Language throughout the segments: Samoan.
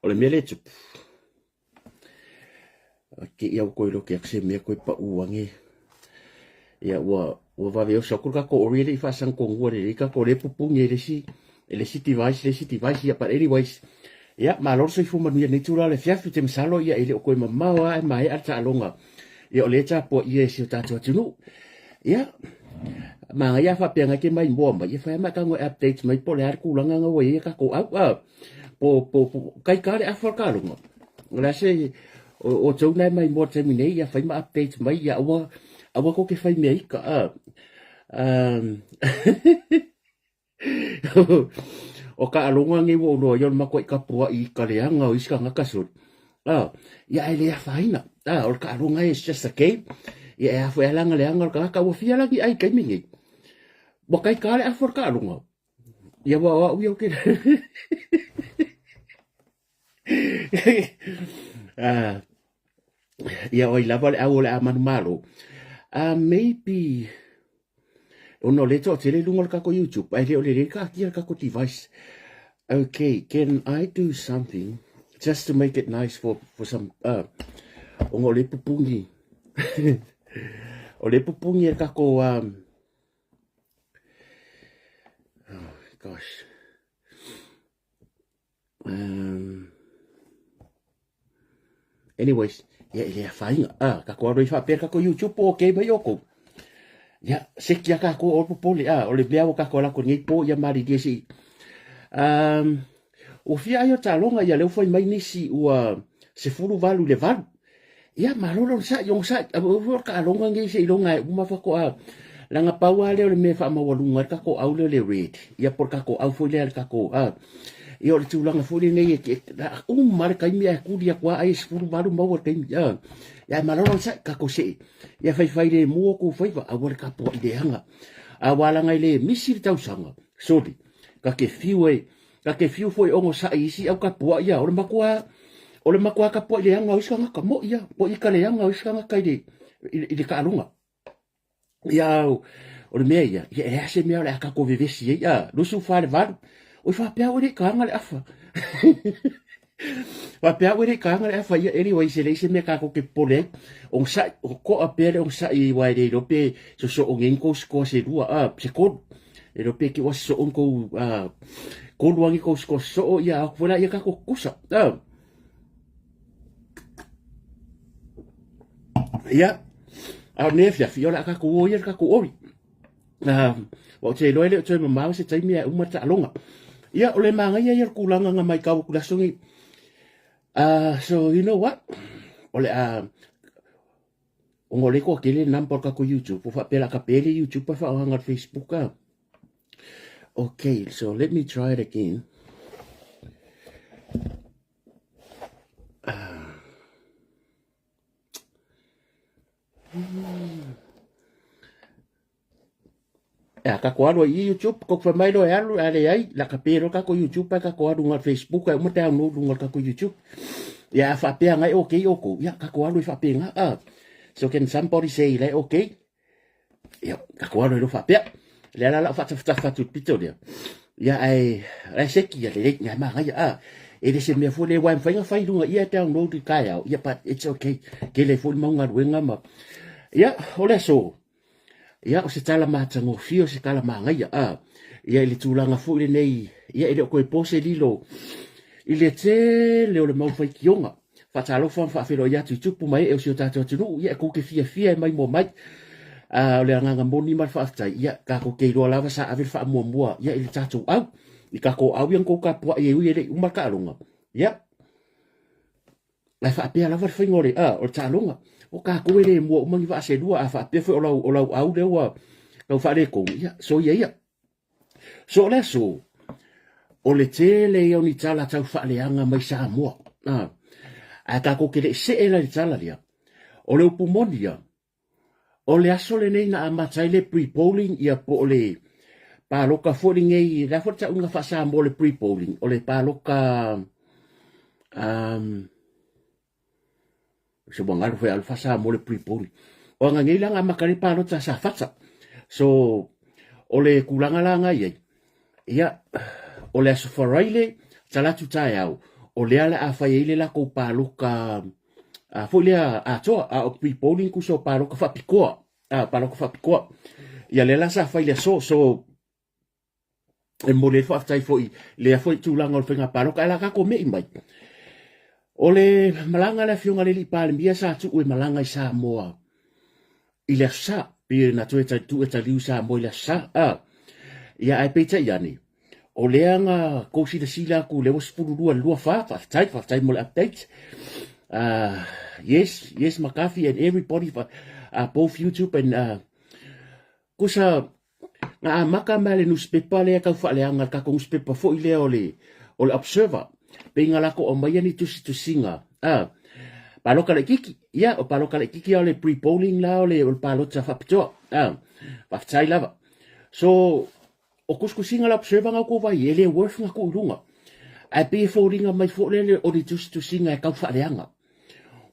O le mea lea e tupu, ke ia ua toe loke atu se mea toe pau ane. Ia ua ua vave oso atu le tatou ori e le i faasagatonu lelei tatou lea e pupuni e le isi e le isi device le isi device ia but anyways ia malo le soifua manuia i lenei itula o le afiafi. Ou te masalo ia e le o toe mamao lava ae maea le taaloga ia o lea e tapuaia e si o tatou atunuu. Ia manaia a faapea na te maimoa mai ia fai lava ma e tago e update mai po o le a le tulaga na ua i ai a tatou au a po po po kai ka le afa o le taaloga. O le a se o outou na e maimoa i le taimi nei ia fai ma update mai ia aua aua tou te fai mea ika a. O taaloga nei ua ou iloa ai o le matuai tapuai i ka leaga o isi tagata sole. A, ia ae le afaina. A, o le taaloga it's just a game. Ia e a foi a laga leaga o le tagata ua fia lagi ai i taimi nei. Ua taita le afa o le taaloga. Ia ua o au ia ou te Ah, ia o ai lava le au o le a manumalo. Ah, maybe ona o lea e toatele i luga o le tatou YouTube, ae le o lelei taatia le tatou device. Okay, can I do something just to make it nice for, for some, ona o lea e pupuni, o lea e pupuni e le tatou, oh gosh. Anyways, ia e le afaina. Ah, tatou alo i faapea tatou YouTube po okay mai outou. Ia, seki a tatou o popole. Ah, o le mea ua tatou ala atu nei po ia malilie se i. Ua fia ai o taaloga ia lea ua fai mai nisi ua 18 i le 8. Ia, malo le onosai, onosai. O le taaloga nei seiloga e uma faatoa. Leaga pau lava lea o le mea e faamaualuga ai le tatou au lea o le red. Ia po o le tatou au foi lea le tatou, a. Ia o le tulaga foi lenei e, uma lava le taimi ae tuli atu lava ai e 18 maua le taimi, a. Ia ae malo le onosai, tatou see. Ia faifai lemu o tou faiva, aua le tapuai leaga. Aua leaga e le misi le tausaga, soli, ta te fiu e, Ta te fiu foi e onosai i isi au tapuai ia, o le matua, o le matua tapuai leaga o isi tagata, moʻi ia, moʻi i ka leaga o isi tagata i le, i le, i le taaloga. Ia, o le mea ia, ia e leai se mea o le a tatou vevesi ai, a, 24 i le 8, oi faapea au e le i taga le afa. Faapea au e le i taga le afa, ia anyway, se leai se mea tatou te popole ai. Onosai, o toa pea le onosai aua e le iloa pe sosoo nei ni tou sikoa se lua, a, se tolu. E iloa pe te i ua sosoo ni tou, a, tolu lava ni tou sikoa sosoo, ia o atu foi laia tatou tutusa. A. Ia, a o lenei afiafi, ia o le a tatou o ia i le tatou ori. Aua ou te iloa e le o toe mamao se taimi ae uma le taaloga. Ia, o le manaia ia o le tulaga na matau atu i le aso lenei. So you know what? O le a, ona o lea e toatele le number o le tatou YouTube, ua faapea o le a tape le YouTube ae faaaoga le Facebook a. Okay, so let me try it again. E a kako alu i YouTube, ko whai mai loa e alu, a leai, la ka pē loa kako YouTube, ai kako alu ngā Facebook, ai uma te au lunga kako YouTube. Ia a whaapea ngai okay o kou, ia kako alu i whaapea ngā, ah. So can somebody say le okay? Ia, kako alu i lo whaapea. Le ala lau whaatawhatafa atu pito lea. Ia ai, ai seki ia lelei, ngai maa ngai, ah. E le se mea foi le wai mwhainga whai lunga, ia te download i kai au, ia but it's okay. Ke le foi maunga ruenga ma. Ia, o le aso, Ia, o se tala matagofie, o se tala manaia, a, ia i le tulaga foi lenei, ia e le o toe po se lilo i le tele o le mau faitioga. Faatalofa ma faafeiloai atu i tupu ma ee o si o tatou atunuu, ia e kou te fiafia e maimoa mai. A, o le agaga moni ma le faafetai, ia tatou te iloa lava sa ave le faamuamua ia i le tatou au, i tatou au ia na tou tapuai e ui e le i uma le taaloga. Ia, Ae faapea lava le faiga o le, a, o le taaloga. O tatou e le mua uma ni vaa se lua, a faapea foi o lau, o lau au lea ua tau faaletonu, ia, soia ia. So o le aso, o le tele ia o ni tala tau faaleaga mai Samoa. A, ae tatou te le i see la i le tala lea. O le upu moni ia, O le aso lenei na amata ai le pre-polling ia po o le paloka foi lenei, le a foi le tauga faa-Samoa o le pre-polling, o le paloka um, se ua galo foi alu faa-Samoa le pre-polling. O aga nei la na amata ai le palota a Safata. So, o le tulaga la na i ai, ia, o le aso Faraile, Talatu taeao, o lea le a fai ai le lakou paloka a foi lea atoa, a o pre-polling tusa o paloka faapitoa, a paloka faapitoa. Ia lea la sa fai le aso, so e momoli ai le faafetai foi lea foi tulaga o le faiga paloka ae la tatou me'i mai. O le malaga a le afioga i le alii Palemia sa tuu e malaga i Samoa i le Aso Sa, pei na toe tuu e taliu i Samoa i le Aso Sa. A, ia ae peitai ane, o lea na kou silasila atu lea ua 12 i le 24, faafetai, faafetai mo le update. Yes, yes McCarthy and everybody, both YouTube and Kusa, na amata mai le nusipepa lea tau faaleaga, le tatou nusipepa foi lea o le, o le Observer, pei na latou aumaia ni tusitusiga, a, palota laitiiti, ia, o palota laitiiti a o le pre-polling la o le, o le palota faapitoa, a, faafetai lava. So, o tusitusiga la Observer na outou vaai e le worth na tuu i luga. Ae pei e foliga mai foi lele o ni tusitusiga e tau faaleaga.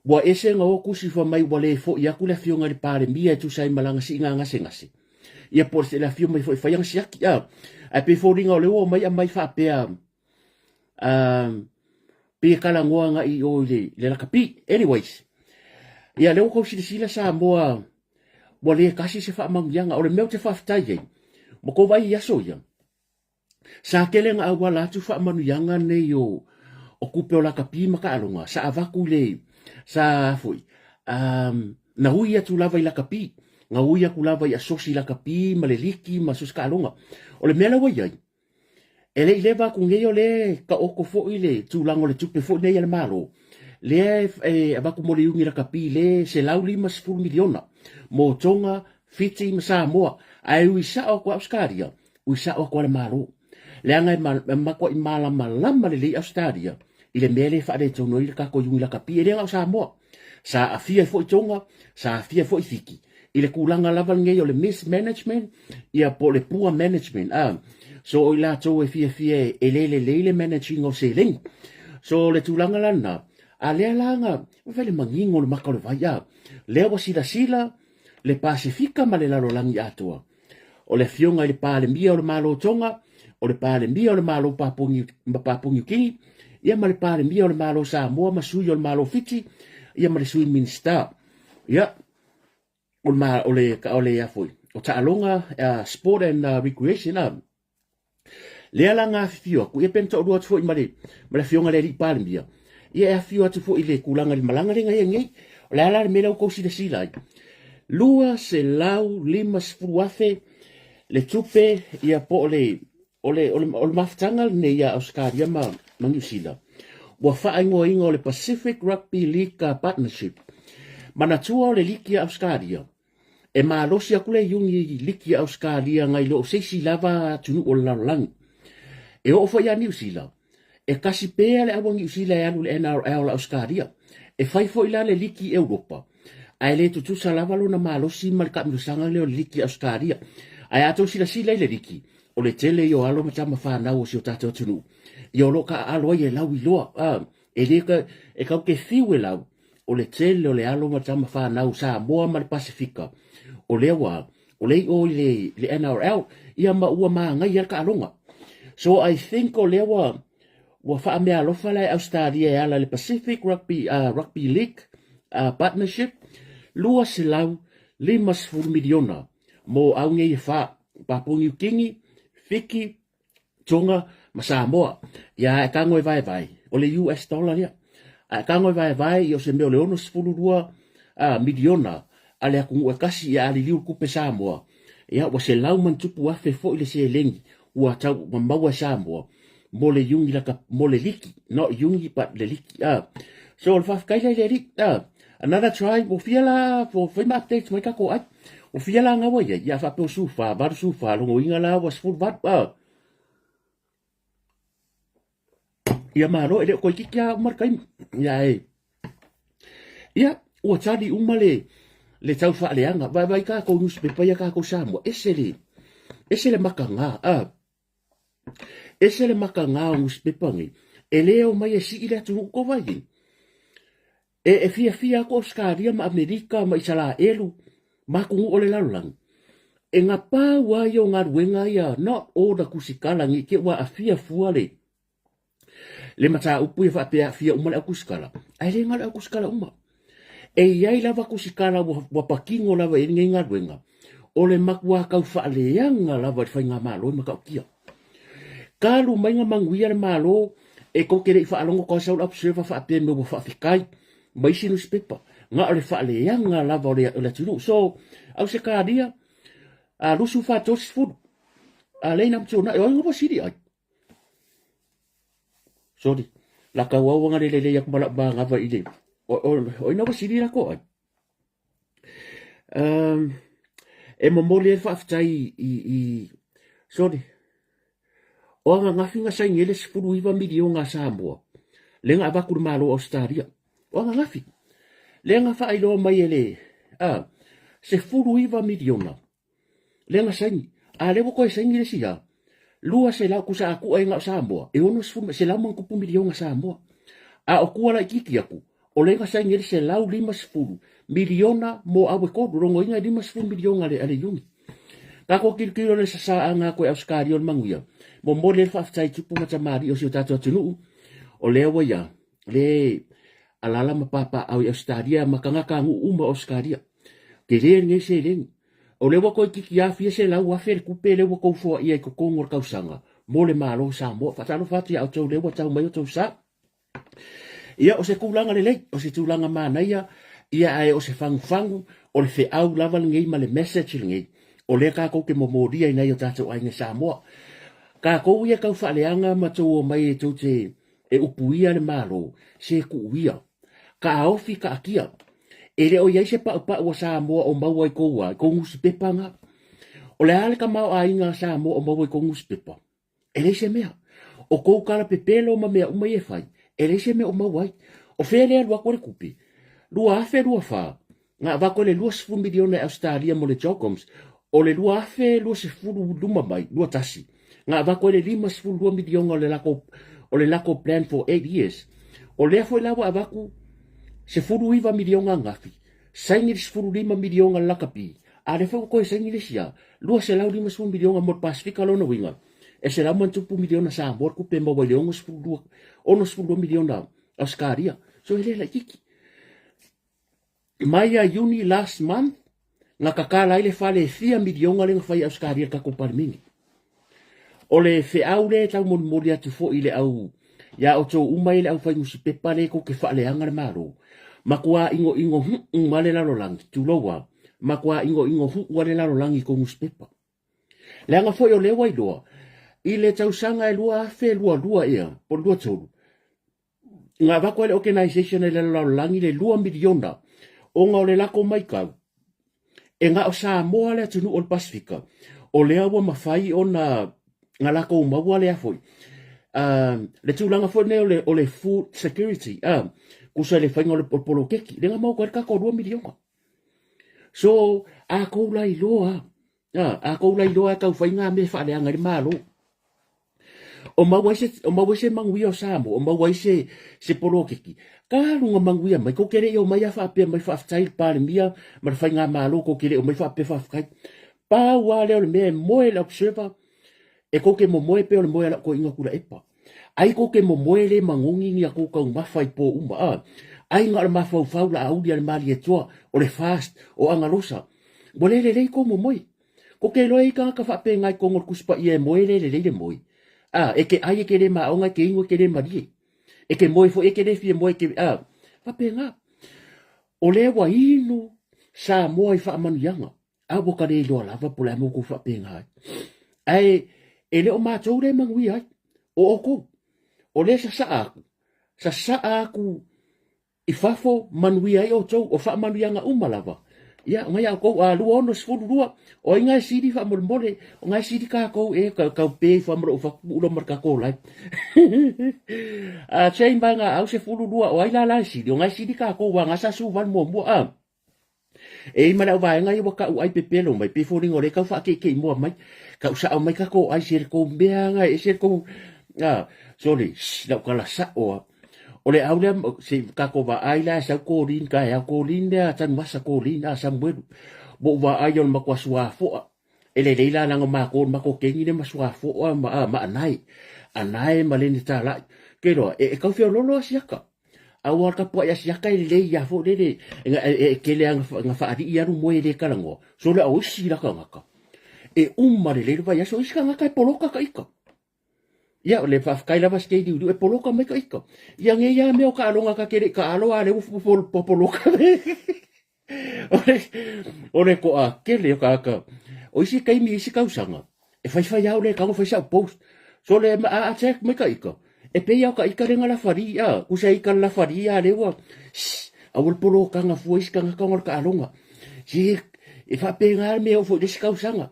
Ua ese na o tusi fai mai ua le foi atu le afioga i le Palemia e tusa ai ma lana siiga gasegase. Ia po o le afio mai foi e fai ana siaki. A, ae pei e foliga o lea ua omai aumai faapea, pei e talanoa agai i o i le, le lakapi. Anyways, ia lea ua tou silasila Samoa ua le tasi se faamanuiaga. O le mea ou te faafetai ai, ua tou vaai i aso ia, Sa tele na auala atu faamanuiaga nei o o tupe o lakapi ma taaloga, sa avatu i le, sa foi, um, na ui atu lava i lakapi, na ui atu lava i asosi lakapi ma le liki ma asosi taaloga. O le mea la ua i ai, e le i leva atu nei o lea e taoto foi le tulaga o le tupe foi nei a le Malo, lea e avatu mo le iuni lakapi le $150 miliona mo Tonga, Fiti ma Samoa, ae ui sao atu a Ausetalia, ui sao atu a le Malo. Leaga e matuai malamalama lelei Ausetalia i le mea lea e faaletonu ai le tatou iuni lakapi, e le na o Samoa. Sa aafia ai foi Tonga, sa aafia ai foi Fiti i le tulaga lava lenei o le mismanagement ia po o le poor management. Ah, so o i latou e fiafia e le lelei le manage ina o seleni. So o le tulaga la lena, a lea la na fai le manino o le maka o le vai, ah, lea ua silasila le Pasefika ma le lalolagi atoa. O le afioga i le Palemia o le Malo o Tonga, o le Palemia o le Malo Papua Niu Kini, ia ma le Palemia o le Malo o Samoa ma sui o le Malo o Fiti, ia ma le sui Minisita. Ia, o le, o le, o le, foi, o taaloga, sport and recreation, Lea la na afifio atu, ia pe na toalua atu foi ma le, ma le afioga i le alii Palemia, ia e afifio atu foi i le tulaga i le malaga lea na i ai nei. O le a la le mea lea ua outou silasila ai? $250,000 le tupe, ia po o le, o le, o le, o le mafutaga lenei ia Ausetalia ma, ma Niu Sila, ua faaigoaina o le Pacific Rugby League Partnership. Manatua o le liki a Ausetalia, E malosi atu le iuni i liki a Ausetalia nai lo o se isi lava atunuu o le lalolagi. E oo foi ia Niu Sila, e kasi pea le au a Niu Sila e alu i le NRL a Ausetalia. E fai foi la le liki i Europa, ae le tutusa lava lona malosi ma le taamilosaga lea o le liki a Ausetalia. Ae a tou silasila i le liki, o le tele ia o alo ma tama fanau o si o tatou atunuu, ia o lo o taaalo ai e lauiloa. E le ka, e kau te fiu e lau, o le tele o le alo ma tama fanau Samoa ma le Pasefika, o lea ua, o lea i o i le, le NRL, ia ma ua māgaia le taaloga. So I think o lea ua, ua faameaalofa la e Ausetalia e ala i le Pacific Rugby, Rugby League Partnership, $250 miliona mo au nei e whā, Papua New Guinea, Fiki, Tonga ma Samoa. Ia ae tago e vaevae, o le US dollar lea. Ae tago e vaevae ia o se mea o le 62 a, miliona a le atunuu e tasi ia a liliu le tupe Samoa. Ia ua 100+ foi le seleni ua tau ua maua e Samoa mo le iuni laka mo le liki, not iuni but le liki. A. So o le faafetai lea i le alii. A. Another try, ua fia la, ua fai ma updates mai tatou ai. Ua fia la gaua i ai, ia faapea ua 14, 84, lona uiga la ua 18, a. Ia malo, e le o toeitiiti lava uma le taimi. Ia e, ia, ua tali uma le, le tau faaleaga. Vaai tatou newspaper ia tatou Samoa, ese le, ese le makaga, a. Ese le makaga o nusipepa nei, e le omai e sii le atunuu tou vaai ai. E, e fiafia atu Ausetalia ma Amerika ma Isalaelu ma atunuu o le lalolagi, e gapau lava ia o galuega ia not all the tusitala nei te ua aafia fua le. Le mataupu ia faapea aafia uma le au kusikala, ae le galo le au kusikala uma. E i ai lava kusikala ua, ua patino lava i lenei galuega, o le matua tau faaleaga lava i le faigamalo e matautia. Talu mai na manuia le Malo, e tou te le i faalogo atu ai sau le observer faapea mea ua faafetai ma isi nusipepa, na o le faaleaga lava o le, o le atunuu. So, Ausetalia, a 24 30, a lea ina matuanai, o ai na ua sili ai? Sorry, la tau au anga le lelei aku ma lau manava i le, o, o, o ina ua sili lako ai. Um, e momoli ai le faafetai i, i, sorry, o ananafi na saini ai le 19 miliona a Samoa, lea na avatu i le Malo o Ausetalia. O ananafi, lea na faailoa mai e le, a, 19 miliona, lea na saini. A lea ua toe saini le isi a, 200, tusa a tuu ai na o Samoa, e 60, selau ma ona tupu miliona Samoa. A o tua laitiiti atu, o lea na saini ai le 150 miliona mo au e tolu, logoina e 50 miliona a le Iuni. Tatou tilotilo le sasaaga atu e Ausetalia o le manuia, momoli ai le faafetai i tupu ma tamalii o si o tatou atunuu, o lea ua ia, le alala ma papaau i Ausetalia ma tagata nuu uma o Ausetalia. Tele lenei seleni. O lea ua toeitiiti lava fia 100,000 le tupe lea ua tou foaia i totonu o le tausaga mo le Malo o Samoa. Faatalofa atu ia outou lea ua tau mai outou sa. Ia, o se tulaga lelei, o se tulaga manaia, ia ae o se fagufagu, o le feau lava lenei ma le message lenei, o lea tatou te momolia i nai o tatou aiga i Samoa. Tatou ia tau faaleaga ma tou omai e tou te e upuia le Malo, se tuu ia. Taaofi taatia. E le o i ai se paupau a Samoa o maua i kou a, i kou nusipepa na. O le a le tamaoaiga a Samoa o maua i kou nusipepa? E leai se mea. O kou tala pepelo ma mea uma ia e fai, e leai se mea o maua ai. O fea lea e alu atu ai le tupe? 2024, na avatu ai le 20 miliona e Ausetalia mo le Jocoms, o le 2020 luma mai, 21, na avatu ai le 52 miliona o le latou, o le latou plan for 8 years. O lea foi la ua avatu 19 miliona ananafi, saini le 15 miliona le lakapi, a lea foi ua toe saini le isi a, 250 miliona mo le Pasefika. Lona uiga, e 100 ma tupu miliona Samoa le tupe e maua i le 62, 62 miliona Ausetalia. So e le laitiiti. Mai ia Iuni last month, na tatala ai le fale e fia miliona lea na fai e Ausetalia i le tatou Palemene. O le feau lea e taumolimoli atu foi i le au, iā outou uma ia le aufai nusipepa lea tou te faaleaga le Malo, matua inoino huu ma le lalolagi, tulou a, matua inoino huu a le lalolagi i tou nusipepa. Leaga foi o lea ua iloa, i le tausaga e 2022 ea, po o le 23, na avatu ai le organisation e le lalolagi le 2 miliona ona o le latou maitau e na o Samoa le atunuu o le Pasefika o lea ua mafai ona na latou maua lea foi le tulaga foi lenei o le, o le food security tusa i le faiga o le poloketi lea na maua atu ai le tatou 2 miliona. So a kou la iloa a kou la iloa e tau fai ngā mea e faaleaga ai le Malo. O maua ai se, o maua ai se manuia o Samoa, o maua ai se, se poloketi. Ka alu nga manuia mai, kou te le i omai a faapea mai faafetai le Palemia ma le faigamalo, kou te le i omai faapea faafetai. Pau lava lea o le mea e moe le observer, e kou te momoe pei o le moe a lau toeaina Tuilaepa. Ai kou te momoe le magogi ni a kou taumafa i po uma, a. Ai na o le mafaufau laauli a le Malietoa, o le fast, o Agalosa. Ua le lelei kou momoe. Ko ke iloa e i tagata faapena i totonu o le Tusi Paia e moe le lelei le moe. A, e te ai e te le maonga, e te inu e te le malie. E te moe foi e te le fia moe, e te, a, faapena. O lea ua inu Samoa i faamanuiaga, a ua ka le iloa lava po o le a mea ua tou faapena ai. Ae e le o matou lea e manuia ai, o outou. O lea e sasaa atu, sasaa atu i fafo manuia ai outou, o faamanuiaga uma lava. Ia, ngai a outou, a 2062, o ai nga e sili faamolemole, o nga e sili kākou e kau, kau pe ifo ma lou fatu puulo ma le tatou live. A chain mai nga au 12, o ai la la e sili, o nga e sili kākou, wa nga sa suvalu muamua, a. E i ma le au vaega ia ua ka'u ai pepelo mai, pei foliga o lea e tau faakeikei mua mai, ka'u sa'o mai tatou ai se le kou mea aga e ese le kou, a, sorry, shh, lau tala sa'o a. O le au lea, se i tatou vaai la e sau Colin taeao, Colin lea Tanuvasa Colin, a Samuelu, ua ou vaai o le matua suafo'a, E lelei la leaga o matou o le matou keni lea ma Suafoa ma, a, ma Anae. Anae ma Lene Talai. Ke iloa, e tau feoloolo asiata. Aua o le tapuai asiata e lelei a foi lele, e tele a na faalii alu moe e le talanoa. Sole o isi la tagata, e uma lelei le vaiaso, o isi tagata e poloka ta ita. Ia, o le faafetai lava si kei liuliu, e poloka mai ta ita. Ia nei a mea o taaloga ta te le i taalo a lea ua poloka. O le toatele o tagata, o isi taimi isi tausaga, e faifai lava au le tago fai sau post. So le a attack mai ta ita, e pei lava o ta ita lea na lafali a, tusa ita le lafali a lea ua, shh, aua le polokaga fua isi tagata ona o le taaloga. Se e faapena le mea e oo foi i le isi tausaga.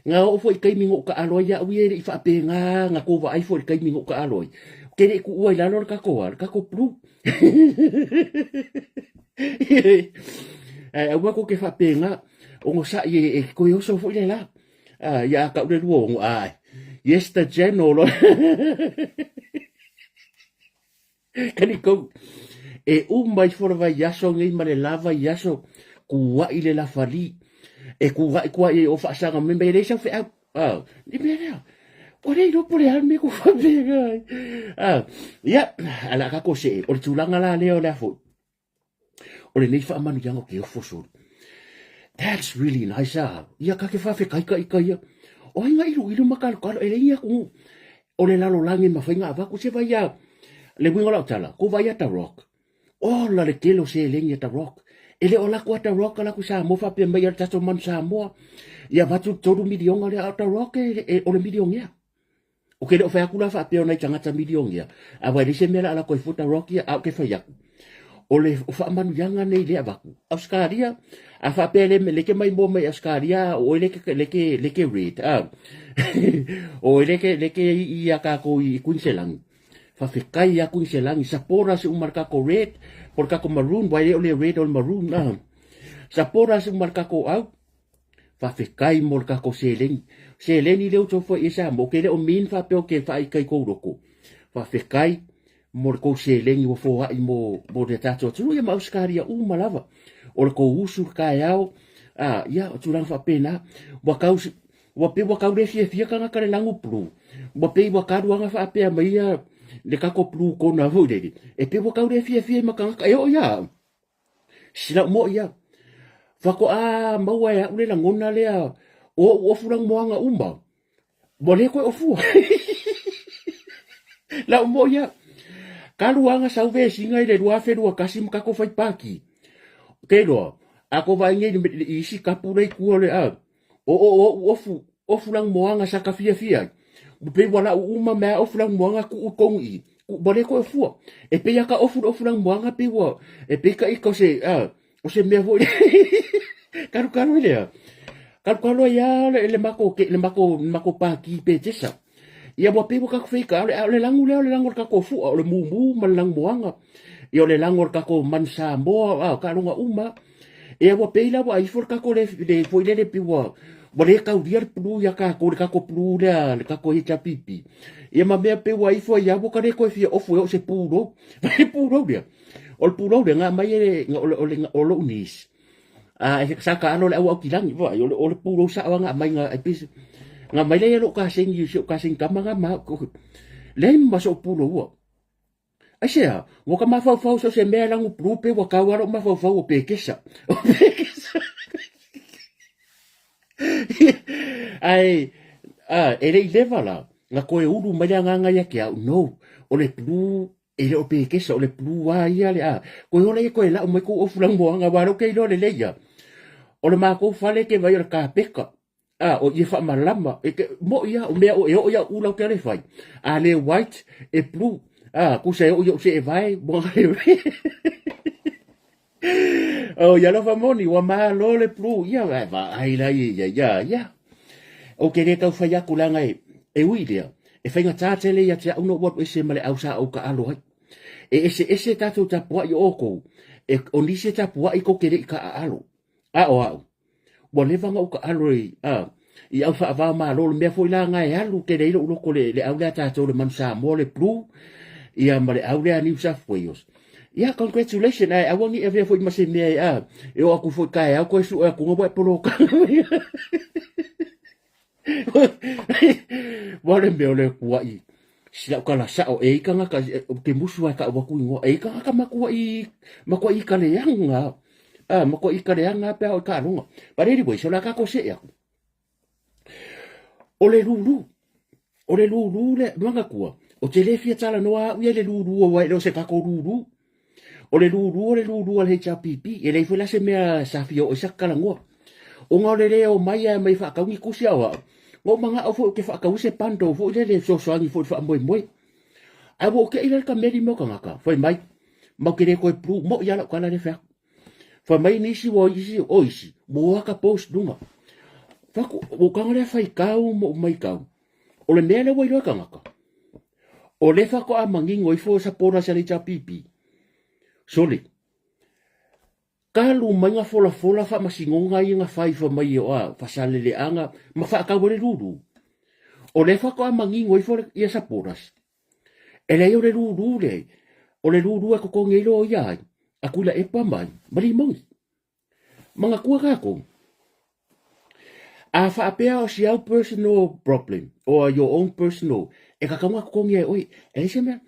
Na oo foi i taimi na ou taalo ai au ia e le i faapena na tou vaai foi i le taimi na ou taalo ai. Ou te le i tuua i lalo le tatou a, le tatou blue. Ae aua tou te faapena, onosai e toe oso foi le la. Ah, ia a tau le 26, ai. Yes the general. Kanikau, e uma ifo le vaiaso nei ma le la vaiaso, kuaʻi le lafali. E kuaʻi kuaʻi ai o faasaga mai mai e leai sau feau. Ah, ni mea lea. Ua le iloa po o le a le mea kua faapena ai. Ah, ia, ae o le a tatou see. O le tulaga la lea o le a foi? O lenei faamanuiaga o ke ofo sulu. That's really nice ah. Ia ka ke faafetai ka ika ia. O ai nga iluilu ma kalokalo e leai ni atunuu o le lalolagi e mafai ona avatu se vai a le uiga o lau tala, ko vai a ta rock. Ola le tele o seleni a ta rock. E le o lako a ta rock ala ku Samoa faapea mai a le tatou manu Samoa. Ia avatu le 3 miliona lea a o ta rock e, e, o le milionea. Ou ke le o fai atu la faapea o nai tagata milionea, aua e leai se mea la a latou ai fua ta rock ia, a ou ke fai atu, o le faamanuiaga nei lea avatu. Ausetalia, a faapea le le ke maimoa mai Ausetalia, o oe le ke le ke le ke red, a o oe le ke le ke i ia kākou i Kuiniselani. Faafetai ia Kuiniselani, support us uma le kākou red, po le kākou maroon, wai le o le red o le maroon, a. Support us uma le kākou au. Faafetai mo le tatou seleni. Seleni lea ua toe foi i Samoa, ou te le o mean faapea ou te faaita i kou loko. Faafetai mo le kou seleni ua foai mo, mo le tatou atunuu ia ma Ausetalia uma lava. O le kou usu le taeao, a, ia, o tulaga faapena. Ua tau, ua pei ua tau le fiafia tagata le lagu blue. Ua pei ua talu faapea mai ia le tatou blue kona foi lele. E pei ua tau le fiafia ma tagata, e oo ia au. Silau moi ia. Faatoa maua e au le lagona lea o ou ofu lanumoana uma. Ua le toe ofua. Lau moi ia. Kalu anga sau vesiga i le 2021 ma tatou fai pāti. Ke iloa, a tou vaai nei i isi kapu lea i tua o le a, o o ou ofu, ofu lanumoana sa ka fiafia ai. Ua pei ua lau uma mea ofu lanumoana tuu i tonu i i. Ua le toe ofua. E pei a ka ofu le ofu lanumoana pei ua, e pei ka ika o se, a, o se mea foi kalukalu ai lea. Kalukalu ai lava le, le matou, le matou, le matou pāti petesa. Ia ua pei ua tatou feita, a o le lagu lea o le lagu o le tatou fua, o le mumu ma le lanumoana. Ia o le lagu o le tatou manu Samoa, a, taaloga uma. Ia ua pei la ua ifo le tatou le, le foi lele pei ua, ua le taulia le pulu ia tatou, le tatou pulu lea, le tatou HRPP. Ia ma mea pei ua ifo ai lava, ua ka le toe fia ofu e oo se pulou. Le pulou lea, o le pulou lea, na aumai e, o, o, o lou niece. A, e, sa taalo le au Aukilani, vaai, o le, o le pulou sao lava na aumai, na, e pei, na aumai lea e lou kasegi, si ou kasegi tama na ma, leai ma sou puloua. Aisea, ua ka mafaufau so se mea lagu pulu pe ua kau lou mafaufau o pekesa. O pekesa. Ae, a, e le i leva la, na koe ulu mai le agaga ia te au, no, o le pulu e le o pekesa, o le pulu a ia le a. Koe ola ia koe lau mai kou ofu lanumoana, aua lea ou te iloa lelei ia. O le matou fale ke vai o le kapeka. A, o ia faamalama, e te, moʻi a, o mea o e oo ia ula o ke ale fai. A le white, e blue. A, kusa e oo ia se e vae, mo Oh, ia alofa moni, ua malo le blue. Ia, vai, vai la ia, ia, ia, ia. O ke le tau fai aku leaga e, e ui lea, e faigata tele ia te au no ua ese ma le au sa ou kaalo ai. E ese ese tatou tapuai o oukou, e, o nisi e tapuai kou ke le i ka aalo. A o au, Ua leva ona ou taalo i, a, i au faavao malo, le mea foi la na e alu tele ai lou loto le, le au lea tatou le manu Samoa le blue, ia ma le au lea New South Wales. Ia, congratulations, ae aua ne i avea foi ma se mea e, a, e oo atu foi taeao toe sue atu ona ua e poloka. Ua le mea o le kuaʻi. Si lau tala sa'o, e i ai tagata, ou te musu lava e tau atu igoa, e i ai tagata matuai, matuai kaleaga lava, a, matuai kaleaga lava pe a oo i taaloga. But anyways, o le a tatou see atu. O le lulu, o le lulu lea, manatua, ou te le fia talanoa au ia i le lulu aua e le o se tatou lulu. O le lulu o le lulu a le HRPP, e leai foi la se mea sa fia oo i ai sa talanoa. Ona o le le omai lava e aumai e faatau ni tusi a o au, na ou manao foi ou te faatau i se bundle foi lele e fesoasoani foi i le faamoemoe. Ae ua ou te i la i le kameli mai o tagata, fai mai, matou te le toe blue, moʻi lava lau tala lea e fai atu. Fai mai nisi ua isi, o isi, ua o ata post luga. Fai atu, ua ou tago lea faitau ma ou maitau, o le mea lea ua iloa e tagata, o lea faatoa manino ifo supporters a le HRPP, sole, talu mai na folafola faamasinoga ia na fai fai mai o a, faasaleleaga ma faatau ai le lulu, o lea faatoa manino ifo ia supporters, E leai o le lulu lea, o le lulu e totogi ai loia ai, a Tuilaepa mai ma Limoni. Manatua tatou, a faapea o si au personal problem or your own personal, e tatau ona totogi e oe. E leai se mea.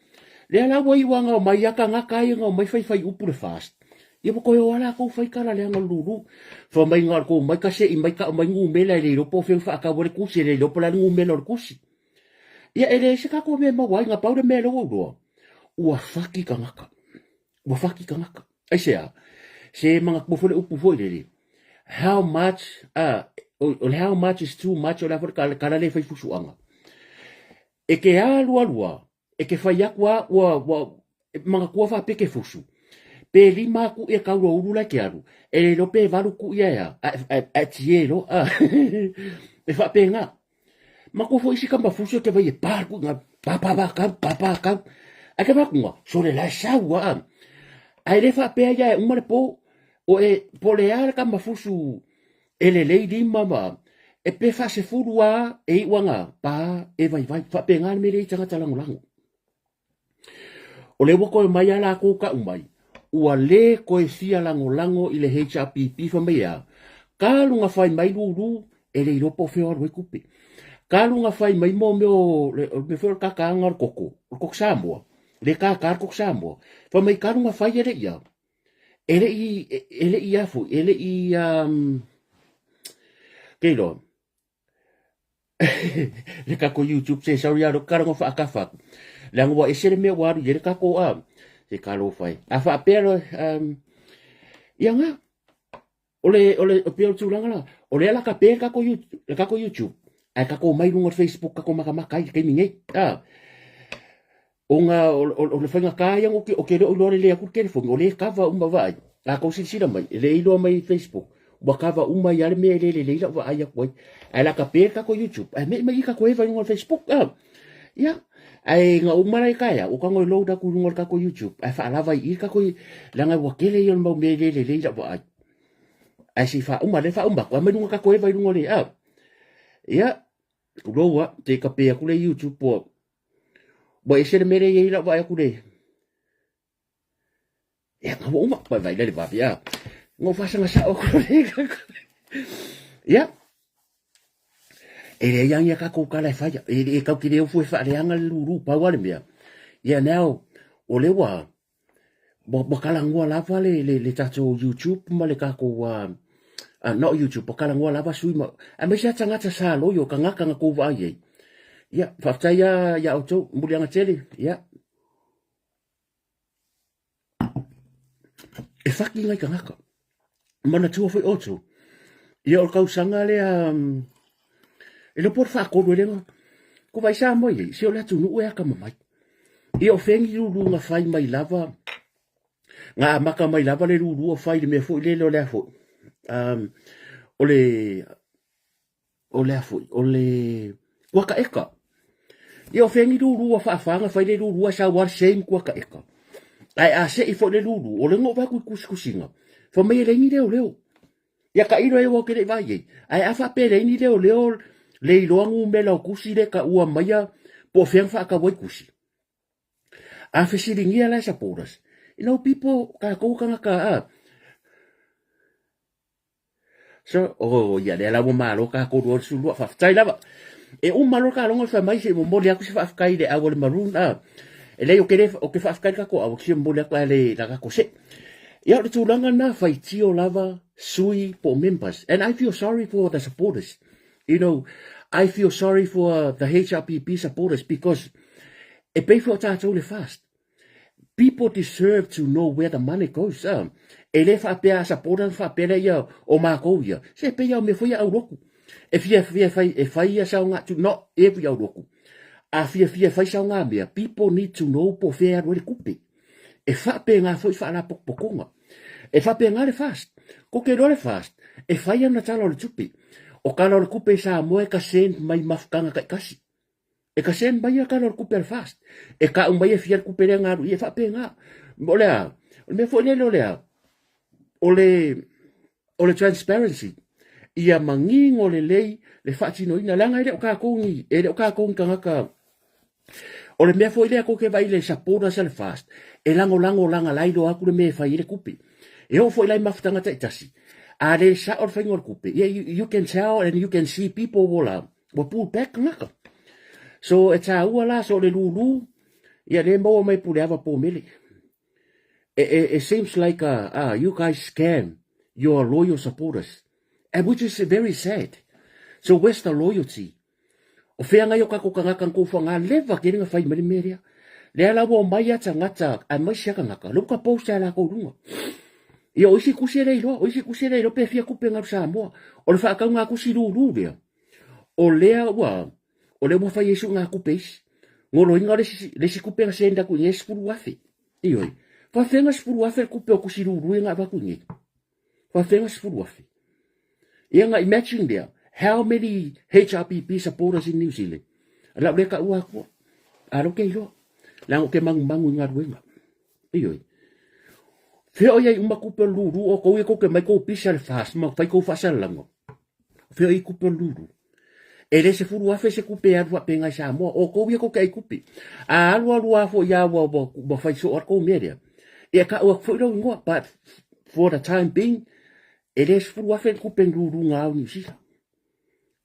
Lea la ua iu lava ona omai lava tagata ia na omai faifai upu le FAST, ia ua toe o lava latou fai tala leaga o le lulu. Fai mai na o le tou omai ta sei mai tau mai numera e le iloa po o fea na faatau ai le tusi, e le iloa po o le a le numera o le tusi. Ia e leai se tatou mea e maua ai, na pau le mea lea ua ou iloa, ua faki tagata, ua faki tagata. Aisea? Se manatua foi le upu foi lele, how much, o le how much is too much, o le a foi le tala lea e fai fusuaga. E te alu alu lava, e te fai atu lava ua, ua, manatua faapea ke fusu, pe lima atu ia tau loa ulu la e te alu, e le iloa pe valu tu ia e a, ae tie loa, e faapena. Matua foi isi kama fusu e te vai e pa ku nga pa pa pa kau, pa pa kau. Ae te vakunga, sole la e sau a. Ae le faapea ia e uma le po, o e po le a le kama fusu e lelei lima ma e pe faasefulu a e iu anga pa e vaivai. Faapena le mea lea i tagata lagolago. O lea ua toe mai a lakou kau mai, ua le toe fia lagolago i le HRPP fai mai e a? Talu na fai mai lulu e le iloa po o fea o alu ai tupe. Talu na fai mai mo mea o le mea foi o le kakaaga o le koko, o le koko Samoa, le kaka le koko Samoa. Fai mai talu na fai e le i a? E le i, e le i a foi, e le i ke iloa, le kako YouTube se sorry alo kala ngo faakafa aku leaga ua ese le mea ua alu i ai le kako a se talofa e a faapea loa ia nga o le o le o pei o le tulaga la o lea la ka pe le kako YouTube le kako YouTube ae kako mai luga o le Facebook kako makamaka ai i le taimi nei a Ona o le faigata ia ou te le o iloa lelei atu le telefoni, o lea e cover uma vaai. A tou silasila mai, e le iloa mai Facebook, ua cover uma ai lava le mea e le lelei lau vaai atu ai. Ae la tape le tatou YouTube, ae me'i mai i tatou eva i luga o le Facebook. Ah. Ia, ae na uma la i taeao, ua tago e load atu i luga o le tatou YouTube, ae faalava ai i i le tatou, leaga ua tele ia o le mau mea e le lelei lau vaai. Ae se i faauma, lea faauma atu, aumai luga tatou eva i luga o le, ah. Ia, tulou lava, te tape atu le YouTube ua, Ua ese le mea lea e i ai lau vaai atu le... Ia, nga ua uma, vai vai le vave, a. Nga faasaga sao atu le... Ia, e leai lava ni a tatou tala e faia, e, e tau te le ofo e faaleaga le lulu, pau lava le mea. Ia, now, o lea ua, ua, ua talanoa lava le, le, le tatou YouTube ma le tatou, uh, uh, not YouTube, ua talanoa lava sui ma, aemaise lava tagata sa loio, tagata na tou vaai ai. Ia, faafetai lava ia outou, muliaga tele, ia. E faki nai tagata. Manatua foi outou, ia o le tausaga lea, um, e le po le faatolu e lena, ko vai Samoa i ai, se o le atunuu e akamamai. Ia o fea ni lulu na fai mai lava, na amata mai lava le lulu o fai le mea foi lele o le a foi. Um, o le, o le a foi, o le kuakaeka. Ia o fea ni lulu a faafa na fai le lulu a sau a same kuakaeka. Ae a sei foi le lulu, o le ngo vaku i kusikusiga, fa mai e leai ni leoleo. Ia tailo ai aua ou te le i vaai ai. Ae a faapea e leai ni leoleo le iloa numera o tusi lea e taua maia po o fea na faatau ai tusi. A fesiligia la e supporters, you know people, tatou tagata a. So, oh, ia lea la ua malo tatou 22, faafetai lava. E uma loa le ta logo fai mai se i momoli atu se faafetai i le au o le Maroon a. E leai ou te le ou te faafetai i le tatou au, ou te fia momoli atu ae le la tatou see. Ia o le tulaga lena faitio lava sui po o members and I feel sorry for the supporters. You know, I feel sorry for the HRPP supporters because e pei foi o tatou le fast. People deserve to know where the money goes. E le faapea a supporter ona faapea lea ia o makou ia. Se pei lava o mea foi ia aulotu. E fiafia e fai, e fai ia saoga, to not every aulotu. A fiafia e fai saoga mea, people need to know po o fea e alu ai le tupe. E faapena foi faalapotopotoga. E faapena le fast. Ko te iloa le fast, e fai ana tala o le tupe. O tala o le tupe i Samoa e ka send mai mafutaga taitasi. E ka send mai ia tala o le tupe a le fast. E kau mai e fia le tupe lea na alu i e faapena. O le a? O le mea foi lele o le a? O le, o le transparency. Ia manino lelei le faatinoina. Leaga e le o tatou ni, e le o tatou ni tagata O le mea foi lea kou te vaai i le supporters a le fast, e lagolago laga la iloa atu le mea e fai ai le tupe. E oo foi la i mafutaga taitasi, a le sao le faiga o le tupe, yeah, you can tell and you can see people ua la, ua pull back tagata. So e taua la, so o le lulu, ia le maua mai puleava pomele. It, it seems like you guys scam your loyal supporters, and which is very sad. So where's the loyalty? O fea ngai o kako tagata na kou whanga leva ke ringa whai mai le mea rea. Lea la ua omai a tagata aemaise a tagata, le uka post a lakou lunga. Ia o isi kusi e le iloa, o isi kusi e le iloa pe fia kupe ngalu Samoa. O le whaakau ngā kusi lulu lea. O lea ua, o lea ua whai esu ngā kupe isi. Ngolo inga o le isi, le isi kupe nga senda ku i 10,000. Ioi. Whawhenga 10,000 le kupe o kusi lulu e ngā waku i Whawhenga 10,000. Ia nga imagine lea, how many HRPP supporters in New Zealand? Lau le ka ua akua. A lo ke iloa. Leaga o ke mangumangu i galuega. Ioe. Fea o iai uma kupe o lulu o kou ia kou ke mai kou pisa le fast ma fai kou faasalalauga. Fea o iai kupe o lulu. E le 10,000 se kupe e alu faapenga i Samoa. O kou ia kou ke ai kupe. A alu alu a foi a ua, ua, ua fai soo a kou mea lea. Ia ka ua foi lau ingoa, but for the time being, e le 10,000 le kupe lulu ngā au New Zealand.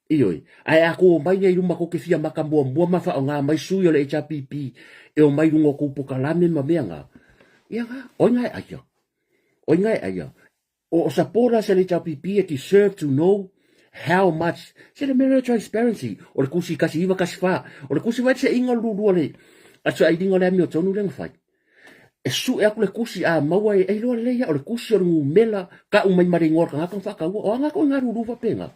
Ioe. Ae a kou omai nei i luma kou te fia maka muamua ma whaonga mai sui o le HRPP e omai runga o kou pokalame ma mea ngā. Ia ngā, oi ngā e aia. Oi ngā e aia. O supporters a le HRPP e deserve to know how much se le mea transparency o le kusi kasi iwa kasi wha o le kusi wai se inga lulua le atu ai linga le amio tonu le ngawhai e sue aku le kusi a maua e, e iloa lelei ia o le kusi o le ngumela ka u mai mare ingoa o le tagata ma faataua o aga koe ngaruru faapena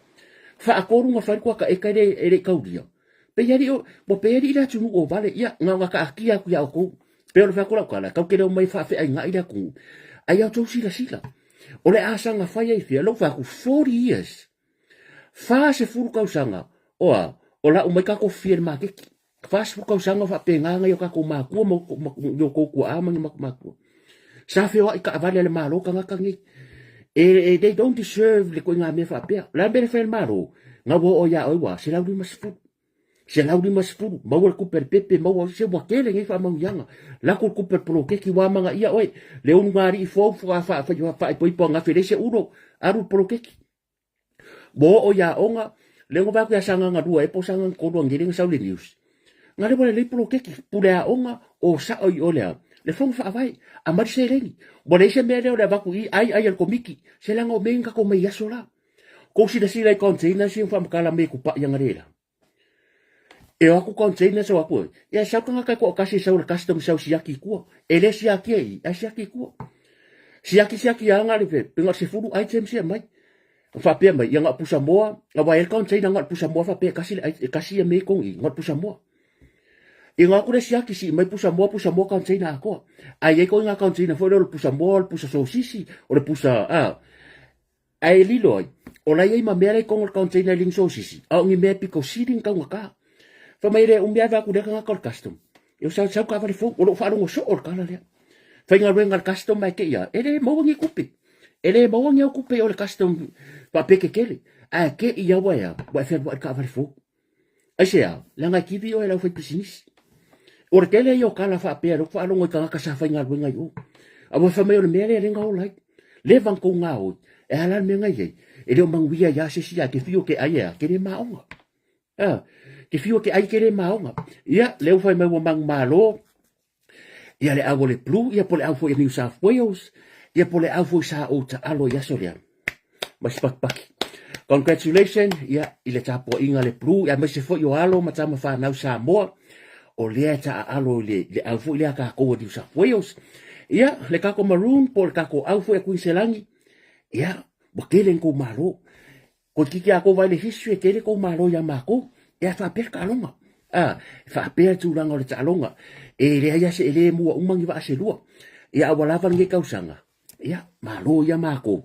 faatolu na fai koa ka eka e le e kaulia pe ia o mo pe ia le atunuu o vale ia na ona kaatia atu ia outou pe o le fai atu lau tala kau ke leo mai faafeaiga'i le atunuu ai ia outou silasila o le asaga fai ai fea lou fai atu 40 years 40 tausaga oa o lau mai tatou fia i le maketi 40 tausaga o faapena nai o tatou matua ma ni o tou tuaa ma ni o matou matua. Sa feoai taavale a le Malo tagata nei. E, e, they don't deserve le koiga mea faapea. O le a le mea le fai a le Malo? Na ua oo ia oe ua 150. 150, maua le tupe a le pepe, maua, se ua tele nei faamanuiaga. Lako le tupe a le poloketi, ua amanaia oe. Le ulugalii fou, faaipoipo angafe leai se ulo, alu le poloketi. Ua oo i aoga, lea ua vaai atu ia Sagaga 2 ea po o Sagaga 3 angiali na sau i le news. Na lea ua lelei poloketi, pule aoga, o sao i o le a, le fono faavae, aumai le seleni. Ua leai se mea lea o le avatu i i, ai ai a le komiti, se leaga o mea ia na tatou omai i aso la. Kou silasila i containers ia na faamatala mai e Tupai analeila. E o atu containers o atu ai. Ia e sau tagata e toatasi e sau i le custom sau siaki i tua. E le siakia i i, ae siaki i tua. Siaki siaki a na le pe na o le 10 items e aumai. Faapea mai, ia na o pusamoa, aua e i ai le container na o le pusamoa faapea e kasi le e kasi ia mea i tonu i i, na o le pusamoa. I na atu le siaki sii mai pusamoa, pusamoa container atoa. Ae i ai koe ngā container foi lea o le pusamoa, o le pusa sosisi, o le pusa, a, Ae lilo ai, o la i ai ma mea la i tonu o le container i lingi sosisi, a o ni mea e pito sili ona taugata. Fai mai e le umi ave atu lea tagata o le custom. E sau sau taavale fou, o lou faalogo soo le tala lea. Faigaluega a le custom ae te i a, e le maua ni tupe. E le maua ni au tupe i o le custom faapea tetele. Ae te i aua e a, ua e fealuai i le taavale fou. Aisea? Leaga e kivi oe e le aufaipisinisi. O le tele ia o tala faapea lea ou te faalogo i tagata sa faigaluega i o. A ua fai mai o le mea lea lea na ola ai. Leva na tou gaoi. E a la le mea na i ai? E le o manuia ai lava se isi ae te fiu e te ai e a, te le maoga. A. Ke fiu e ke ai ke le maoga. Ia, lea ua fai mai ua manumalo, ia le au o le Blue, ia po le au foi a New South Wales, ia po le au foi sa ou taalo i aso lea. Ma se pakipaki. Congratulations, ia, i le tapuaiga a le Blue, aemaise foi o alo ma tama fanau Samoa, o lea e taaalo i le, le au foi lea a tatou a New South Wales. Ia, le tatou Maroon, po o le tatou au foi a Kuiniselani, ia, ua tele ni tou malo. Toeitiiti a tou vaai i le history e tele tou malo ia matou, e a faapea le taaloga. A, e faapea le tulaga o le taaloga. E leai lava se, e le mua uma ni vaa se lua. Ia a ua lava lenei tausaga, ia, malo ia matou.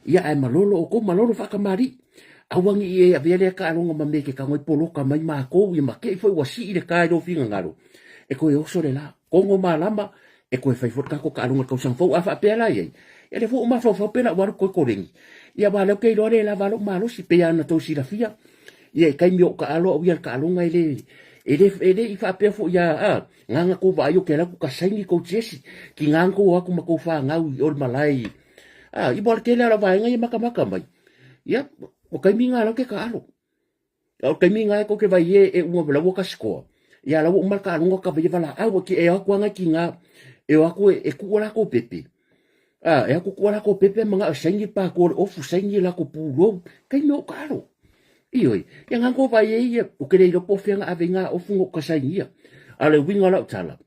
Ia ae malolo outou, malolo faatamalii. Aua ne i e avea lea taaloga ma mea e te tago ai poloka mai matou, ia ma te i foi ua sii le ta i lou finagalo, e toe oso le la. Togo malama, e toe fai foi le tatou taaloga i le tausaga fou. A faapea la i ai, ia lea foi ua mafaufau pe la ua alu toe koleni, ia aua o lea ou te iloa le lava lou malosi, pei lava ona outou silafia, ia i taimi o ou taalo au ia i le taaloga e le, e le, e le i faapea foi ia, a, na ona tou vaai ou te alu atu ta saini tou tiesi, tiga ona tou o atu ma tou fanau i o i le malae i, a, ia aua o le tele lava o vaega ia e matamata mai, ia, o taimi na o lea ou te taalo. A o le taimi lena tou te vaai e uma mai laua ka sikoa, ia la ua uma le taaloga ka vaia valaau ake e o atu lava nai tina e o atu e tuu a latou pepe. A, e o atu tuu a latou pepe manao e saini le patu o le ofu, saini le latou pulou, taimi o taalo. Ioe, ia na tou vaai ai ia, ou te le iloa po o fea na ave ai na ofu na ou kasainia. A o le uiga o lau tala,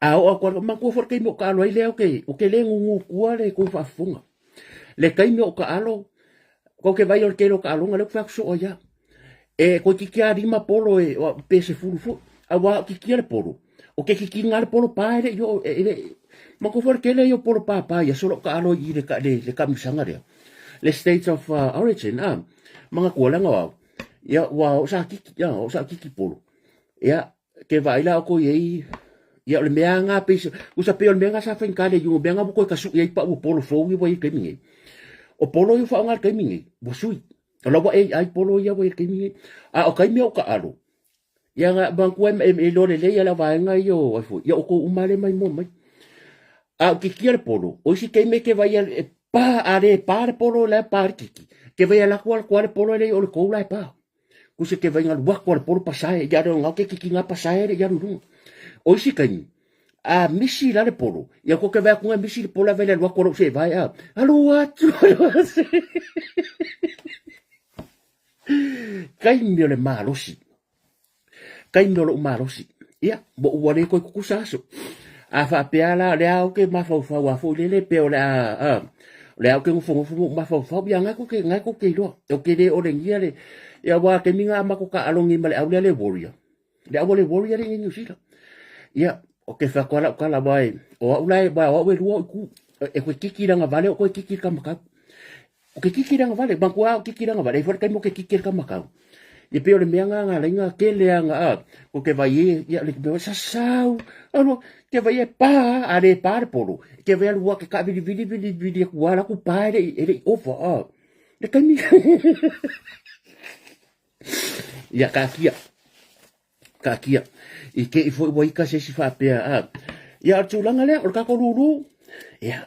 A oo atu lava, manatua foi le taimi o taalo ai lea ou te, ou te le nunu tua le tou faafofoga. Le taimi o taalo, tou te vaai o le tele o taaloga lea ou te fai atu soo ai lava. E toeitiiti lava lima polo e, pe 10 foi. Aua o kikia le polo, o ke kikiga lava le polo pa e le i oo, e le, manatua foi le tele ia o polo papa i aso la o taalo i i le, le, le taamilosaga lea. Le state of origin, a, manatua leaga o au, ia ua o sa kiki, ia, o sa kiki polo. Ia, Ke vaai la outou i ai, ia o le mea lava lena pei, tusa pei o le mea lena sa faigata le iuga, o mea lena ua toe tasui ai pau o polo fou ia ua i ai i le taimi nei. O polo ia ua faaaoga i le taimi nei, ua sui. O la ua AI polo ia ua i ai i le taimi nei. A o taimi o taalo, ia na manatua e iloa lelei lava le vaega ia o ai foi, ia outou uma lava lea e maimoa mai. A o kikia le polo, o isi taimi e te vaai e pa, a le pa le polo la e pa le kiki, te vaai alu atu lava le polo e le o le tou la e pa. Kuse ke vainga luaku a le polo pasae, ia reo ngau ke kiki ngā pasae re ia rurunga. O isi kaimi, a misi la le polo, ia ko ke vai aku ngai misi le polo a vele luaku a se vai a, alu atu, alu atu. Kaimi o le malosi, Taimi o lou malosi. Ia, ua ua le toe tutusa aso. A faapea la, o lea ou te mafaufau a foi lele pe o le a, a, o lea ou te nofonofo ma ou mafaufau, ia na tou te, na tou te iloa. Ou te le olegia le, ia aua taimi na a matou taalo nei ma le au lea le warrior. Le au a le warrior lea i Niu Sila. Ia, ou te fai atu lava lau tala, aua e, o au la e, aua o au e lua ou itu. E toe kiki lagavale o toe kiki i le kamakau. O ke kiki lagavale, manatua o kiki lagavale, e i ai foi le taimi o ke kiki le kamakau. Ia pei o le mea nga nga lainga tele a nga a, ko ke vai e, ia le mea sasau, alo, ke vai e pa, a le pa le polo, ke vai alu ke ka vili vili vili vili aku ala ku pa e le e le over, a. Le taimi. Ia ka kia. Kaatia. I te i foi ua ika se isi faapea, a. Ia, o le tulaga lea, o le tatou lūlū, ia,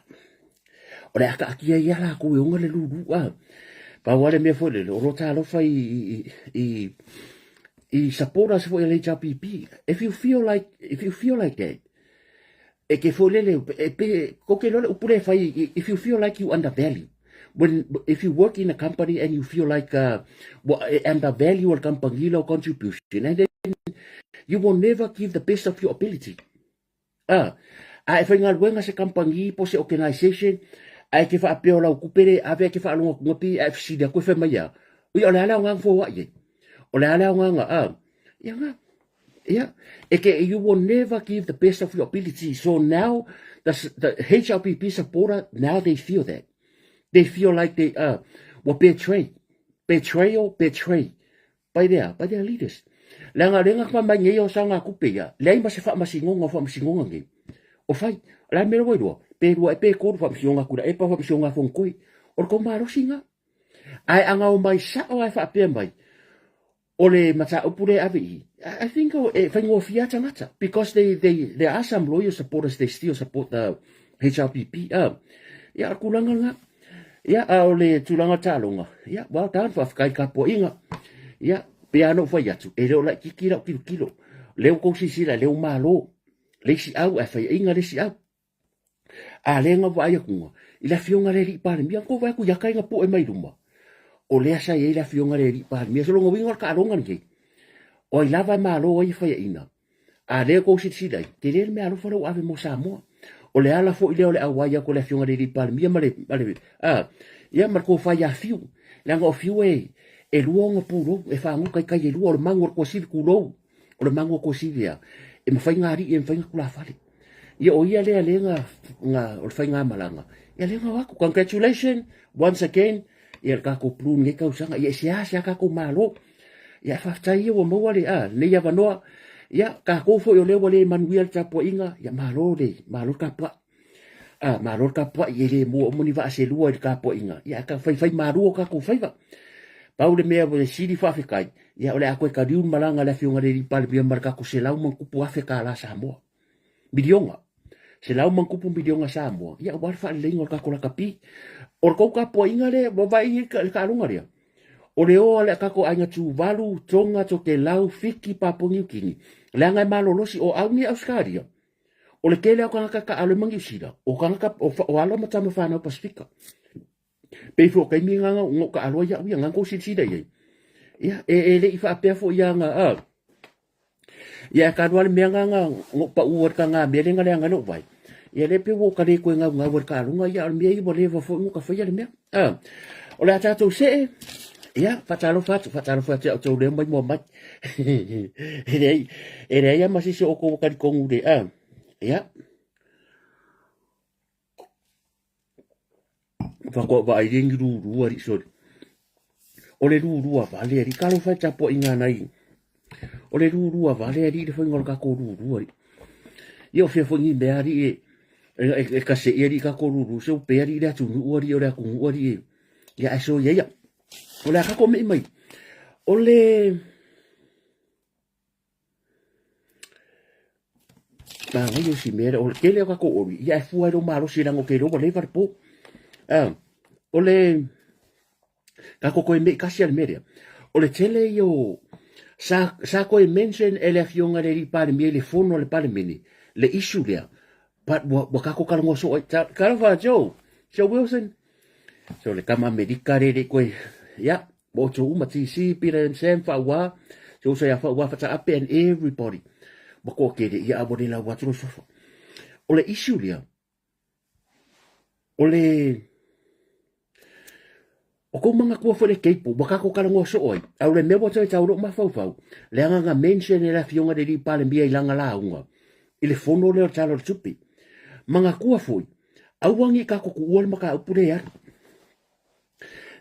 o le a kaatia ia latou e ona le lūlū, a. Pau lava le mea foi lele, o lo talofa i, i, i, i supporters foi a le HRPP. If you feel like, if you feel like that, e ke foi lele, e pe, ko ke lole upu le fai, if you feel like you undervalue, when, if you work in a company and you feel like, well, undervalue le company lau contribution, and then you will never give the best of your ability. Ah, a e faigaluega se company po se organization, a e ke faapea o lau kupe le ave e ke faalogo atu pi a e fesili atu e fai mai a. Ia o le a le aoga fo ai. O le a le aoga a. Ia nga. Yeah. E ke, you will never give the best of your ability. So now, the, the HLPP supporter, now they feel that. They feel like they uh, were betrayed. Betrayal, betrayed. By their, by their leaders. Leaga le nga mai nei o sa ngā kupe ia. Leai ma se whaamasingonga o whaamasingonga nei. O whai, la mea rawa i rua, pe rua e pe kōru whaamasingonga kura e pa whaamasingonga whongkoi. O le kau malosi ngā. Ai anga o mai sao ai whaapea mai. O le mataupu lea e ave i, I think e faigofie a tagata because they, they, there are some loyal supporters, they still support the HRPP. Ia, o le tulaga lena. Ia, a o le tulaga taaloga, ia, well done, faafetai i le tapuaiga. Ia, Pei lava ona ou fai atu, e le o laitiiti lau tilotilo. O lea ua outou silasila, o lea ua malo le isi au ae faiaina le isi au. A lea na vaai atu i le afioga i le alii Palemia, na tou vaai atu ia tai na pue mai luma, o lea sa i ai le afioga i le alii Palemia. So lona uiga o le taaloga lenei, o ai lava e malo ai e faiaina, a lea tou silasila ai, tele le meaalofa lea ua ave mo Samoa. O le ala foi lea o le auai atu o le afioga i le alii Palemia ma le, ma le, a, ia ma le tofa ia Fiu. Leaga o Fiu e, e lua ona pulou, e fagota i tai e lua, o le magu o le tuasivi tulou. O le magu o Tuasivi a, e mafai na alii e mafai na tulafale. Ia o ia lea lea na, na o le faigamalaga, ia lea na o atu. Congratulations once again, ia le tatou Blue lenei tausaga. Ia e seasea tatou malo. Ia faafetai ia ua maua le, a, lenei avanoa. Ia tatou foi o lea ua le manuia le tapuaiga, ia malo le, malo le tapuai. A, malo le tapuai, e le mua uma ni vaa se lua i le tapuaiga. Ia a faifai malu o tatou faiva. Pau le mea ua sili faafetai, ia o le a toe taliu le malaga a le Afioga i le Palemia ma le tatou $100+ Samoa. Miliona. $100+ miliona Samoa, ia aua le faaleleiga o le tatou lakapi. O le tou tapuaiga lea, ua vaai i le taaloga lea. O le o a le tatou aiga Tuvalu, Tonga, Tokelau, Fiti, Papua Niu Kini, leaga e malolosi o au nei Ausetalia. O le tele o tagata taalo ma Niu Sila, o tagata o alo ma tama fanau Pasifika. Pei foi o taimi na na ou taalo ai au ia, na tou silasila i ai. Ia, e le i faapea foi ia na, a. Ia, e talu lava le mea na na ou pau ai le taga mea lea na leaga ai lou vae. Ia, lea pei ua ou ta le toe naunau ai i le taaloga, ia, a o le mea ia ua leva foi ona ta faia le mea. A. O le a tatou see, ia, faatalofa atu, faatalofa atu ia outou lea mai mua mai. E leai, e leai lava ma se isi o outou ua talitonu le, a. Ia. Faatoa vaai le ni lulu alii soli. O le lulu a vale alii. Talofa e tapuaiga nai. O le lulu a vale alii le faiga o le tatou lulu alii. Ia o fea foi ni mea alii e, e, e, e kasei alii tatou lulu. Se upe alii le atunuu alii o le atunuu alii e. Ia ae soia ia. O le a tatou mei mai. O le... Manaia si mea lea, o le tele o tatou oli, ia e fua ai lou malosi leaga ou te iloa ua leva le po. O le tatou toe mei tasi a le mea lea, o le tele ia o sa toe mention e le afioga i le alii Palemia i le fono a le Palemene le issue lea, but ua tatou talanoa soo ai. Talofa Joe, Joe Wilson, so le tama Amerika lea e le i toe, ia, Mo outou uma, TC, Peter and Sam, Faaua, se uso ia Faaua, Fataape and everybody. Ua toatele, ia a ua le lau atu lou suafa. O le issue lea, o le... O kou manatua foi le cable, ua tatou talanoa soo ai. A o le mea ua toe tau lou mafaufau, leaga na mention e le afioga i le alii Palemia i lana lauga, i le fono lea o le Tala o le Tupe. Manatua foi, aua ne i tatou tuua le mataupu lea e alu.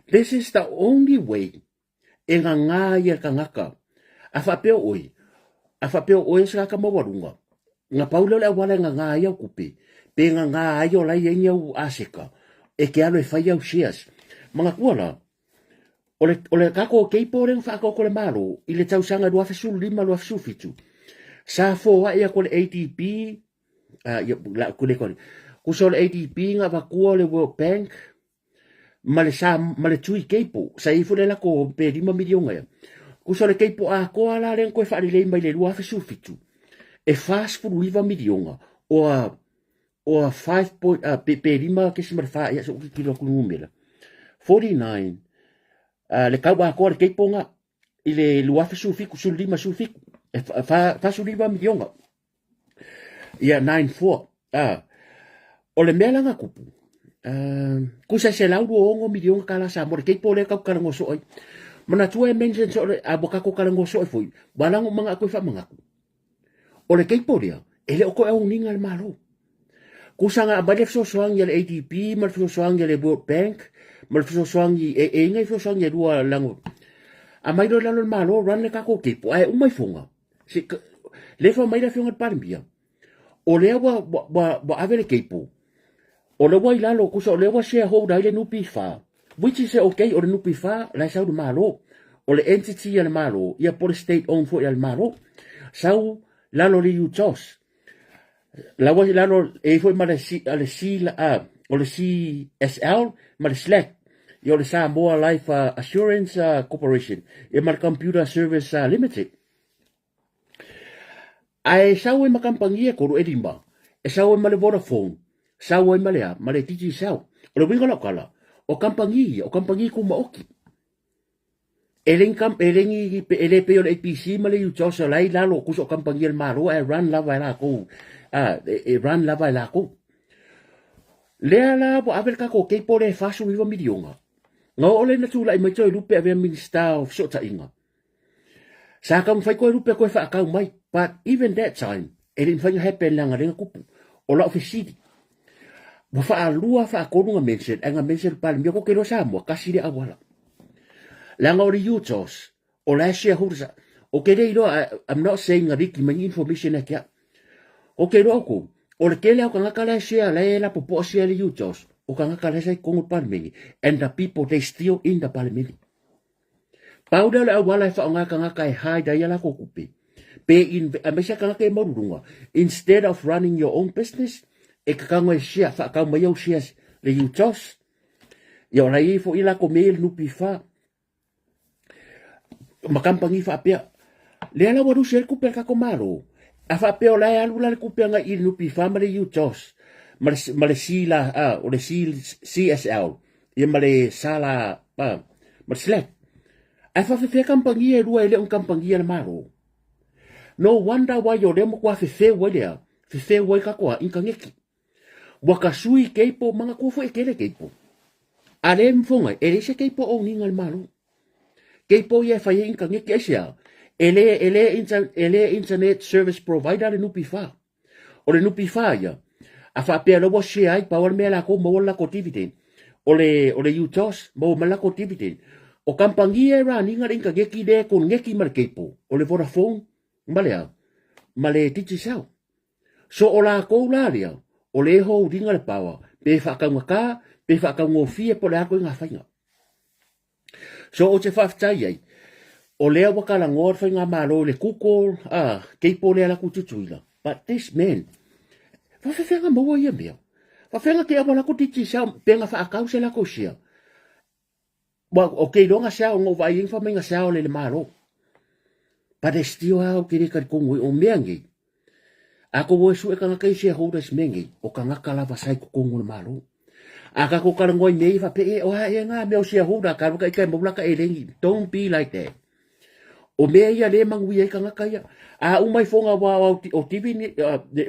This is the only way e gagā ai e le tagata. A faapea o oe, a faapea o oe se tagata maualuga, na pau lea o le auala e gagā ai au tupe, pe gagā ai o la e i ai ni au aseta, e te alu e fai au shares. Manatua la, o le, o le tatou cable lea na faataoto e le Malo i le tausaga 2015 2017, sa foai atu e le ADB, ia, la, kule, kusa o le ADB na avatua o le World Bank, ma le sa ma le tui keipo sa i ai foi le lako pe 5 miliona ea. Tusa o le keipo atoa la lea na toe faalelei mai le 2017 e 49 miliona oa oa 5 point, pe, pe 5.4 ia se ou tilotilo atu i numera 49 le tau atoa le keipo na i le 2017 15 17 e 49 miliona Ia, 94. Ah, o le mea la na tupu, ah, kusa e $126 miliona tala Samoa, le keipo lea kau talanoa soo ai. Manatua e mention soo le, a ua tatou talanoa soo ai foi, ua ala ona ou manatu e faamanatu. O le keipo lea, e le o toe auniga le Malo. Kusa na aumai le fesoasoani a le ADB ma le fesoasoani a le World Bank ma le fesoasoani, e, e inga i fesoasoani e lua lango. Aumai loa i lalo le Malo, run le tatou keipo, ae uma ifoga, Se, le fa mai le afioga i le Palemia, o lea ua, ua, ua, ua ave le cable, o lea ua i lalo, kusa o lea ua shareholder ai le NPF, which is okay, o le NPF la e sau le Malo, o le entity a le Malo, ia po o le state owned foi a le Malo, sau lalo le UTOS, la ua i lalo, e i foi ma le, C, le, C, a, o le CSL ma le SLAC. Ia o le Samoa Life Assurance Corporation, ia ma le Computer Service Limited. Ae sau ai ma kamupani e tolu e lima, e sau ai ma le Vodafone, sau ai ma le a, ma le Digicel. O le uiga o lau tala, o kamupani ia, o kamupani tumaoti. E le e le ni e le pei o le ABC ma le UTOS o la e i lalo tusa o kamupani a le Malo ae run lava e latou, a, e run lava e latou. Lea la ua ave le tatou cable lea e $49 miliona, na oo lea ina tulai mai Toelupe e avea Minisita o Fesootaiga, Sa taumafai Toelupe toe faatau mai, but even that time, e le i mafai ona happen leaga lea na tupu. O lau fesili, ua faalua faatolu na mention, ae na mention le Palemia, tou te iloa Samoa, tasi lea auala. Leaga o le UTOS, o la e shareholders, ou te le iloa, I'm not saying na liki mai ni information ia te au. Ou te iloa outou, o le tele lava o tagata la e share, la e lapopoa share le UTOS, o tagata la e sa i totonu o le Palemene, and the people they still in the Palemene. Pau lea o le auala e faaaoga e tagata e hide ai a latou tupe, pe in, aemaise a tagata e maululuga, instead of running your own business, e tatau e share, faatau mai au shares le UTOS, ia o la e i ai foi latou mea ia le NPF, ma kamupani faapea. Lea la ua lusi ai le tupe a le tatou Malo, a faapea o la e alu la le tupe agai i le NPF ma le UTOS, ma le, ma le C la, a, o le C, CSL, ia ma le sala ma le slack. Ae faafefea kamupani e lua e le o ni kamupani a le Malo. No wonder why o lea matua fefeu ai lea, fefeu ai katoa initaneti. Ua ka sui keipo, manatua foi e tele keipo. A le mfoga, e leai se keipo owning a le Malo. Keipo ia e fai ai initaneti, aisea? E le, e le, inter, e le internet service provider le NPF. O le NPF ia, a faapea la ua share ai, pau le mea lakou maua le lakou dividend. O le, o le UTOS, maua mai le lakou dividend. O kamupani ia e run ina le initaneti lea e koneki ma le cable, o le Vodafone ma le a? Ma le Digicel. So o lakou la lea, o le e holding ina le power, pe faataugata, pe faataugofie po o le a ituaiga faiga. So ou te faafetai ai, o lea ua talanoa le faigamalo i le Google a cable lea la ku Tutuila. But this man, faafefea maua ia mea? Faafefea te awa la ku Digicel pe na faatau se latou share? Well, okay, iloa na share ona ou vaai ai fa mai na share le le Malo. But they still au ke le talitonu ai o mea nei. A ko ua sue tagata i shareholders mea nei, o tagata lava sa i totonu o le Malo. A tatou talanoa i mea ia faapea, e, o a ea ngā mea o shareholder, ka alu ka ika e mau laka eleni. Don't be like that. O mea ia le manuia ai tagata ia. A uma ifo ngā wā o TV ni,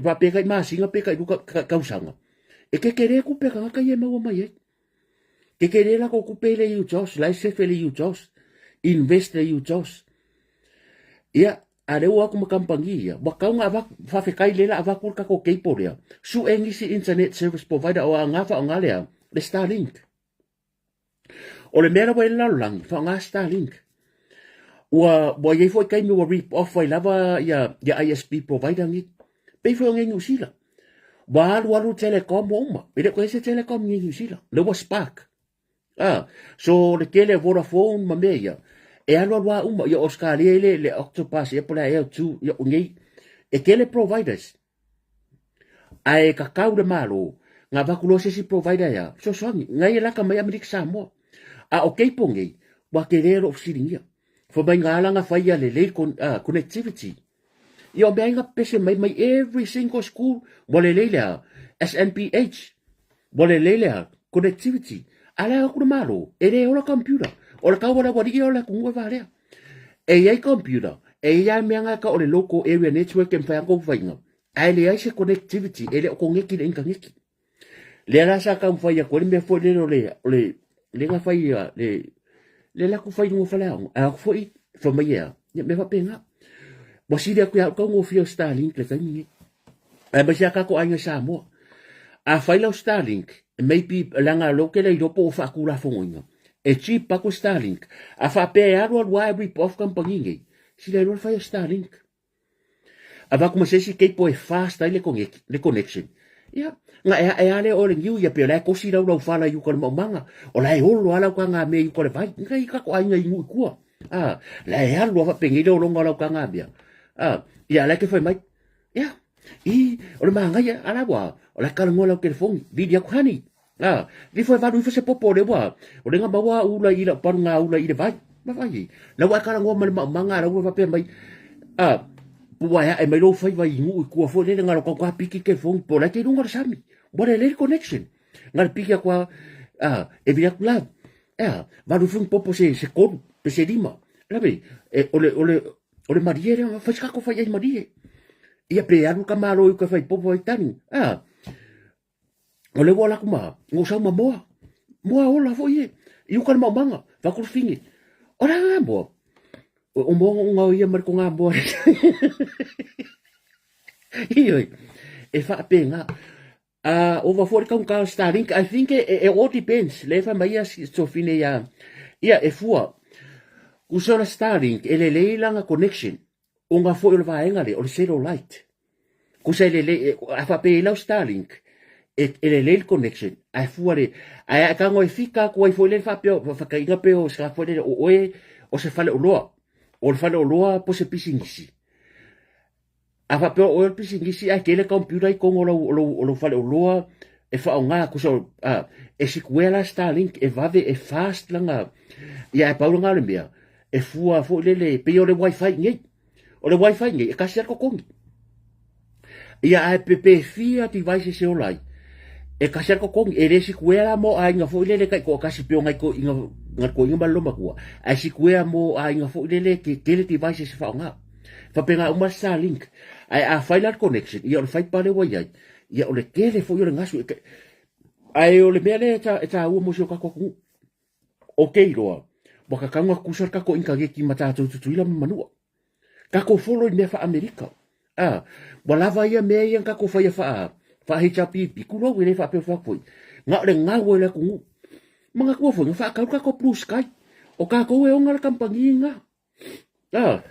faapea kai masina pe kai luka kausaga. E kekelē kupe a tagata ia e maua mai ai. Kekelē lako kupe i le UTOS, la e sefe le UTOS, invest le UTOS. Ia, a lea ua o atu ma kamupani ia, ua tatau ona avatu, faafetai lea o le a avatu le tatou cable lea, sue nisi internet service provider o aoga faaaoga lea, le Starlink. O le mea la ua i ai le lalolagi, faaaoga Starlink. Ua, ua i ai foi taimi ua rip off ai lava ia, ia ISP provider nei. Pei foi o nei Niu Sila. Ua alu alu telecom ua uma. E le o toe i ai se telecom i nei Niu Sila. Lea ua spark. Ah, so le tele o Vodafone ma mea ia, e alu alu lava uma. Ia o Australia i le, le Octopus ea po o le a ea o Two, ia o nei, e tele providers. Ae tatau le Malo, na avatu loa se isi provider ea, fesoasoani, nai e lata mai Amerika Samoa. A o cable nei, ua tele lou fesiligia. Fai mai na ala na fai ia lelei connectivity. Ia o mea ai na pepese mai mai every single school, ua lelei le a, SNPH, ua lelei le a, connectivity. A la e o atu le Malo, e le ola computer. O le tau a le aualii ia o le atunuu e valea. E i ai computer, e i ai mea na e tau o le local area network e mafai ona outou faiga, ae leai se connectivity, e le o koneki le initaneti. Lea la sa taumafai atu ai le mea foi lele o le, o le, lea na fai a, le, lea la ku fai luga o faleaoga, ae aku foi fai mai e a, ia mea faapena. Ua sili atu ia au taugofie o Starlink le taimi nei. Aemaise a tatou aiga i Samoa. A fai lau Starlink, maybe leaga lou ke le iloa po ua faatulafonoina, e cheap atu Starlink. A faapea e alu alu lava e rip off kamupani nei, sili ai loa le fai o Starlink. Avatu ma se isi cable e fast ai le connect, le connection. Ia, na e ae lea o le niu ia pe o la e kosi lau lau fala i uka o le maumaga, o la e olo a lau kaga mea i uka o le vai. Ngai kako aiga i nuu i tua. A, la e alu a faapenei le ologa o lau kaga mea. A, ia la e te fai mai. Ia, i, o le manaia, a la ua, o la e talanoa lau telefoni, vili atu, honey. A, lifo e valu ifo se popo o le ua, o le nga maua ula i lau palu ngā ula i le vai. Ma vai e. Lau ai kala ngoa ma le maumaga a lau ua mai. A, pua e ae mai lou fai vai i nuu i kua foi lele ngalo kau ka piki ke phone po lai te lunga le sami. Ua le lele connection. Nga le piki aku a, a, e vili aku la, e a, valu ifo ni popo se, se kolu, pe se lima. Lawe, e, o le, o le, o le malie lea, fai se kako fai ai malie. Ia pe alu ka malo i ka fai popo ai tanu. A, o le ua laku ma, ngo sau ma moa. Moa ola foi e. I uka le maumaga, fakulufine. O la ngā moa. O moa ngo ngau ia mari ko ngā moa. Ioi, e whaapenga. Ova foi le kaunga o Starlink, I think it, it all depends. Le fa mai ia Sofine ia, ia e fua. Kusa o le Starlink, e lelei langa connection. O ngā foi o le vaenga le, o le satellite. Kusa e lelei, a whape e lau Starlink, e, e lelei le connection. A fua le, a e kango e fika ku ai foi le whapeo, whakainga peo, se ka foi le, o oe, o se fale o loa. O le fale o loa po se pisinisi. A faapea o oe o le pisinisi ae tele computer i totonu o lau, o lou, o lou faleoloa e faaaoga tusa o, a, e sikuea la Starlink e vave e fast lana, ia ae pau lena o le mea, e fua foi lele, pei o le wifi nei. O le wifi nei, e kasi lava le totogi. Ia ae pe, pe fia devices e ola ai, e kasi lava le totogi. E le sikuea la mo aiga foi lele taitoatasi pei o nai toeaiina, nai toeaiina ma le loomatua, ae sikuea mo aiga foi lele ke tele devices e faaaoga. Faapena uma Starlink. Ae a fai la le connection, ia o le faipa lea ua i ai, ia o le tele foi o le gasu. Ae o le mea lea e taua mo si o tatou atunuu. O ke iloa, ua kakau nga kusa le tatou intaneti ma tatou Tutuila ma Manua. Tatou follow i mea faa-Amerika. A, ua lava ia mea ia na tatou faia faa, faa HRPP. Kulou e le faapea fai atu foi. Na o le gau ai o le atunuu. Manatua foi, na faatau le tatou Blue Sky. O tatou e ona le kamupani lena. Ah.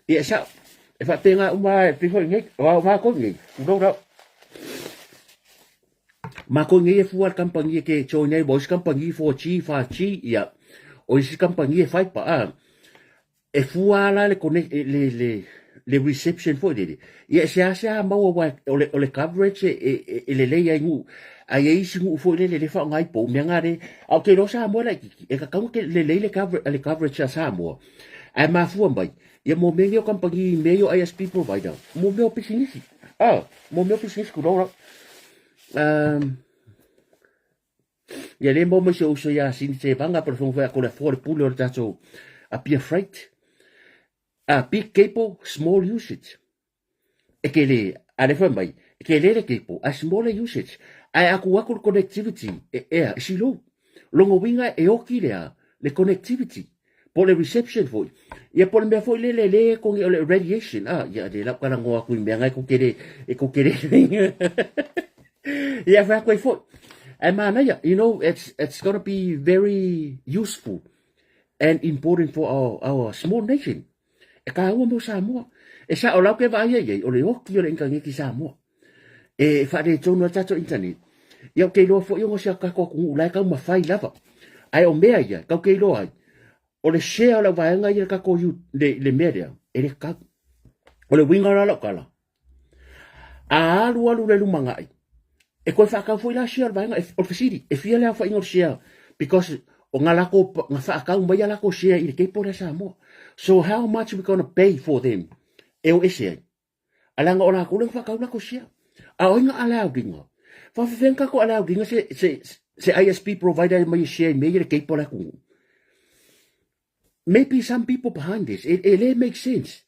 Ia e sao. E faapena uma e pei foi nei, o au mākou nei, tulou rau. Mākou nei e fua le kamupani e ke join nei, o isi kamupani 4G, 5G, ia, o isi kamupani e faipa, ah. E fua la le, connect, le, le, le reception foi lele. Ia e seasea maua wa, o le, o le coverage e, e, e, e lelei ai nuu. A i ai isi nuu foi lele le whaonga ai pou, mea ngā re, a o te iloa Samoa laititi, e kakau ke lelei le, cover, le coverage a Samoa. Ae mafua mai, ia mō mea nei o kamupani mea ia o ISP provider, mō mea o pisinisi. Ah, mō mea o pisinisi ku rora. Um, ia le maua mai si ou uso iā Sini Tevaga po o le Fofoga Fetalai ko le afoa o le pule o le tatou Apia Freight. A big cable, small usage. E kele, a le fai mai, e kele le cable, a small le usage. Ae a ku aku le connectivity, e ea, e slow. Longa uiga e oki lea, le connectivity, po le reception foi. Ia po le mea foi lele le kongi o le radiation. Ah, ia le lau kalangoa aku i mea ngai ko kele, e ko kele. Ia fai aku ai foi. Ae manaia, you know, it's gonna be very useful and important for our small nation. E kāua mo Samoa. E sao lau ke vaai ai ai, o le oki o le intaneti Samoa. E faaletonu ai tatou internet. Ia ou te iloa foi ona si a tatou atunuu la e taumafai lava. Ae o mea ia, tau te iloa ai, o le share o lau vaega ia le tatou le, le mea lea, e le tatau. O le uiga la o lau tala, A alu alu le lumanai, e toe faatau foi la share o le vaega, o le fesili, e fia le aofaiga o le share because o nga lako, nga faatau mai a lako share i le cable lea Samoa. So how much we gonna pay for them e o ese ai? A leaga o lakou lea na faatau lako share. A o ai nga allowed-inga? Faafefea nga tatou allowed-inga se, se, se ISP provider e mai e share i mea ia le cable a le atunuu? Maybe some people behind this. E, e le make sense.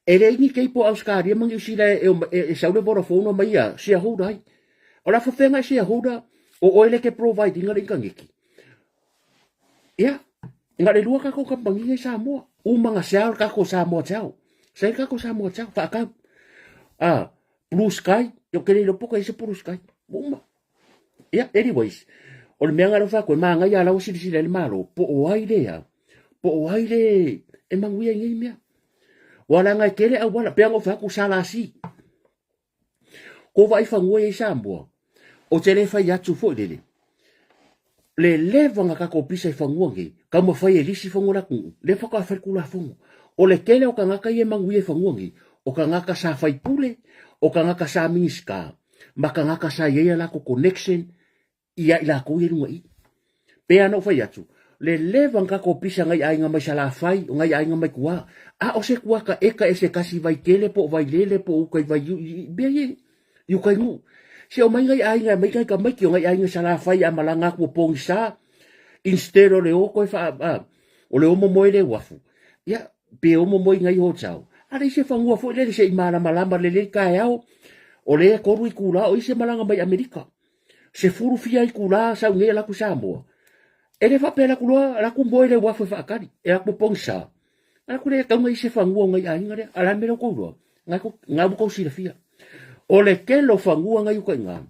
E leai ni keipo Australia ma Niu Sila e, e, e sau le Vodafone o mai ia shareholder ai. O la whawhenga e shareholder o oe le ke providing le intaneti. Ia, nga le lua kako kampangi i Samoa. Uma nga sell kako Samoa Tel. Sell kako Samoa Tel, whaakau. Ah, Blue Sky, yo ke le poka i se Blue Sky. Uma. Ia, anyways, o le mea nga le whaako e maangai a laua silasila i le malo, po o ai lea, po o ai le e manuia i nei mea. Ua leaga e tele auala, pei ona ou fai atu SLC. Ko vaai fanua ia i Samoa, ou te le fai atu foi lele. Le leva na tatou pisa i fanua nei, taumafai e lisi fanua o le atunuu, lea faatoa fai le Tulafono. O le tele o tagata ia e manuia i fanua nei, o tagata sa faipule, o tagata sa Minisita. ma tagata sa i ai a latou connection ia i latou ia i luga i i. Pei lava ona ou fai atu, le leva ona tatou pisa nai aiga mai Salafai, o nai aiga mai tua, a o se kuata eka e se tasi Vaitele po o Vailele po o uta i Vaiu, i mea ia i uta i Nuu. Se omai nai aiga e aumai nai tamaiti o nai aiga Salafai a malaga atu o pogisa, instead o le o toe faa, a, o le o momoe i le uafu, ia, pe o momoe i nai hotel. A leai se fanua foi lele se i malamalama lelei taeao, o lea e 3 itula o i se malaga mai Amerika. 10 fia itula sau nei alu atu i Samoa. E le faapea alu atu loa, alu atu moe i le uafu e faatali, e alu atu pogisa. Alu atu lea e tatau ona i ai se fanua o nai aiga lea. A o le a le mea lea ua outou iloa? Na ua outou silafia. O le tele o fanua na i uta i ina,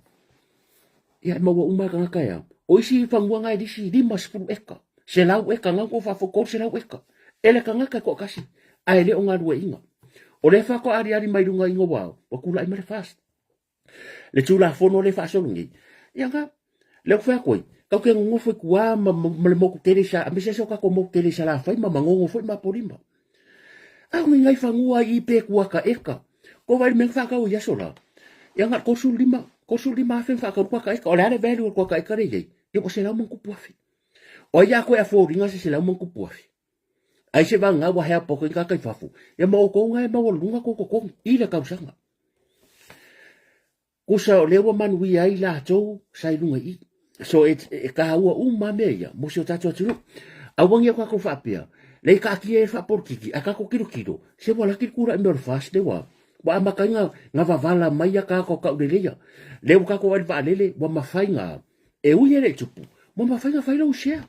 ia e maua uma e tagata e a. O isi fanua na e lisi 50 eka, 100 eka, na ua faafofoga 300 eka. E le tagata e toatasi, ae le o galueaiina. O lea faatoa aliali mai luga i ua tulai mai le FAST. Le Tulafono lea e faasolo nei, ia na, lea ou fai atu ai, tatou te nonofo i tua ma, ma, ma le motu tele i sa, aemaise se o tatou motu tele i Salafai ma Manono foi ma Apolima. A o ni nai fanua i pe tua ka eka. Ko vai le mea na whakau i aso la. Ia nga 35, 35 afe na whakau kua ka eka. O le ale value o kua ka eka le iei. Ia o se lau mankupu afe. O ai a koe a fōringa se se lau mankupu afe. Ai se vanga ua hea poko i ka kai fafo. Ia ma o kou ngai maua lunga ko kokongi i le kausaga. Kusa o lea ua manuia ai latou sa i luga i i. So e, e kāua uma mea ia mo si o tātou atunuu. Aua ngia kākou faapea, lei kaatia e faapolitiki, a kākou kilokilo, se ua laki le kulaʻi mea o le FAST le ua, ua amata ai nga, nga wavala mai ia kākou kauleleia. Le ua kākou ai le vaalele, ua mafai nga, e ui e le i tupu, ua mafai nga fai lou share.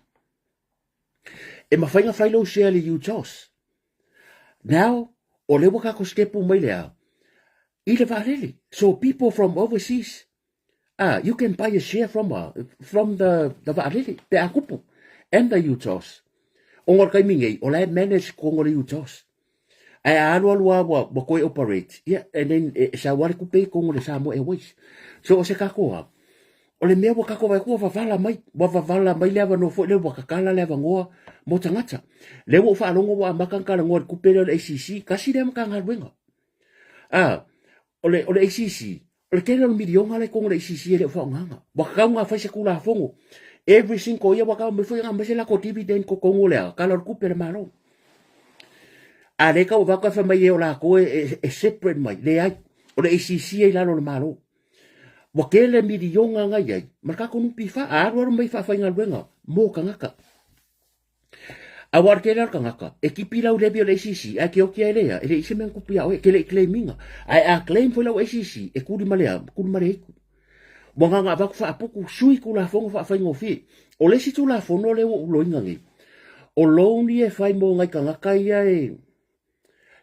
E mafai nga fai lou share le UTOS. Now, o lea ua kākou skepu mai le a, i le vaalele. So people from overseas, ah, you can buy a share from, from the, the vaalele, pe a kupu, and the UTOS. O ngā taimi nei, o la e manage ko ngā UTOS. Ae a alu alu a ua, ua koe operate, yeah, and then e, e sa wale kupe i kongo le Samoa Airways. So o se kako a, o le mea ua kako vai kua wavala mai, ua wavala mai le avanoa foi le ua kakala le avanoa mo tagata. Le ua whaalongo ua amaka ngā ngoa le kupe lea o le ACC, kasi lea Matagaluega. A, o le, o le ACC, o le tele o le miliona la i totonu o le ACC e le o faaaogaina. Ua tatau ona fai se Tulafono. Every single year ua tatau mai foi ona aumai se latou dividend i totonu o le Tala o le Tupe a le Malo. A lea e tau avatu ae fai mai e o latou e, e, e separate mai. Leai, o le ACC e i lalo o le Malo. Ua tele miliona na i ai ma le tatou NPF a alualu mai faafaigaluega mo tagata. Aua o le tele o le tagata, e tipi lau levy o le ACC, ae ke oti ai lea, e leai se mea na tupu ia oe, e te le i claim ina. Ae a claim foi lau ACC, e kuli ma le a, kuli ma le itu. Ua na ona avatu faaputu, sui Tulafono faafaigofie. O le isi Tulafono lea ua ou loina nei, o loan ia e fai mo nai tagata ia e,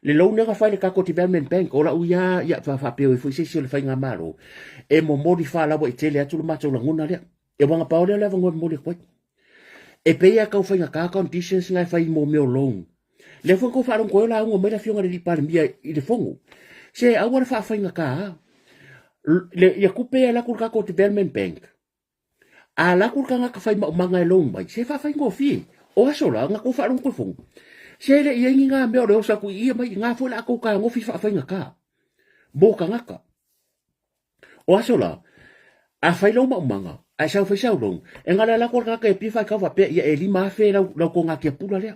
le loan lea na fai le tatou Development Bank, o lau ia, ia faapea ai foi se isi o le faigamalo, e momoli faalauaitele atu le matou lagona lea. E wanga pao lea le avanoa e momoli atu ai. E pei a tau faigata conditions na e fai mo mea o loan. Lea foi kou faalogo ai o lauga mai le afioga i le alii Palemia i le fono. Se aua le faafaigata le, ia tupe e alu atu i le tatou Development Bank. A alu atu le tagata fai maumaga e loan mai, se faafaigofie. O aso la, na kou faalogo i le fono. Se e le i ai ni ngā mea o le oso atu i ia mai i ngā foi la kou tagofi faafaigata mo tagata. O aso la, a fai lau maumaga, ae sau fai sau loan, e ngala la ko ka ke pi fai kau faapea ia e 5,000 lau lau konga kia pula lea.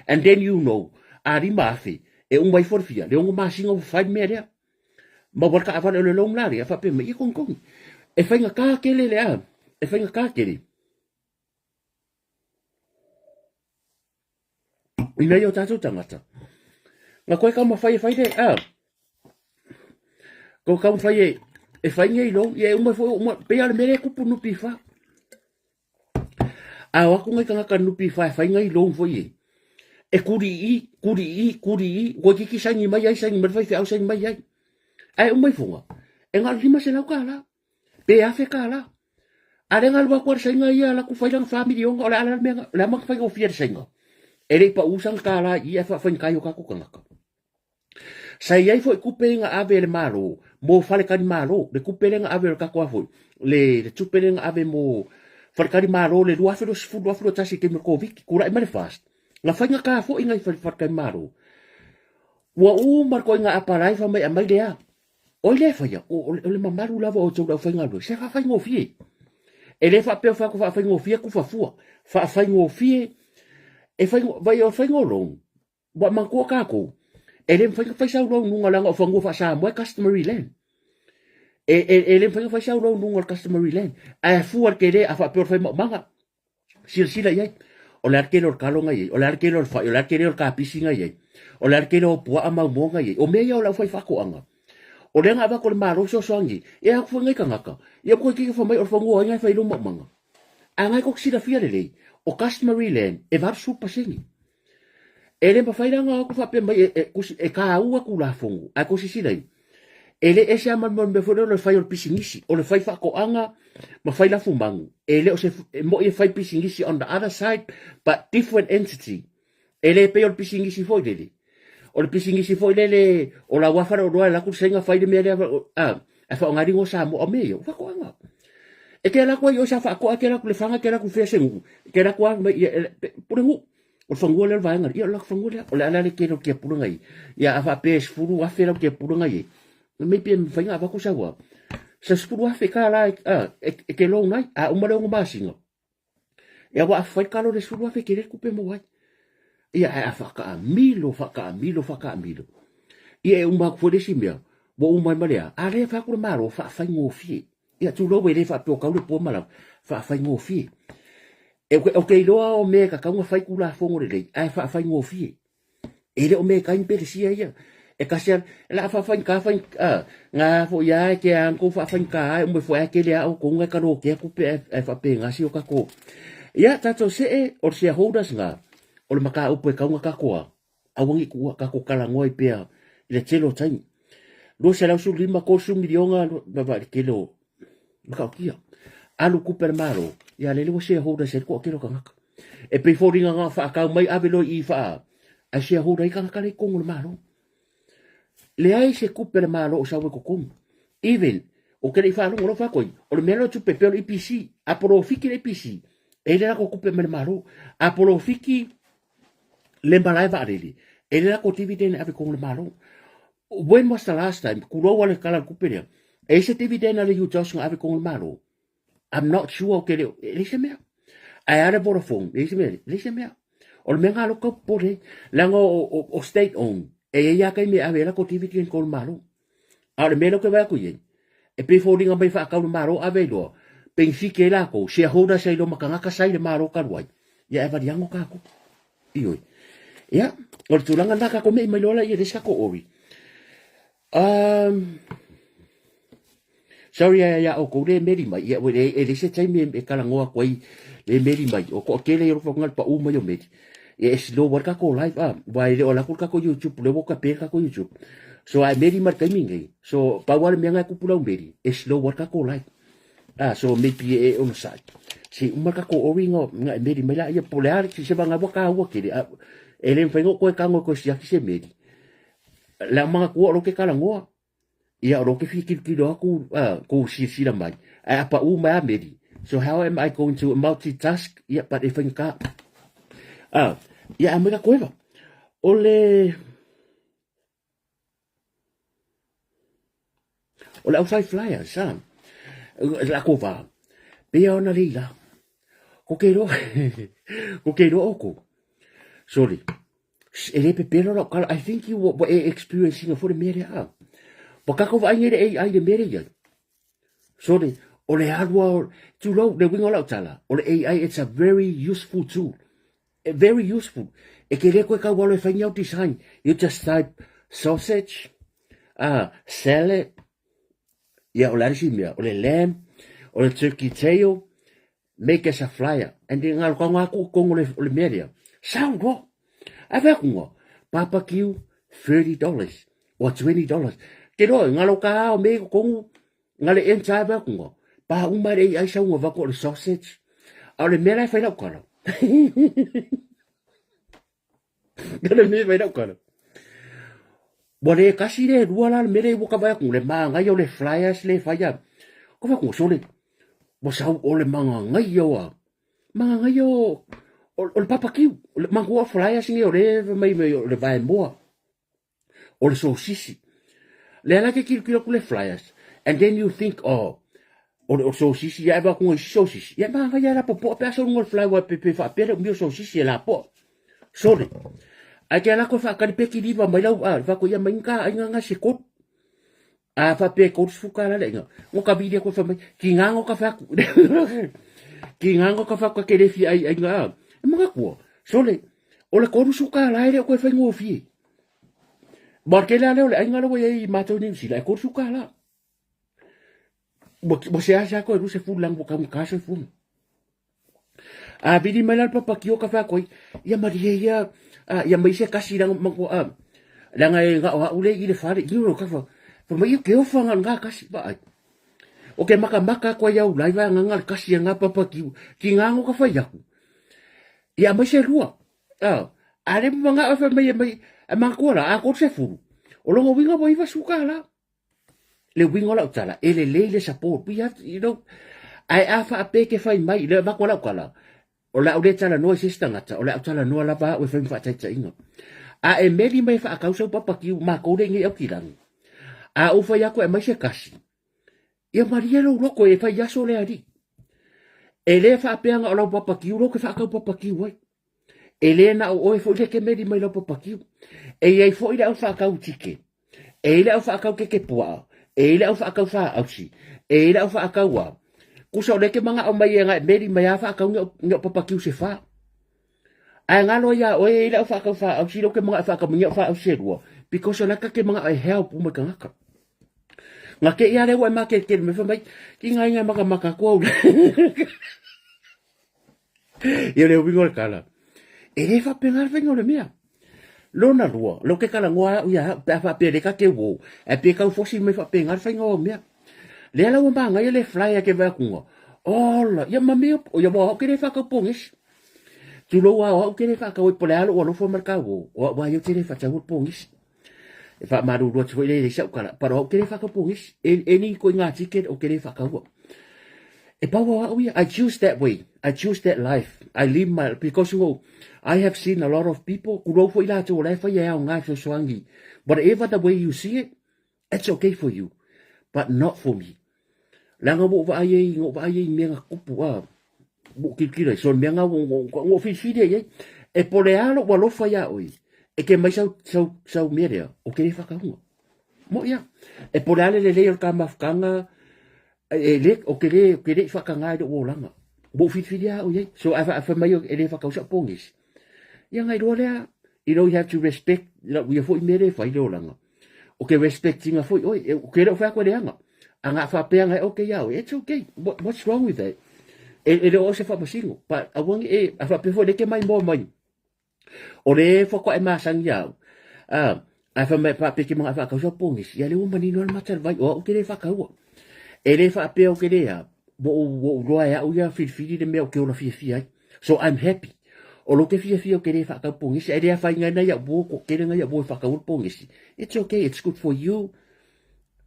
And then you know, a 5,000, e uma ifo le fia, le 6 masina ua fai le mea lea. Ma ua le taavale o le loan la lea, faapea mai, ia kogikogi. E faigata tele le a, e faigata tele. Ina ia o tātou tangata. Nga koe taumawhai e whai le, a, ko taumawhai e, e whai nei lou, ia e uma foi, uma, pei a le mere kupu nupi wha. A o aku ngai tangata nupi wha e whai ngai lou foi e. E kuri i, kuri i, kuri i, koe kiki saini mai ai, saini mai whai wheau saini mai ai. A e uma i fonga, e ngā lima se lau ka la. Pe afe kālā. A le galu aku a le saiga ia ala ku fai lana wha miliona o le ala le mea le ama whai o fia le saiga. E le i pa usa nga kālā i e wha whai kai o kako kangaka. Sa i ai foi kupe i nga ave e le malo, mo whare kari malo, le kupe le nga ave o le kako a foi, le, le tupe le nga ave mo whare kari malo le 2010, 2021 te me Covid, kura i mare fast. Nga whai nga kā foi nga i whare kari malo. Ua u mar ko i nga aparai wha mai a mai le a. O ai lea e faia? O, o, o le mamalu lava o outou le aufaigaluega, se faafaigofie. E le faapea o fai faafaigofie atu fafua. Faafaigofie, e fai, vai o le faiga o loan, ua manatua tatou, e le mafai ona fai sau loan luga leaga o fanua faa-Samoa e customary land. E, e, e le mafai ona fai sau loan luga o le customary land. Ae fua le tele a faapea o le fai maumaga. Silasila i ai, o le a le tele o le talo na i ai, o le a le tele o le fai, o le a le tele o le kapisi na i ai, o le a le tele o puaa ma umoa na i ai. O mea ia o le aufaifaatoaga. O lea na avatu e le Malo e fesoasoani e atu foi nai tagata, ia toeitiiti fai mai o le fanua o ai na e fai ai lou maumaga. A na e tou te silafia lelei, o customary land e 80%. E le mafai la ona o atu faapea mai e, e, e taua Tulafono, ae tou silasila i ai, e le ese lava ma le mea foi lea o le fai o le pisinisi, o le fai faatoaga ma fai lafumanu, e le o se, e moni e fai pisinisi on the other side, but different entity. E le pei o le pisinisi foi lele. O le pisinisi foi lele, o lau afa le oloa e alu atu le Saina fai le mea lea, a, ae faaaoga le igoa Samoa. O mea ia, o faatoaga. E te alu atu ai i o sa faatoa, e te alu atu i Lefaga, e te alu atu i fea se nuu, e te alu atu lava mai, ia, Pulenuu. O le fanua lea o le vaega lea, ia o le latou fanua lea. O le a la le tele o le tiapula na i ai. Ia a faapea e 10,000 lau tiapula na i ai, maybe e mafai ona avatu sau a se $10,000 e, a, e, e te loan ai. A uma le 6 masina, ia ua fai le kalo le 10,000 tele le tupe maua ai. Ia ae a faataamilo, faataamilo, faataamilo. Ia e uma atu foi le isi mea, ua uma ai ma le a, a lea e fai atu le Malo, faafaigofie. Ia tulou e le faapea o tau le pua ma lau, faafaigofie. E, o ke iloa o mea e tatau ona fai Tulafono lelei, ae faafaigofie. E le o mea e tai ni pelesia ia. E kasi a, e la faafaigata fai, a, ngā foi a e ke a kou faafaigata a e ume foi a kele a o kou ngai kalo ke aku pe e faapena si o kako. Ia, tatou see, o le shareholders ngā, o le mataupu e kau nga kako a, aua ne i tuua tatou talanoa ai pea i le tele o taimi. 215, 30 miliona, vaavaai i le tele o matautia. Alu tupe a le Malo, ia lele ua shareholders ai le toatele o tagata. E pei foliga na faatau mai ave loa i i faa, ae shareholder ai tagata la i totonu o le Malo. Leai se tupe a le Malo o sau ai totonu. Even, ou te le i faalogo lau fai atu ai, o le mea lea o tupe pei o le EPC, a polofiki le EPC, e le latou tupe mai le Malo. A polofiki le malae vaalele, e le latou dividend e ave i totonu o le Malo. When was the last time, tulou a le tala o le tupe lea, e i ai se dividend a le UTOS na ave i totonu o le Malo? I'm not sure ke le, e leai se mea. Ae a le Vodafone, e leai se mea, leai se mea. O le mea ngā loko popole, leaga o, o, o state owned, e i ai lava taimi e ave ai latou dividend i totonu o le Malo. A o le mea lea ou te vaai atu i ai, e pei e foliga mai faatau le Malo ave ai loa, penefiti ai latou, shareholders ai loa ma tagata sa i le Malo talu ai, ia ae valiago tatou. Ioe. Ia, o le tulaga lena tatou me'i mai loa laia i le isi tatou ori. Um, sorry ai ia outou le meli mai, ia, e, e leai se taimi e talanoa atu ai le meli mai, o toatele ia o le whakangalu paʻū mai o meli. Ia e slow ai le tatou live, ah, wa e le o alu atu le tatou YouTube, lea ua kape le tatou YouTube. So a e meli mai le taimi nei, so pau lava le mea na e tupu lau meli, e slow ai le tatou live. Ah, so maybe e onosai. Se i uma le tatou ori nga, nga e meli mai la, ia po o le a le se vanga ua kāua tele, ah, e le mafai ona koe tago e koe siaki se meli. Le au manatua o lo ke talanoa, ia o lo ke fia tilotilo atu uh, kou silasila mai, ae a paʻū mai a meli. So how am I going to multitask? Ia, but e faigata. Ah, ia a mai ka koeva. O le O le au fai flyers, ah. La ko va. Pea ona leila. Ko ke roa, ko ke roa o ko. Sorry. E le pepelo lau kala. I think you were experiencing a for le mea lea. Ah. Ua kākou vaai nei le AI le mea lea i ai. Sorry. O le alu a, tulou, le uiga o lau tala, o le AI, it's a very useful tool. Very useful. E ke le koe kau alo e whai ni au design. You just type sausage, salad, ia o le a le isi mea, o le lamb, o le turkey tail, make us a flyer. And then ngā roka ngā ku kongo le, o le mea lea. Sound loa. Ai whai aku ngā, barbecue, $30 or $20. Te roa, ngā roka o me kongo, ngā le entire whai aku ngā, pā uma le ai sau ngā wako o le sausage. A o le mea la e whai lau kala. Ka le mea whai lau kala. Ua le kasi le lua la le mea lea ua ka vaai atu, le magaia o le flyers le fai a. Ka vaai atu, sole, ua sau o le magagaia oa. Magagaia o, o, o le papakiu. O le manatua o flyers nei o le mai mai o le vaemoa. O le sosisi. Lea la ke tilotilo atu le flyers and then you think oh o le sosisi ia e vakuga i si sosisi. Ia magaia e lapopoa pe a sau luga o le fly wa pe pe faapea le umi o sosisi e lapoa. Sole. Ae ke ala koe whaakari pe ki riva mai lau a whako ia mai ka ainga nga se koru. A whapea e 30 kāra le ainga. Ngo ka viria koe whamai ki ngā ngo ka whaku. Ki ngā ngo ka whaku ka ke rewhi ai ainga a. E mga kua. Sole. O le 30 kāra e le o koe whai ngōwhie. Ma ke lea leo le ainga lewa i mātou New Zealand e 30 kāra. Ua se asa koe ruse fulang ua kaunga ka soifua. A vili mai la le papa ki o ka wha koi, ia marie ia, a, ia mai se kasi ranga mango a, ranga e ngao a ule i le whare, i ro ka wha, wha mai o ke ofa ngā ngā kasi, ba ai. O ke maka maka koe au lai vai ngā ngā kasi a ngā papa ki, ki ngā ngo ka whai aku. Ia mai se rua, a, a le mga o wha mai e mai, e mga la, a ko se furu. O longo winga wa iwa suka la. Le uiga o lau tala, e lelei le support. We have, you know, ae a faapea ke fai mai, le avatu a lau tala, o le au le talanoa i se isi tagata, o le au talanoa lava au e fai ma faataitaiga. A e meli mai e faakau sau papa kiu, makou le nei au kilagi. A ou fai atu e aumai se kasi, ia malie lou loko e fai aso le alii. E le faapea na o lau papa kiu lou ke faakau papa kiu ai. E le na o oe foi le ke meli mai lau papa kiu. E iai foi le au faakau tike. E i le au faakau keke puaa. E i le au faakau faausi. E i le au faakau a. Kusa o le ke manga o mai e ngai meli mai a faakau ni o papa kiu se fa. Ae ngalo ia oe e i le au faakau faausi lo ke manga e faakau mai o faausi se lua. Because o laka ke manga e help uma kangaka. Nga ke ia le ua e makerekere mai fa mai ki ngai ngai maka maka kua ule. Ia le uiga o le kala. E le faapena le faiga o le mea. Lona lua, lo ke kala ngoa au ia pe a faapea le ka ke wo, e pe kau fosi mai faapena le faiga o mea. Lea la ua māngaia le fly a ke vai akunga. Ola, ia ma mea, o ia wa au ke le whakau pongesi. Tulou a o au ke le whakau e pole alo ua lofo ma le ka wo, o au ai au te le whatau o le pongesi. E whaamaruru atu foi le le sau kala, paro au ke le whakau pongesi. E, e ni ko i ngā ticket o ke le whakaua. E pau au au ia, I choose that way. I choose that life. I live my, because you I have seen a lot of people, kulou foi latou o la e fai e ao ngā fesoasoani. Whatever the way you see it, it's okay for you, but not for me. Leaga ua ou vaai ai, ua ou vaai ai i mea na tupu, a, ua ou tilotilo ai, so le mea na ua, ua, ua ou filifili ai ai. E po le a lou alofa iā oe, e ke mai sau, sau, sau mea lea, o ke le whakahunga. Mo ia, e po le a le lelei o le ka mafukanga, e le, o ke le, o ke le i whakangā i lou olaga. Ua ou filifili a au i ai. So, a wha mai e le whakausa pongesi. Ia ngai loa lea, you know, you have to respect, lau ia foi mea le whai le olaga. O ke respectinga foi oi, e, o ke leo whai koe leanga. A ngā whāpeanga e okay iā oe, it's okay. What, what's wrong with that? E, e leo o se whamasingo. But a wangi e, a whapea foi le ke mai moa mai. O le whakoa e māsangi au. A, a wha mai whapea ke mga whakau sa pongisi. Ia le ua manino ana mata vai, o au ke le whakaua. E le whapea o ke le a, wo o roa e au ia whiriwhiri le mea o ke ola fiafia ai. So I'm happy. O lo ke fiafia o ke le whakau pongisi, e lea whainga nei au wo, ko kere ngai au wo e whakau o pongisi. It's okay, it's good for you.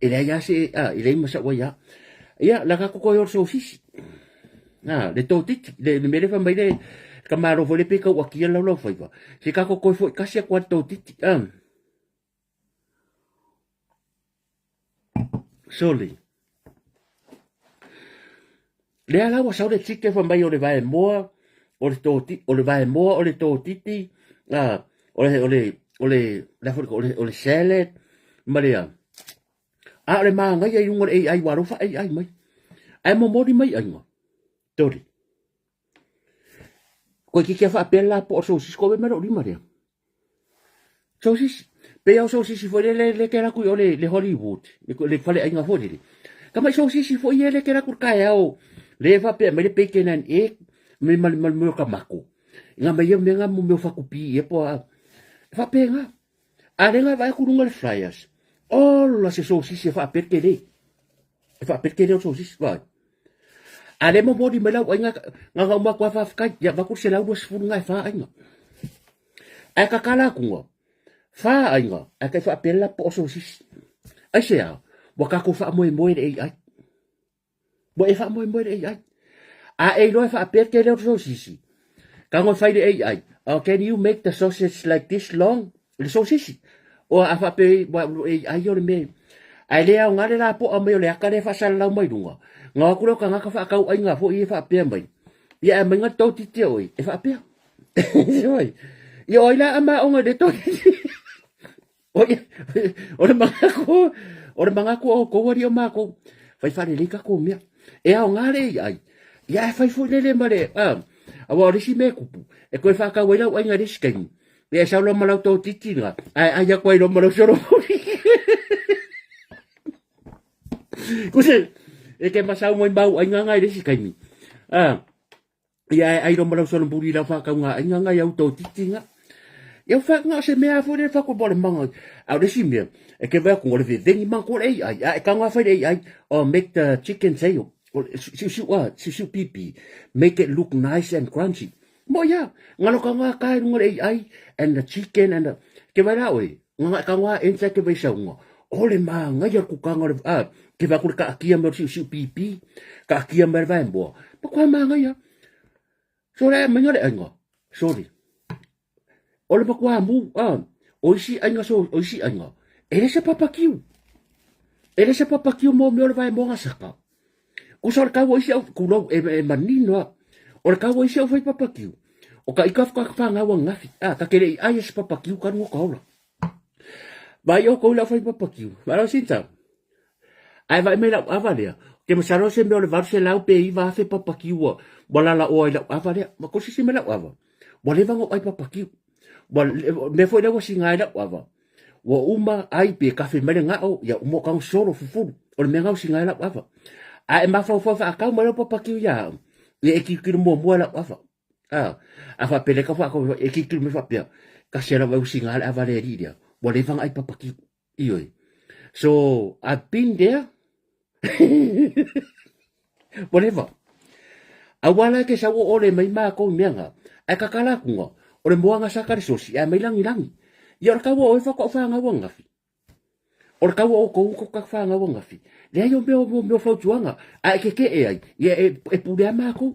E lea ia se, a, e lea masa ua ia. Ia, la ka koko e oro sosisi. A, le tōtiti, le, le mere wha mai le, ka maro fo le pe kau akia lau lau whaiwa. Se ka koko e fo i kasi a kua tōtiti. A. Soli. Lea la ua sau le tike fai mai o le vaemoa, o le tōti, o le vaemoa, o le tōtiti, a, o le, o le, o le, le, o le, o le salad, ma le a. A o le māngaia i runga o le AI, ua alofa AI mai. Ae momoli mai aiga. Tori. Koe ki kia whaapea la po o sosisi, ko we mai lou lima lea. Sosisi, pei au sosisi foi le le le ke laku i o le le Hollywood, le le fale aiga foi lele. Ka mai sosisi foi e le ke laku kai au le faapea mai le bacon and egg me ma ma mo ka mako. Nga mai e me nga mo me fakupi e po a. Faapea nga. A le nga vai ku lunga le flyers. Ola se sosisi e faapea ke le. E faapea ke le o sosisi vai. A le momoli mai lau aiga nga nga uma kua whawhikai, ia vaku se lau 20 nga e wha aiga. Ae ka kala akunga, wha aiga, ae kai whaapea la po o sosisi. Ai se a, wa kako whaamoemoe le AI. Wa e whaamoemoe le AI. A e iloa e whaapea ke leo sosisi. Ka ngoi whai le AI. Oh, can you make the sausage like this long? Le sosisi. O a whaapea, wa AI o le mea. Ae le aoga le lapoa mai o le aka lea e faasalalau mai luga, na o atu lea o tagata faatauaiga foi ia e faapea mai, ia ae aumai na totiti e oe, e faapea. Ia o ai la a maoga i le totiti? O le manatu, o le manatu o outou alii o matou, fai faalelei tatou mea. E aoga le AI, ia ae fai foi lele ma le, aua o le isi mea e tupu, e toe faatau ai lau aiga i le isi taimi, ia e sau loa ma lau totiti lena, ae ai atu ai loa ma lau solomuli. Kuse, e ke masau mai mau aiga ngai le isi taimi. Ia e ai loa ma lau solomuli i lau faatauga aiga ngai au totiti nga. Ia fa nga se mea foi le fa ko bole manga. A o le isi mea, e ke vai atu o le veveni mantu o le AI, a e tago a fai le AI, oh make the chicken tail, siusiu a, siusiu pipi, make it look nice and crunchy. Mo ia, ngalo ka ngā kai runga le AI and the chicken and the, ke vai la oe, nga ka ngā ensa ke vai saunga. O le māngai a kukanga o le, a, ke vai aku le kaakia me o le siusiu pipi, kaakia me le vaemboa. Pa kua māngai a. So le mainga le ainga. Sorry. O le matua mu, a, o isi aiga so, o isi aiga. E le se papakiu. E le se papakiu mo mea o le vaemoa saka. Kusa o le kau o isi au, kulou, e, e manino a. O le kau o isi au whai papakiu. O ka ika whakawhangau a ngafi. A, ka kere i ai e se papakiu ka runga ka ola. Vai o kou lau whai papakiu. Vai sinta. Ae vaai mai lau ava lea, ke masalo se mea o le 800 pe 9,000 papakiu ua, ua lalaoa i lau ava lea. Ma ko sisi mai lau ava, ua leva ona ou ai papakiu. Ua, mea foi lea ua singa ai lau ava, ua uma ai pe kafe mai le gao, ia uma o kago solo fufulu. O le mea na ua singa ai lau ava. Ae e mafaufau faatau mai lau papakiu ia au, ia e tilotilo muamua i lau ava. A, a faapea lea ka faatau, e tilotilo mai faapea, kasi lava e ua singa le ava le alii lea, ua leva ona ai papakiu. Ioe. So, I've been there. Whatever. Aua la ke sau o ole mai mākou i mea ngā. Ai ka kala akunga, o le moanga sa kare sosi, ai mai langi langi. Ia o le kaua o e whakao whāngau angafi. O le kaua o kou ko ka whāngau angafi. Leai o mea o mea whautuanga, a e ke ke e ai, ia e, e pule a mākou.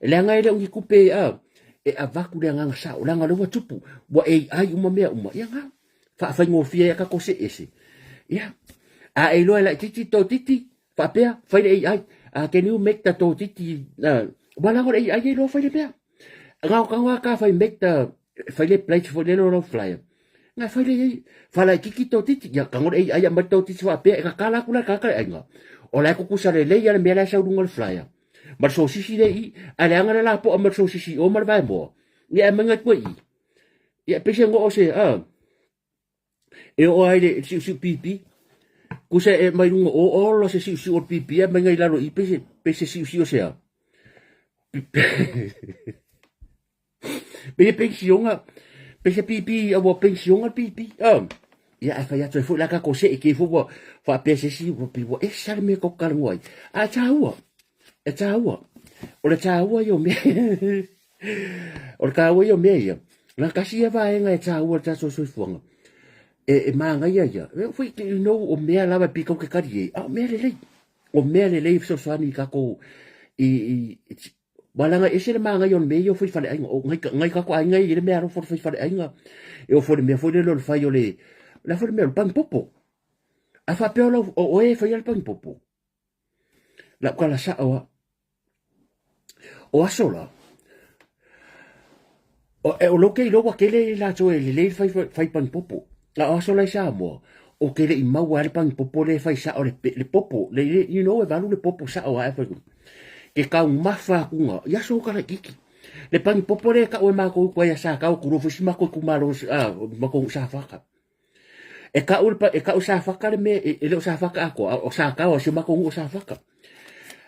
E leaga e le o ni kupe a, e avaku le anganga sa, o leaga le ua tupu, ua e ai uma mea uma. Ia ngā. Faafaigofie ai ka kose ese. Ia. A e iloa e laititi tō titi, faapea, fai le AI. Can you make the tō titi, wala ngo le AI e iloa fai le mea. Ngā o kanga ka fai make the, fai le plate fai le lolo flyer. Ngā fai le AI, falaititi tō titi, ia ka ngo le AI a mai tō titi faapea, e ka kala aku la ka ka le ainga. O la e kukusa le lei a le mea la e sau lunga le flyer. Ma le sosisi le i, a le anga le la poa ma le sosisi o ma le vaemoa. Ia e mainga koe i. Ia, pei se ngoo se, a, e oo ai le siusiu pipi. Kusa e mai lunga o olo se siusiu o le pipi, e mai ngai lalo i, pei se, pei se siusiu se a. Pei e pensionga, pei se pipi, a ua pensionga le pipi, a. Ia, ae fai atu ai foi la kako se e ke fo ua faapea se si, ua pei ua esa le mea kau kalongo ai. A e tāua, e tāua. O le tāua i o mea. O le kāua ia o mea ia, nā kasi ia vaega e tāua le tātou soifuaga, e, e māngaia ia, e foi, you know, o mea lava e pīkau ke kari e, a o mea lelei, o mea lelei e fesoasoani i kākou, i, i, i Walaga ese le māngaia o le mea ia o fai faleaiga, o ngai, ngai kākou aiga i le mea alofa o le fai faleaiga, e o foi le mea foi lele o le fai o le, le a foi le mea o le pagipopo. A faapea o lau, o oe e faia le pagipopo, lau tala sao a, O aso la, o, e, o lou ke iloa ua tele i latou e lelei le fai, fai pagipopo. A o aso la i Samoa, o ke le i maua ai le pagipopo le fai sao le, le popo, le, le, you know, e valu le popo sao ae fai. Ke kaumafa akuga, i aso o kalaikiki. Le pagipopo le kau e mākou kua ia sa kau kuro fusi mako i kumalo, ah, mako sa whaka. E kau le e kau sa whaka le me e le o sa whaka ako o sa kau o si mako o sa whaka.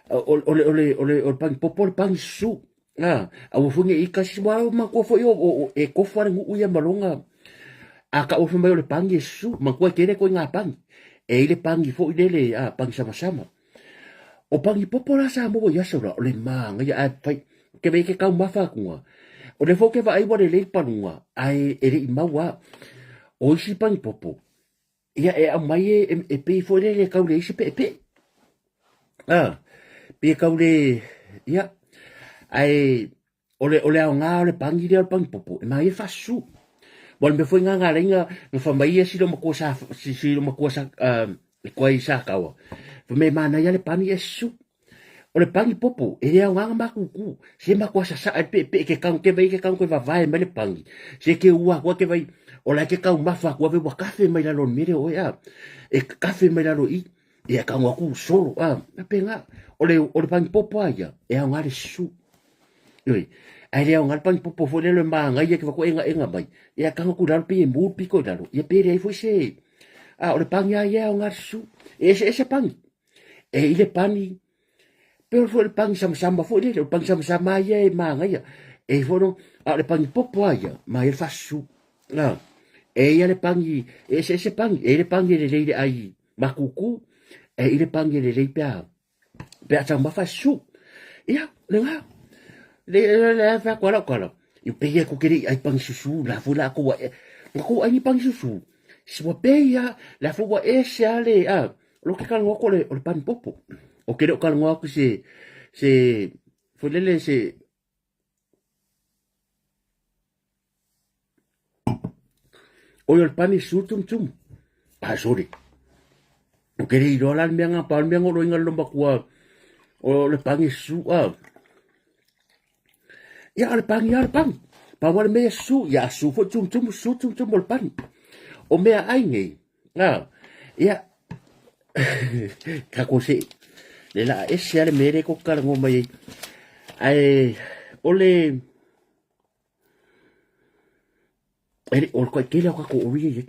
O o le o le o le o le pangi popo le pangi su. Ah, a ua fungi i kasi wa ma ko fo o o e kofu ale ngu ia malonga. A ka o mai o le pangi e su, ma kua kere ko ngā pangi. E i le pangi fo i lele a pangi sama sama. O pangi popo la sa mo ia sora o le manga ia a fai ke ve ke kau mafa kunga. O le fo ke va ai wa le le palunga ai e le i maua o isi pangi popo. Ia e au mai e, e, e pei fo le le kau le isi pe pe. Ah, pe kau le ia ai O le, o le aoga o le pangi lea o le pangi popo, e māia whaasu. Wa le mea foi ngā ngā reinga, nga wha mai ia silo makua sa, silo makua sa, E koe i Sakawa. Fa me manaia le pani e susu. O le pani popo, e le aoga na makuku. Se maku asa sa e pe pe ke kau ke vai ke kau ke vavae mai le pani. Se ke ua kua ke vai o la ke kau mafa kua ve wa kafe mai lalo mere o e a. E kafe mai lalo i. E kau aku solo a. Na penga o le pani popo aia e aoga le susu. Oi, ai le aoga le pani popo foi le le mangaia ke va ko enga enga mai. E a kanga ku lalo pe e mu piko lalo. Ia pe le ai foi se a o le pani a ia aoga le susu. E ese ese pani. E i le pani, pe o foi le pani samasama foi lele, o le pani samasama a ia e magaia. E i foi no, a o le pani popo a ia, ma ia le faasusu. A, e ia le pani, e ese ese pani, e i le pani e lelei le ai makuku, e i le pani e lelei pe a, pe a taumafa e susu. Ia, le ngā. Le, le, le, le, le, le, le, I pei e ko kere ai pangi susu la fu la ko wa e nga ko ai ni pangi susu si wa pei ya la fu wa e se ale a lo ke kalongo ko le o le pani popo o ke le o kalongo aku se se foi lele se o le pani su tum tum ah sorry o ke le iloa la le mea nga pa le mea ngolo inga lomba kua o le pani su a ia o le pani a le pani pa wa le mea su ia su fo tum tum su tum tum o le pani o mea ai nei a ia ka ko se le la ese ale mere ko kala ngo mai ai o le e o ko kele o ka ko ori e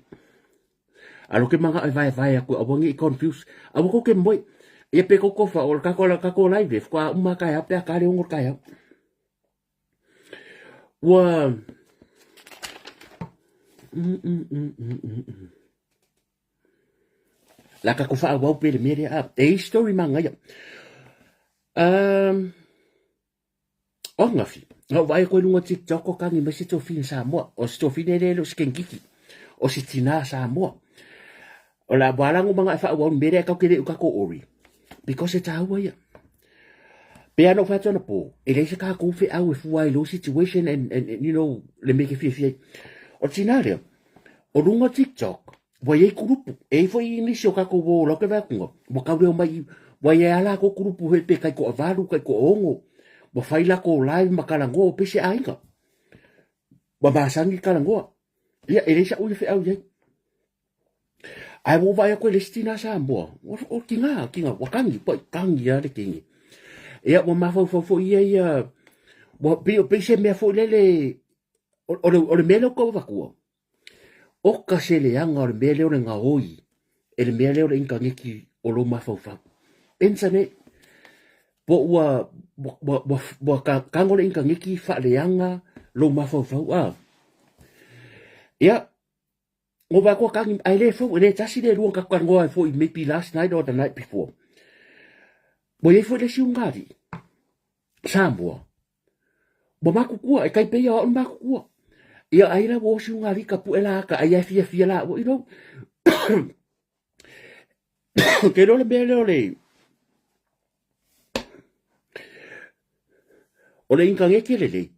alo ke manga e vai vai aku awangi i confuse awa ko ke moi ia pe ko ko fa o ka ko la ka ko live ko uma ka ya pe ka le ongo ka ya ua mm mm mm mm mm La ka ko whaawau pe le mere a e story mangaia. Um, o ngafi. Nga vai koe lunga TikTok o kangi mai se tofine Samoa. O se tofine le lo se kengiki. O se tina Samoa. O la walango manga e whaawau mere a kau ke le uka ko ori. Because e tāua ia. Pe ano whai tona pō, e leisa kā kou whe au e fua i lo situation and you know, le me ke fia fia. O tina lea, o lunga TikTok, ua iai kurupu, e i foi i nisi o kākou o lau ke vaeakunga, ua kau leo mai, ua iai a lākou kurupu he pe kai koa valu, kai koa ongo, ua whai lako live ma kalangoa o pese āinga. Ua masangi kalangoa. Ia, e leisa ui whe au iai. Ai ua vaai aku e le isi tina Samoa, o kinga, kinga, ua kangi, ua kangi a le kingi. Ia, ua mafaufau foi ia ia, ua pei, pei se mea foi lele, o, le, o le mea lea o kou avatua, o ka se leaga o le mea lea o le gaoi, e le mea lea o le initaneti o lou mafaufau. Internet, po ua, ua, ua, ua, ua tago le initaneti faaleaga lou mafaufau, a. Ia, Ngo vai koa kangi, ai le fau, e le tasi le lua ka kangoa e foi, maybe last night or the night before. Mo iei foi le si ungari, Samoa. Mo makukua, e kai peia o makukua. Ia ai la wo si ungari ka pu e la ka ai e fia fia la, you know. Ke lo le mea leo le, o le inkaneke le lei.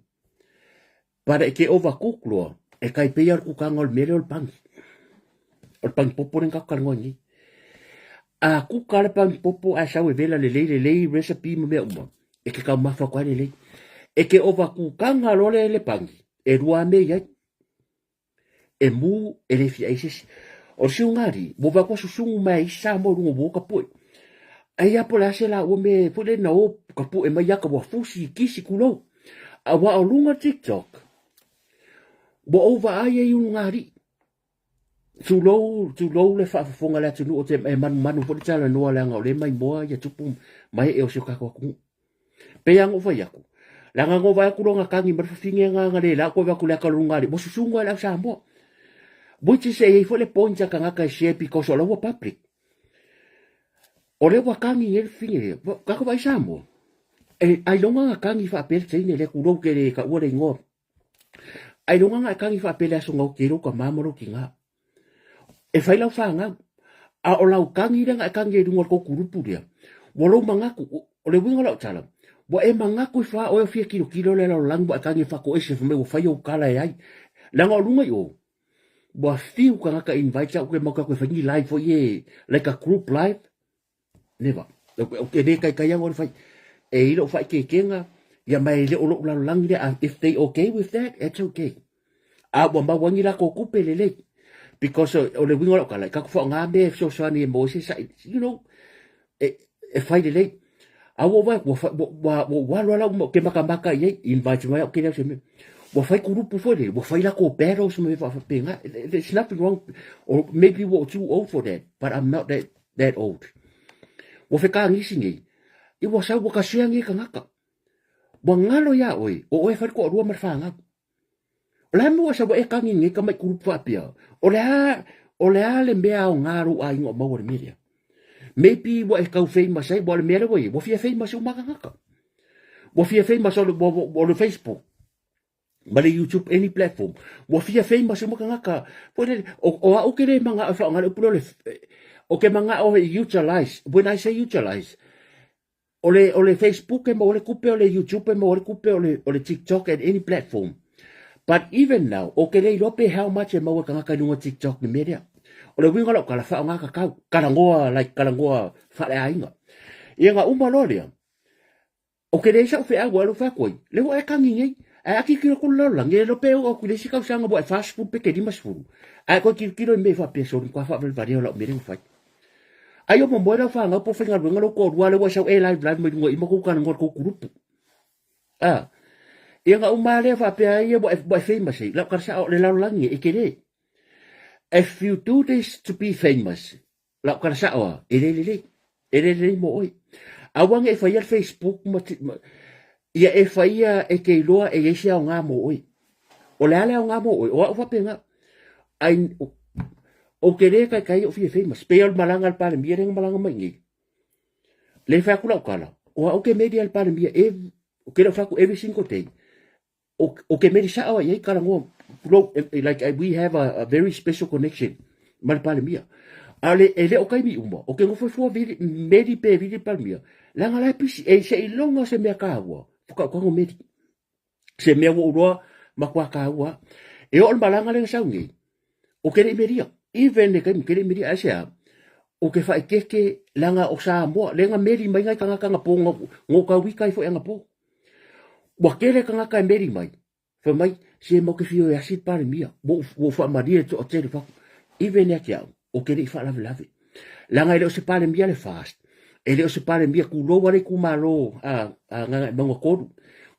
But e ke overcook loa, e kai pei a le kukanga o le mea lea o le pani. O le pani popo lea ka ngoa nei. A kuka le pani popo ae sau e vela lelei lelei recipe ma mea uma. E ke taumafa atu ai lelei. E ke overcookanga loa le pani, e lua mea i ai. E mū, e le fia ai se isi. O le siugari, ua vaai kua susugu mai ai isi Samoa i luga o ka poe. Ai a po le a se la ua me foi le na o ka poe mai ia ka ua fusi kisi kulou. A ua o luga TikTok, ua ou vaai ai ulugalii. Tulou, tulou le faafofoga a le atunuu o te e manumanu foi le talanoa leaga o lea e maimoa ia tupu ma ee o si o tatou atunuu. Pei lava ona ou fai atu, leaga na ou vaai atu loa na tagi mai le fafine na na le la koe atu le ata o le luga ua susuga ai le au Samoa. Which is e i ai foi le point a tagata e share because o la ua public. O lea ua tagi nei le fafine lea, tatou vaai Samoa, e ailoga na tagi faapea le teine lea tulou ke le taua le igoa. Ailoga na e tagi faapea le aso na oti ai lou tama ma lou tina. E fai lau fanau, a o lau tagi lea na e tagi ai i luga o le tou kulupu lea, ua lou manatu, o le uiga o lau tala, ua e manatu ifo lava oe o fia tilotilo le lalolagi ua e tagi e faatoese fai mai ua fai ou tala e ai. Leaga o luga i o, Ua fiu tagata invite au ke mau ke fai ni live foi e like a group live. Never. O ke le kai kai au fai. E i lo fai ke kenga ia mai le o lo lalolagi le if they okay with that, it's okay. A ua maua ni lako kupe lelei. Because o le uiga o lau tala, i tatou faaaoga mea e fesoasoani e maua ai se sai, you know, e, e fai lelei. A ua vaai atu, ua, ua, ua, ua alu ala uma, ke makamaka i ai, invite mai au ke leo se mea. Ua fai kurupu foi lele, ua fai lako battles ma mea faapena. There's nothing wrong, or maybe we're too old for that, but I'm not that, that old. Ua fekagisi nei, i ua sau ua kasea nei kanaka. Ua ngalo iā oe, o oe e fai le toalua ma le fanau. O le a mea ua sau ai e kagi nei ka mai kurupu faapea? O le a, o le a le mea aoga lou aiga o maua i le mea lea? Maybe ua e tau famous ai, ua o le mea lea ua i ai, ua fia famous uma tagata. Ua fia famous o le, o le Facebook ma le YouTube, any platform. Ua fia famous uma tagata. Foi lele, o, o au ke le mangao e whaonga le upu lea o le, o ke mangao e utilize. When I say utilize, O le, o le Facebook e maua le kupe, o le YouTube e maua le kupe, o le, o le TikTok and any platform. But even now, o ke le iloa pe how much e maua e kangaka i lunga TikTok ni mea lea. O le uiga o lau tala, whaonga kakau, kalangoa, like kalangoa whaleaiga. Ia nga uma loa lea, o ke leai sa'u feau ua alu fai atu ai, le ua e kagi nei, ae a tilotilo atu le lalolagi, e le iloa pe oo atu i le isi tausaga ua e 40 pe te 50, ae toe tilotilo i mea i faapea, soli matua faavalevalea o lau mea lea ua fai. Ai o momoe lau fanau po o faigaluega lou toalua lea ua e sau e live live mai luga i i ma tou talanoa i le tou kulupu. A. Ia na uma lava lea faapea ai ua e, ua e famous ai. Lau tala sao o le lalolagi e tele. If you do this to be famous, lau tala sao lava, e le lelei. E le lelei mo oe. Aua ne i faia le Facebook ma, ma ia e faia e te iloa e i ai se aoga mo oe. O le a le aoga mo oe, o au faapena. Ai, ou te le taitai ou fia famous. Pei o le malaga a le Palemia lea na malaga mai nei. Le fai atu lau tala, o au ke meli a le Palemia, e, ou te le o fai atu every single day. O, o ke meli sao ai ai kala ngoa, like we have a very special connection ma le Palemia. A le, e le o taimi uma, o ke nofo fua vili, meli pe vili le Palemia, leaga la e pisi, e se iloga o se mea taua, whakaukago meli. Se mea ua ou loa matua taua. E oo le malaga lea na sau nei, o ke le i melia. Even le taimi, ke le i melia. Aisea? O ke whaikeke leaga o Samoa, lea na meli mai nai tagata anapo, no ka wika ai foi anapo. Ua tele tagata e meli mai, fai mai, se mau ke fio e asi le Palemia, ua ou faamalie le toatele fatu. Even ia te au, o ke le i faalavelave. Leaga e le o se Palemia le FAST, e le o se Palemia, tulou a le itumalo a, a Gagaemauga 3,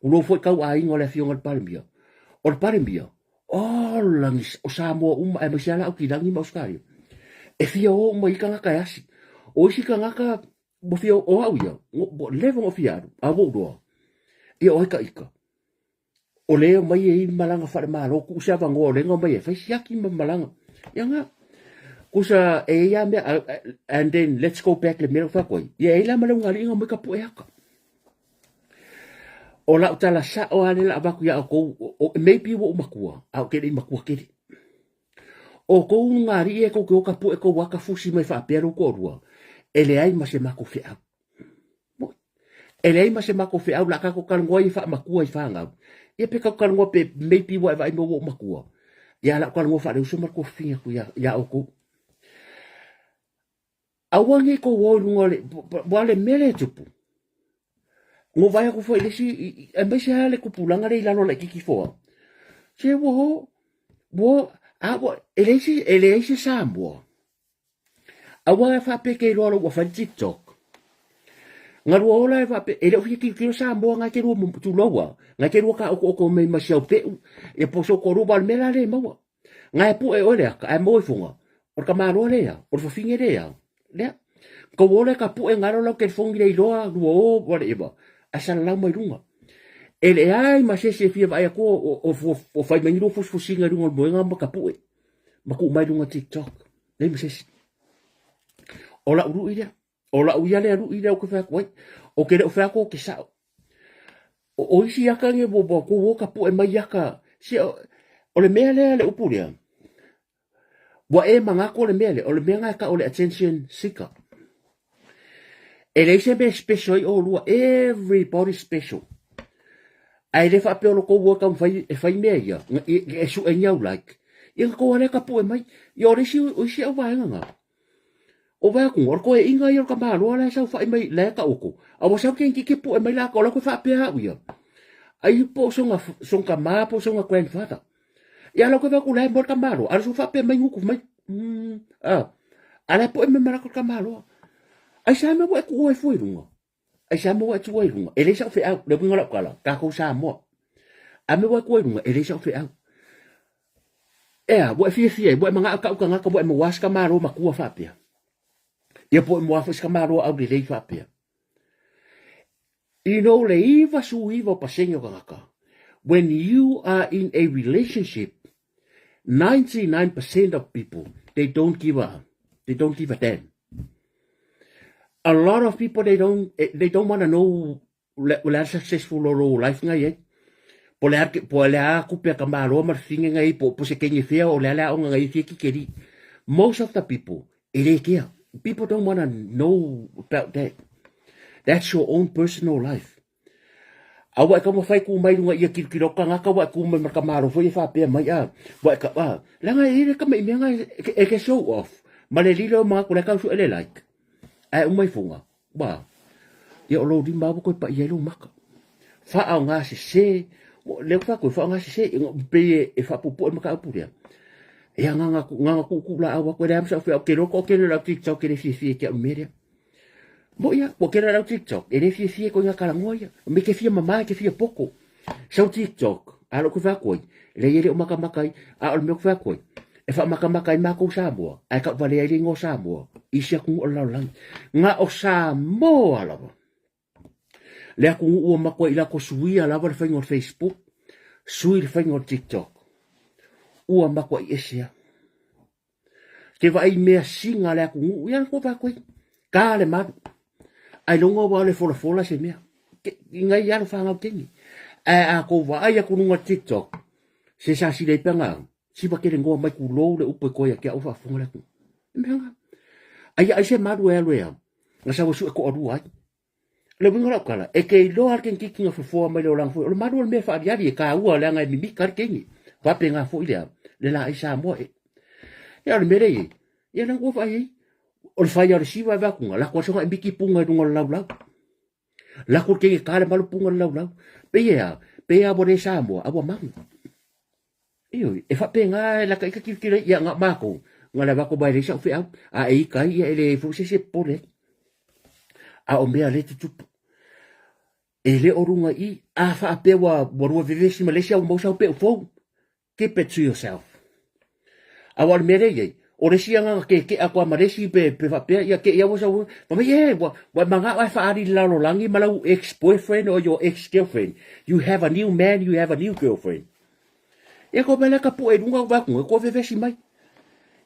tulou foi tau aiga o le afioga i le Palemia. O le Palemia, ola ni, o Samoa uma, aemaise lava la Aukilani ma Ausetalia, e fia o uma i tagata e asi. O isi tagata, ua fia o au ia, ua leva ona fia alu, a ua ou iloa, ia o ai ka ika. O lea e omai e i malaga faale-Malo, tuu se avanoa o lea na omai e fai siaki ma malaga. Ia na, kusa e i ai lava mea, and then let's go back le mea lea ua fai atu ai, ia e i ai la ma le ulugalii na omai ka pue aka. O lau tala sao lava lea o le a avatu ia outou, maybe ua ou matua, a ou te le i matua tele. O tou ulugalii e tou te o ka pue tou aka fusi mai faapea lou toalua, e leai ma se matou feau. Moi. E leai ma se matou feau la tatou talanoa ia faamatua i fanau. Ia pe tatou talanoa pe maybe ua e vaai mai ua ou matua. Ia la ou talanoa faaleuso ma le tuafafine atu ia, ia outou. Aua nei tou o i luga o le, ua le mea lea e tupu. Ngo vaai atu foi i le isi, aemaise lava le tupulaga lea i lalo laitiiti ifo au. Se ua o, ua, a ua, e leai se, e leai se Samoa. Aua e faapea ke iloa lou ua fai le TikTok. Nga lua ola e faapea, e le o fia tilotilo Samoa ngai te lua tulou a, ngai te lua taoto'oto mai ma si au pe'u, ia po o so toalua, aua o le mea la lea e maua. Nga e pu'e oe le aka, ae maua ifoga, o le tamaloa lea, o le fafine lea, lea. Kou ola e ka pu'e nga alo lau telefoni le iloa, lua o, whatever, ae salalau mai luga. E leai ma se isi e fia vaai atu o fai mai ni lua fusifusiga i luga o le moega ma ka pu'e, ma tuu mai luga TikTok. Leai ma se isi. O lau lui lea. O lau ia lea lui lea ou te fai atu ai. O ke le o fai atu o ke sao. O, o isi aka ni ua ua kou o ka pu'e mai aka. Se o, o le mea lea le upu lea. Ua e manatu o le mea lea, o le mea na e tau o le attention seeker. E leai se mea special ai oulua, everybody special. Ae le faapea o lo tou o e taumafai e fai mea ia, e sue ni au like. Ia na kou alea ka puʻe mai. Ia o le isi, o isi au vaega na. O vae atu, o le toeaiina ia o le tamaloa la e saofai mai la e taoto, a ua sau ke ke puʻe mai la o la koe faapea au ia. Ai po o sona, sona tama po o sona grandfather. Ia la koe vae atu la e moe le tamaloa, a le faapea mai gutu mai. A, a la e puʻe mai ma la koe tamaloa. Ai sa mea ua e tuua ai fua i luga. Ai sa mea ua e tuua i luga. E leai sa'u feau, le uiga o lau tala, tatou Samoa. A mea ua e tuua i luga, e leai sa'u feau. Ea, ua e fiafia ai, ua e manao ka'u tagata ua e mauā se tamaloa matua faapea. Ia po o e mauā foi se tamaloa aulelei faapea. You know, le 99 o pasene o tagata, when you are in a relationship, 99% of people, they don't give a, they don't give a damn. A lot of people, they don't, eh, they don't want to know le, le a successful o lou life nga iai. Po le a, po le a kupe a ka maloa ma le finge nga iai, po, po se kenge fea o le a le aonga nga iai fia kikeri. Most of the people, e le kea. People don't want to know about that. That's your own personal life. A ua e taumafai ku mai lunga ia kilokilo kangaka ua e ku mai ma ka malo foi e faapea mai a ua e ka a leaga e le kama i mea nga e ke show off ma le lilo ma ku le kau su ele like ae uma ifoga ua ia o lou lima ua koe paia ai lou maka faaaoga sese lea ua faapea faaaoga sese pei e faapuupuu ai mataupu lea ia nganga nganga kuukuu laau atu e leai ma sau feau ke loa toatele o le au tiktok e le fiafia i ke au mea lea Mo ia, ua kena lau TikTok, e le fiafia koe ngā kalagoa ia. Me ke fia mamae, ke fia poko. Sau TikTok, a lo koe whakoi, le ia le o makamaka ai, a o le mea koe whakoi. E whaamakamaka ai mākou Samoa, ae kau vale ai le ingoa Samoa, i si atunuu o le lalolagi. Nga o Samoa lava. Le atunuu ua matua i lako suia lava le whainga o Facebook, sui le whainga o TikTok. Ua matua i ese a. Ke vaai mea singa le atunuu, ia kua whakoi. Ka le malu. Ai longa wa le folafola se mea. Ke, ngai alo whangau kengi. Ae a ko vaai aku lunga TikTok, se sa sile i panga, siva kere ngoa mai ku lou le upo i koia kia o whaafonga le atunuu. E mea nga. Ai ai se malu e alu e au. Nga sa wasu e ko alua ai. Le uiga o lau tala, e ke iloa le kenkiki nga fofoa mai le olaga foi, o le malu o le mea faaliali e kāua leaga e mimika le kengi. Faapena foi lea, le laei Samoa e. Ia o le mea lea i ai, ia lea ua vaai ai, o le whai o le siva e vakunga, lako a songa e miki punga i lunga o le laulau. Lako le kenge kā le malu punga le laulau. Pei e a, pei a ua le Samoa, a ua magu. Ioe, e faapena e laka i ka kilokilo ai ia nga makou, nga le avako mai leai sau feau, a e ika ai ia e leai foi se isi e popole ai. A o mea le tutupu, e le o luga i, a faapea ua, ua lua vevesi ma le isi a ua mau sau peu fou, keep it to yourself. A ua o le mea lea i ai, o le isi agaga keke'a koa ma le isi pe, pe faapea ia ke ia ua sau, fai mai, e, ua, ua e mana'o ae faaali i le lalolagi ma lau ex-boyfriend or your ex-girlfriend. You have a new man, you have a new girlfriend. Ia ko mea ka puʻe i lunga o vaku, e koe vevesi mai.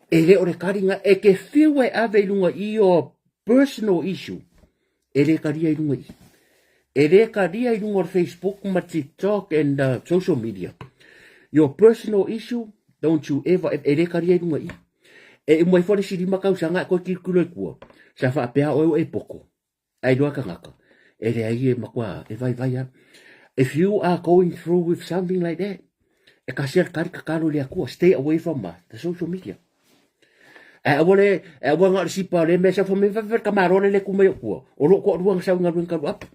E le o le karinga, e ke whiu e ave i lunga i your personal issue. E le karia i lunga i. E le karia i lunga o Facebook ma TikTok and social media. Your personal issue, don't you ever, e le karia i lunga i. E umai fo le sirima kausanga e koe kilokilo i kua. Sa whaapea oe o e poko. Ai loa tangata, e leai e matua e vaivai ana. If you are going through with something like that, e kasi al kari kakalo le akua, stay away from the social media. E aua le, e aua ngā le sipa le mea sa whame whawhai ka māroa le le kumai o kua. O lo koa rua ngā sau ngā rua karu apa.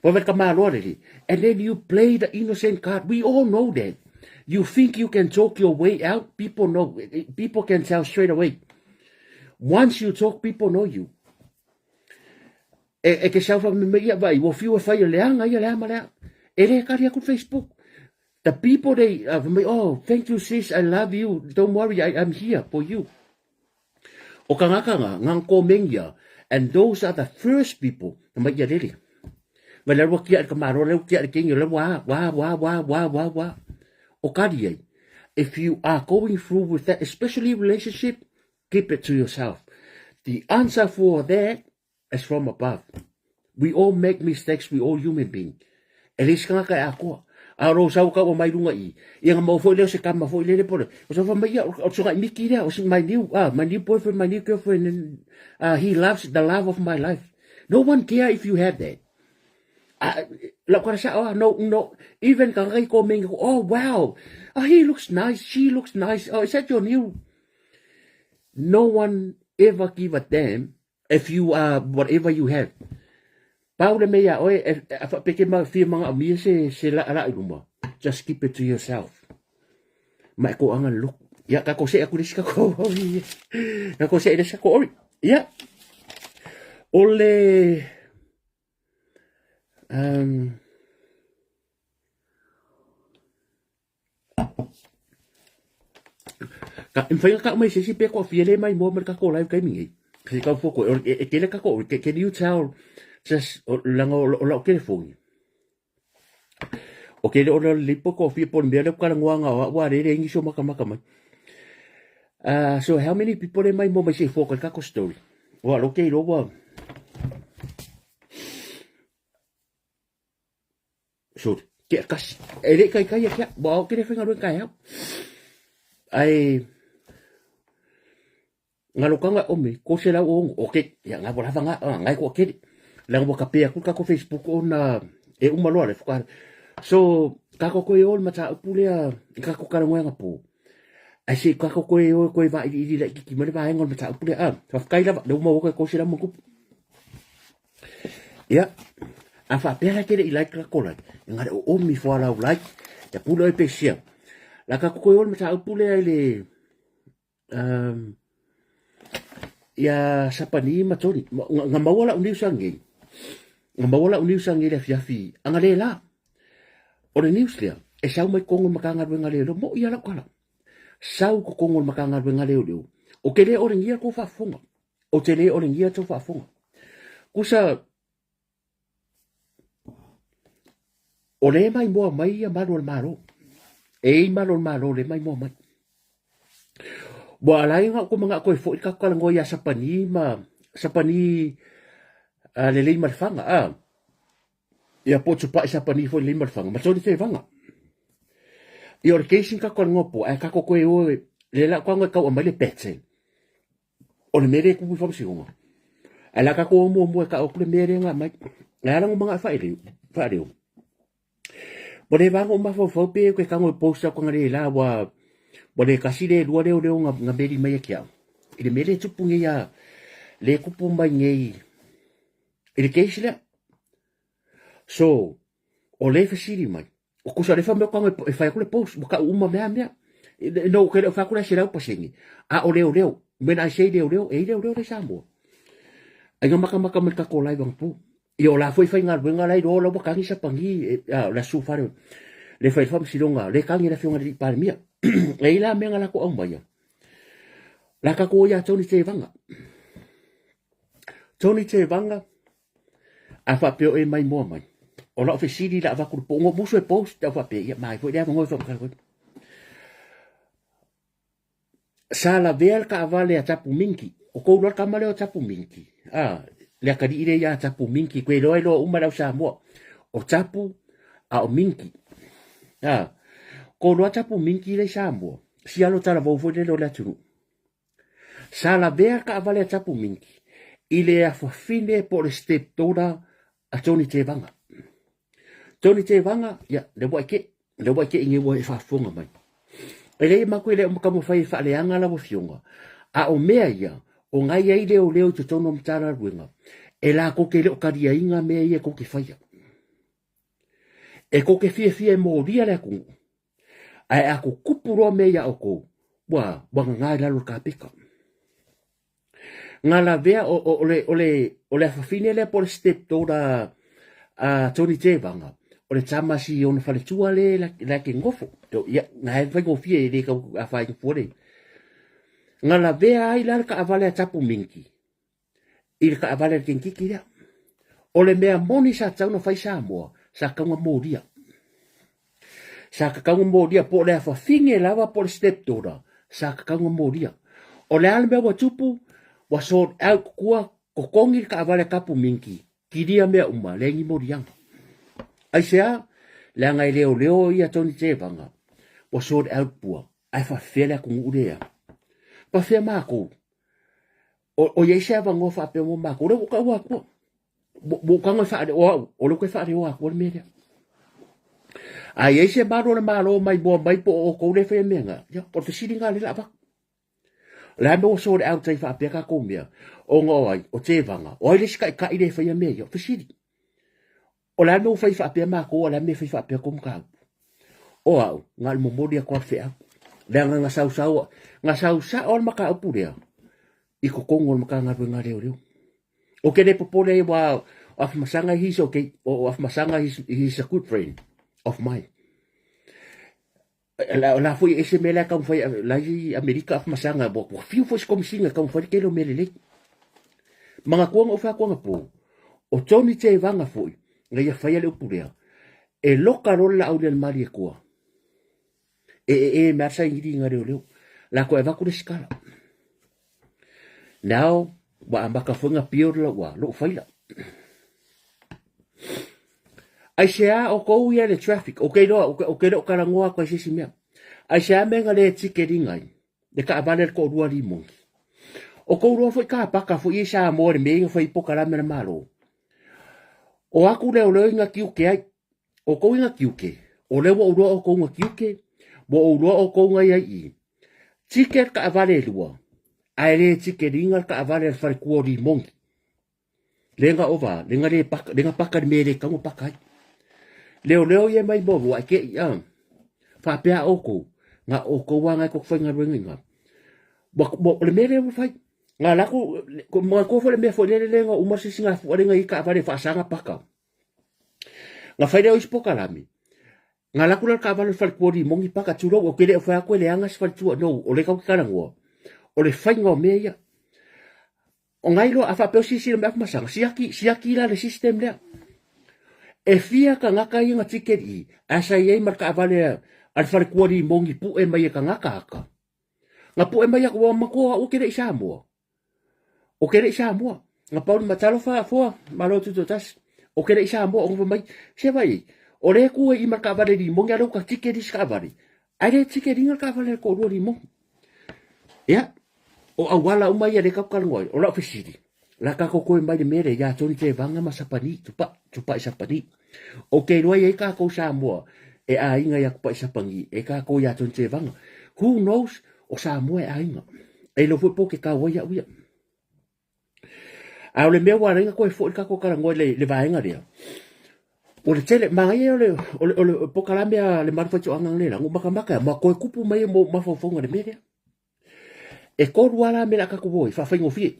Whawhai ka māroa le le. And then you play the innocent card. We all know that. You think you can talk your way out. People know. People can tell straight away. Once you talk, people know you. E, e ke sau wha me ia vai, ua whiu e whai o leanga ia lea ma lea. E le kari aku Facebook. The people they, uh, oh, thank you sis, I love you, don't worry, I, I'm here for you. O ka ngakanga, ngang komengia, and those are the first people, na mai ia rere. Vai la rua kia ka maro, leu kia le kengi, le wa, wa, wa, wa, wa, wa, wa. O kari ai, if you are going through with that, especially relationship, Keep it to yourself. The answer for that is from above. We all make mistakes, we all human being. E le isi e akoa. A ro sau ka mai runga i. Ia nga mau foi leo se kama foi lele pole. O sa mai ia o soga miki lea o my new ah my new boyfriend, my new girlfriend and he loves the love of my life. No one care if you have that. Lau kala sao ah, no, no, even ka ngai comment ko, oh wow, oh he looks nice, she looks nice, oh is that your new? No one ever give a damn if you are whatever you have. Pau le mea ia oe, e, a whapeke ma fia manga o mia se, se la, la luma. Just keep it to yourself. Ma e ko anga look. Ia, ka ko se aku lesi ka ko ori. Ka ko se lesi ka ko ori. Ia. Ole, um, Ka e mawhai ka mai se pe ko fia le mai mo ka ko live kai mingi. Se ka fo ko e kele ka ko can you tell just langa o la o kele fongi. O kele o la lipo ko fia pon mea le ka ngoanga o wa re re ngi so maka maka mai. So how many people le mai mo mai se fo ka ko story. Wa lo ke lo wa Sorry. Ke kasi. E le kai kai kia. Wa o kere whenga ruen kai hau. Ai ngā lokanga o me, ko se lau o ongo. Oke, ia ngā wala whanga, ah, ngai ko kere. Langa waka pea ku kako Facebook o na e uma loa le whakare. So, kako koe o le mata upu lea, kako karangoenga pō. Ai se kako koe o koe wa iri iri la kiki mare vaenga o le mata upu lea. Ah, whawhakai lava, le uma waka ko se lau mankupu. Ia, a faapea la kele i like la ko like. Engari o omi fo ala like, ya pule oi pe share. La ka koko i ole mataupu lea i le um, ia Sapani ma Tony. Nga maua lau news angei. Nga maua lau news angei le afiafi. Anga le la. O le news lea, e sau mai kongo makanga ruenga le mo ia lau kala. Sau ko kongo makanga ruenga le leo. O ke le ore ngia ko faafofoga. O te le ole ngia tau faafofoga. Kusa, o le mai moa mai ia malu o le malo. E i malu o le malo le mai moa mai. Ua alai nga ko mga ko e foi ka kala ngoi a sapani ma sapani a le lei malfanga a. Ia po tu pa sapani foi lei malfanga ma toli te vanga. I o le keisi ka kala ngopo a ka ko koe o le la kwa ngoi kau a mai le pete. O le mea lea e kupu i faamasinoga, ae la tatou o muamua e tau atu le mea lea na aumai. E ala ona manao e faaleo. Ua le vaga ou mafaufau pe ke tago e post atu analeila ua ua le tasi le lua leoleo na na meli mai ia te au. I le mea lea e tupu nei a lea e tupu mai nei i le case lea. So, o lea e fesili mai, O kusa le fa mea kanga e fai atu le post ua kau uma mea mea. No ke le fa ku le se lau pasenge. A o leo leo. When I say leo leo, e leo leo le Samoa. Ai nga maka maka mai kako lai wang pu. I o la foi fai nga luenga lai ro la wakangi sa pangi e, a, la su fare. Le fai fam silonga, le kangi la fionga li palemia. E i la mea nga la ko au mai. La kako ia Tony Te Vanga. Tony Te Vanga, A faapea o e mai moa mai. O lau fesili la avatu le po ngo musu e post au faapea ia mai foi le avanoa e whakamaka koe. Sa lavea le kaavale a Tapu Minki. O kou loa le kama lea o Tapu Minki. A, le akalii lea ia Tapu Minki. Koe loa e loa uma lau Samoa. O Tapu a o Minki. A, kou loa Tapu Minki lei Samoa. Sialo talavou foi le leo le atunuu. Sa lavea le taavale a Tapu Minki i le afafine po o le step daughter a Tony Tevaga. Tony Tevaga, ia, le ua ike, le ua ike i nge ua e faafofoga mai. E leai matou e le o taumafai e faaleaga lau afioga, a o mea ia, o ngai ai leoleo i totonu o Matagaluega, e latou te le o taliaina mea ia tou te faia. E tou te fiafia e molia le atunuu, Ae a kukupu loa mea iā ʻoukou, ua, ua gagā i lalo o le kapeka. Ngā lavea o, o, o, le, o, le, o le afafine lea po o le step daughter a Tony Tevaga, o le tama si ona faletua le la, la ke ngofo. Ia, ngā e whaingofie e le kau a whaingofua le. Ngā lavea ai la le kaavale a Tapu Minki. I le kaavale a le Kenkiki lea. O le mea moni sa tau na whai Samoa, sa kaunga moria. Sa kakaunga moria po o le afafine lava po o le step daughter, sa kakaunga moria. O le a le mea ua tupu, ua sort out kua kokongi le kaavale a Kapu Minki, kilia mea uma, leai ni moriaga. Aisea? Leaga e leoleo ia Tony Tevaga, ua sort out pua, ae faafefea le atunuu lea. Faafefea makou? O, o iai se avanoa faapea mo makou, lea ua ou taua atua. Ua ou tago e faale, o au, o lea ou te faaleoa atua le mea lea. A i ai se malu o le Malo mai mua mai po o outou lea e faia mea na, ia, o le fesili lena lea o le a avatu. O le a mea ua sole out ai faapea tatou mea? Ona o ai? O Tevaga. O ai le isi taitai lea e faia mea ia? O fesili. O le a le mea ua fai faapea matou, a o le a le mea e fai faapea tou mataupu? O au, na o le momoli atu lava le feau. Leaga na sausau, na sau sao le mataupu lea i totonu o le Matagaluega a Leoleo. Ou te le popole ai aua o Afamasaga he's okay. O Afamasaga he's a good friend of mine. O la foi e ese mea la e taumafai la i Amerika Afamasaga ua fiu foi se komesina e taumafai le tele o mea lelei. Manatua na ou fai atu anapo, o Tony Tevaga foi na ia faia le upu lea, e loka loa le laau lea i le Malietoa, e ee mai lava le sainili na leoleo, la toe avatu le isi tala. Now, ua amata foi na build lou, lou faila. Aisea outou ia le traffic, ou te iloa, ou te le o talanoa atu ai i se isi mea. Aisea mea na le ticket-ina ai le taavale a le toalua limoni. O tou iloa foi kapaka foi ia i Samoa i le mea ia na fai ai polokalame a le Malo. O atu leoleo i na tiute ai. O tou i na tiute, o lea ua ou iloa outou na tiute, ua ou iloa outou na i ai i i. Ticket le taavale e lua, ae le ticket-ina le taavale a le faletua o limoni. Le ga ova, le ga le paka, le ga paka le mea e le tatau ona paka ai. Leoleo ia mai muamua ae te i a. Faapea outou, na outou lava na e tou faigaluega i ina. O le mea lea ua fai. Na alu atu, manatua foi le mea foi lele lea na uma se isi gafua lea na i ai taavale faasaga paka. Na fai lea o isi polokalame. Na alu atu la le taavale o le faletua o Limoni paka, tulou, ou te le o fai atu e leaga se faletua, no, o lea tatou te talanoa, o le faiga o mea ia. O ngai loa, a faapea o silasila mai Afamasaga, siaki, siaki la le system lea. E fia tagata ia na ticket i, ae sa i ai ma le taavale a le faletua limoni pue mai e tagata aka. Na pue mai aku, ua matua au ou te le i Samoa. Ou te le i Samoa. Na pau le talofa foa, malo tutoatasi. Ou te le i Samoa, ona fai mai, se vai, o lea e tu ai i ma le taavale limoni, a o lea ua ta ticket i isi taavale. Ae le ticket ina le taavale a le toalua limoni. Ia, o auala uma ia lea tatou talanoa ai, o lau fesili, la tatou toe mai le mea lea ia Tony Tevaga ma Sapani, Tupai, Tupai Sapani. Ou te iloa e i ai tatou Samoa e aiga ia Tupai Sapani, e tatou ia Tony Tevaga. Who knows, o Samoa e aiga. E iloa foi po o ke kau ai au ia. A o le mea ua ala ai ona toe foi le tatou talanoa i le vaega lea, o le tele, manaia o le, o le, o le polokalame a le Malu Faitoaga nei la, ua matamata ma toe tupu mai mo mafaufauga i le mea lea. E tolu lava la mea o le a tatou o ai, faafaigofie.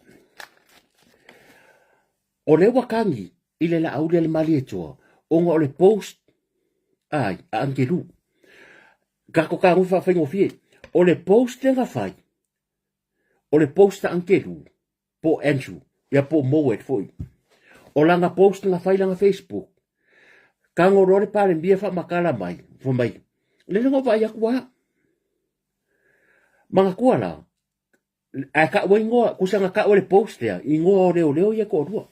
O lea ua tagi i le Laauli a le Malietoa ona o le post ai a Angelu. Tatou tagofi faafaigofie. O le post lea na fai, o le post a Angelu po o Andrew, ia po o Mowat foi. O lana post na fai lana Facebook, tago loa le Palemia faamatala mai, fai mai, lele na ou vaai atu a. Manatua la, ae taua igoa, tusa na taua le post lea, igoa o leoleo ia e toalua.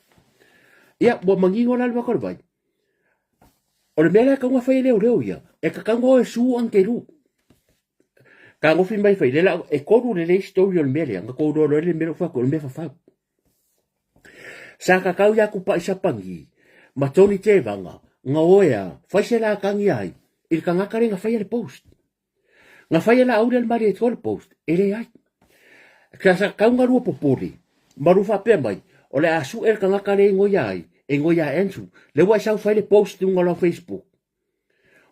Ia, ua manino la le mata o le vai. O le mea la e tatau ona fai e leoleo ia, e tatau ona o e sue Angelu. Tagofi mai fai, lela, e tolu lelei story o le mea lea, na tou iloa loa le mea lea ua fai atu, o le mea fafau. Sa kakau ia Kupaʻi Sapagi ma Tony Tevaga, na oe a, fai se latagi ai, i le tagata lea na faia le post. Na faia la auli a le Malietoa le post, e leai. Sa kakau na lua popole, ma lua faapea mai, o le a sue le tagata lea e igoia ai, e igoia Andrew, lea ua e sau fai le post i luga o lau Facebook.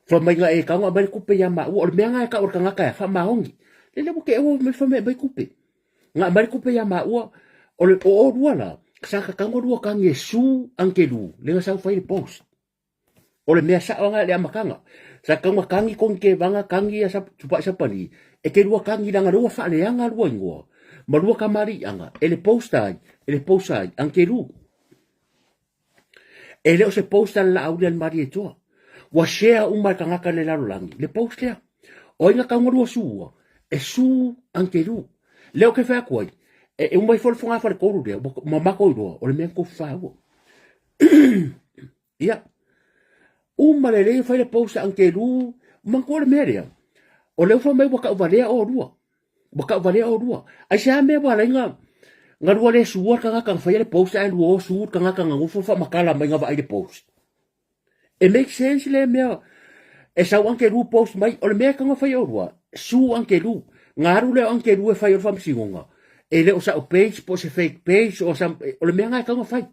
Fai mai na e tago aumai le tupe ia maua. O le mea na e tau o le tagata e faamaoni. Lele ua te ua mai fai mai aumai tupe. Na aumai le tupe ia maua. O le o olua la, sa tatau ona lua tagi e sue Angelu, le na sau fai le post. O le mea sao nga i le amataga. Sa tatau ona tagi Tony Tevaga, tagi ia Tupai Sapani, e te lua tagi leaga lea ua faaleaga lua igoa ma lua kamaliiaga e le post ai, e le post ai Angelu. E le o se post a le Laauli a le Malietoa. Ua share uma e tagata i le lalolagi le post lea. O ai na tau galua sua? E su Angelu. Lea ou te fai atu ai, e uma ifo le fogafale tolu lea, ua matou iloa, o le mea na tou faua. Ia, uma lelei fai le post a Angelu, manatua le mea lea, o lea ua fai mai ua tauvalea oulua. Ua tauvalea oulua. Aisea mea ua ala ai na Na lua le sua le tagata na faia le post ae lua o su le tagata na nofo faamatala mai na vaai le post. E make sense lea mea e sau Angelu post mai, o le mea e tatau ona fai e oulua, su Angelu, na alu lea o Angelu e fai o le faamasinoga, e le o sa'u page po o se fake page or some, o le mea na e tatau ona fai.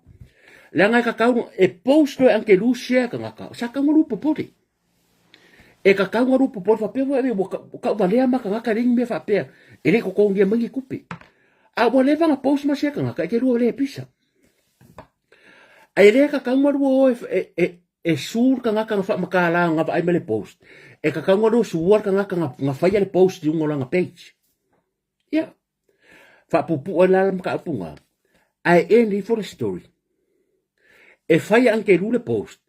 Leaga e tatau e post loa e Angelu share tagata, sa tatau ona lua popole. E tatau ona lua popole faapea ua ua tauvalea ma tagata e leai ni mea faapea, e le i totogia mai ni tupe. A ua leva ona post ma share tagata, e te lua le pisa. Ae le tatau ona lua o e su le tagata na faamatala na vaai mai le post. E tatau ona lua sua le tagata na faia le post i luga o lana page. Ia, faapuupuu ai la le mataupu lena. Ae end ifo le story. E fai e Angelu le post,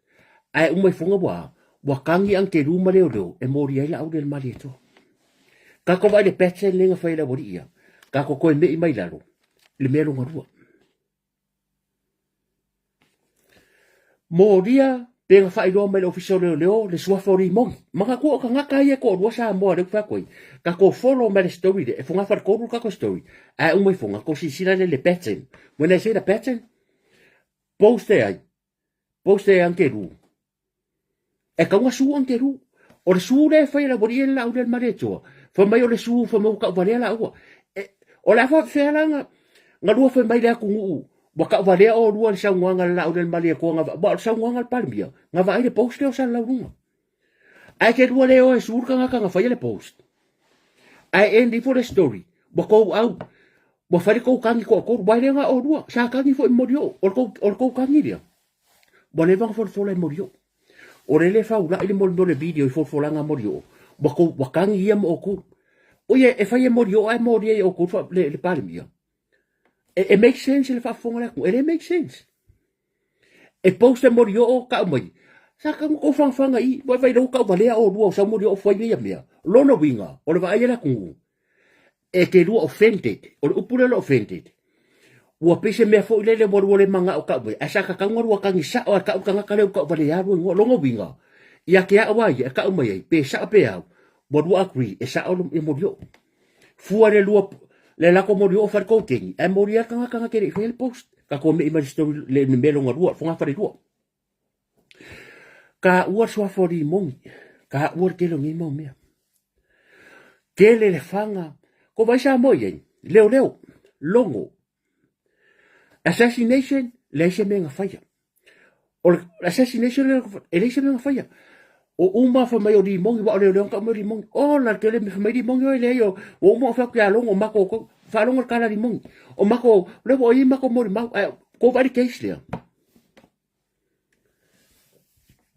ae uma ifoga ua a? Ua tagi Angelu ma leoleo e molia ai Laauli e le Malietoa. Tatou vaai i le pattern lea na fai e le aualii ia. Tatou toe mei mai lalo i le mea lona lua. Molia pe na faailoa mai le Ofisa o Leoleo le suafa o Limoni. Manatua o tagata ia e toalua Samoa lea ou te fai atu ai, tatou follow mai le story lea, e fogafaletolu le tatou story, ae uma ifo na tou silasila lea i le pattern. When I say the pattern, post e ai, post e Angelu, E kau nga su Angelu. O le su lea e fai e le aualii e le laau lea le Malietoa. Fai mai o le su fai mai ua tauvalea laua. E, o le a faapefea la na, na lua fai mai le atunuu ua tauvalea olua i le saunoaga a le laau lea le Malietoa na, aua o le saunoaga a le Palemia, na vaai le post lea o Salelauluga. Ae te lua le o e su le tagata na faia le post. Ae end ifo le story, ua tou au, ua fai le tou tagi toatolu, aua e le na o olua, sa tagi foi Molioo, o le tou, o le tou tagi lea. Ua leva ona folafola e Molioo. O lele e faulai le moli le video i folafolaga a Molioo, ua tou, ua tagi ia ma outou. O ia, e fai e Molioo ae molia e outou le, le Palemia. E, e make sense le faafofoga le atunuu, e le make sense. E post e Molioo tau mai, sa tau tou fagafaga i, ua vai lou tau valea olua o sau Molioo fai ia mea. Lona uiga, o le vaai a le atunuu, e te lua offended, o le upu lea o le offended, ua pei se mea foi lele ua lua le manao tau mai, ae sa tatau ona lua tagi sao ae tau le tagata lea ua tau valea lua igoa. Lona uiga, ia te au a ia e tau mai ai, pe sao pe au, ua lua agree, e sao ia Molioo. Fua le lua, le lako Molioo fai le kou keni, ae molia le tagata na te le i faia le post. Tatou mei mai le story, le mea lona lua, fogafale lua. Taua le suafa o Limoni, taua le tele o nei mau mea. Tele le faga, ko vai Samoa i ai, leoleo, logo, assassination, leai se mea na faia. O le assassination e leai se mea na faia. O uma fai mai o Limoni, wa o leoleo na tau mai o Limoni. Ola le tele fai mai Limoni oe leai o, ua uma ona fai atu ia Logo o matou kou, faalogo le kala Limoni. O matou, lea ua i matou molimau, ae kou vaai le case lea.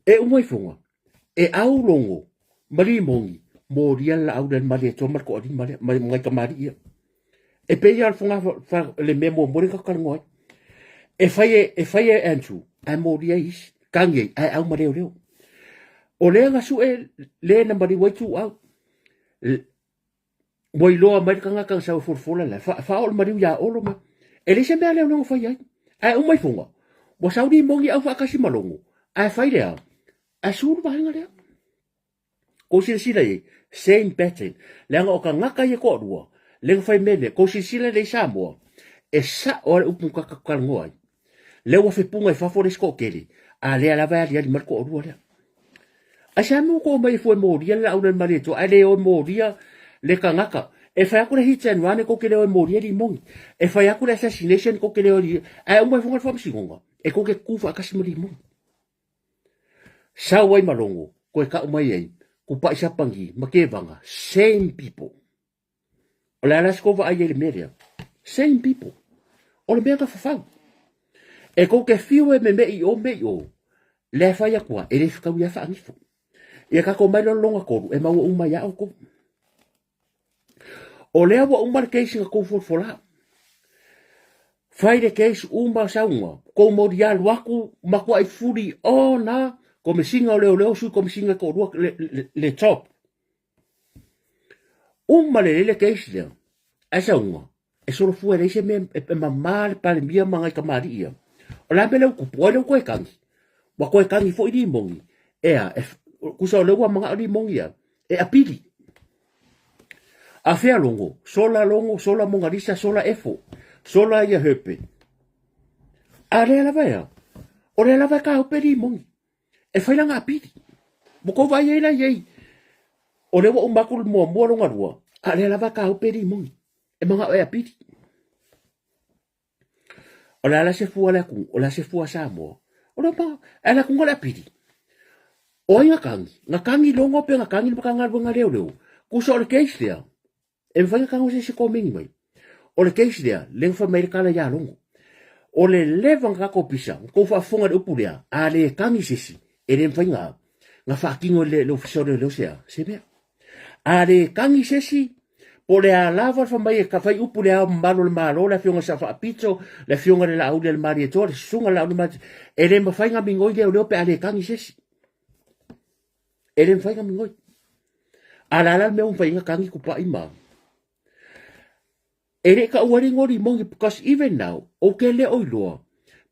E uma ifoga, e au logo ma limoni, molia le laau lea le Malietoa ma le toalima lea, ma nai tamalii ia. E pei lava o le foga, fa, le mea muamua lea na talanoa ai. E fai e, e fai e Andrew, ae molia ai isi, tagi ai, ae au ma leoleo. O lea na sue le na maliu ai Tuuau. Ua iloa mai le tagata na sau e folafola la, fa, faaoo le maliu iā Olo ma, e leai se mea a leoleo na fai ai. Ae uma ifoga, ua sau limoni au faatasi ma Logo, ae fai le a? Ae su le vaega lea. Kou silasila i ai, same pattern. Leaga o tagata ia toalua, lea na fai mea nei, kou silasila lelei Samoa, e sao lava le upu na tatou talanoa ai. Lea ua fepuga i fafo le isi toatele, a lea lava e aliali mai le toalua lea. Aisea mea ua tou omai ai fua e molia le laau lea i le Malietoa, ae le o e molia le tagata. E fai atu le hit and run e tou te le o e molia limoni. E fai atu le assassination tou te le o e ae uma ifoga le faamasinoga, e tou te tutu faatasi ma limoni. Sau ai ma logo, toe tau mai ai, Kupa'i Sapagi ma Kevaga, same people. O le a la se kou vaai ai i le mea lea? Same people. O le mea na fafau. E kou te fiu e memeʻi i o me i o, lea e fai atu a, e le fetaui a faagifo. Ia tatou mai loa lona tolu, e maua uma ia outou. O lea ua uma le case na tou folafola. Fai le case uma sauga, kou moli alu atu, matuai fuli ona, komesina o leoleo, sui komesina e toalua, le, le, le top. Uma lelei le case lea, ae sauga, e solofua e leai se mea e mama le Palemia ma nai tamalii ia. O le a mea lea ua tupu? O ai lea ua toe tagi? Ua toe tagi foi limoni. Ea, e, tusa o lea ua manao limoni ia, e apili. A fea logo? Sola logo, sola Mona Lisa, sola efo. Sola ia Herpe. A lea lava ea, o lea lava e kaope limoni. E fai lana apili. Ua kou vaai ai la i ai, o lea ua uma atu le muamua lona lua, a lea lava e kaope limoni. E manao e apili. O le a la se fua a le atunuu? O le a se fua a Samoa? O le ma, ae le atunuu le apili. O ai na kagi? Na kagi logo pe na kagi le Matagaluega Leoleo? Tusa o le case lea, e mafai ona tago se isi komeni mai. O le case lea, lea na fai mai le tala ia Logo. O le leva na tatou pisa, na tou faafofoga i le upu lea, a le tagi se isi, e le mafai na, na faatino e le, le Ofisa o Leoleo se a, se mea. A le tagi se isi, po o le a lava le fai mai e fai upu le Ao Mamalu o le Malo, le Afioga i le Sao Faapito, le Afioga i le Laauli a le Malietoa, le Susuga i le Laauli Malietoa, e le mafai ona migoi leoleo pe a le tagi se isi. E le mafai ona migoi. A o le a la le mea ua mafai ai ona tagi Tupai ma... E le i taua le igoa limoni because even now, ou te le o iloa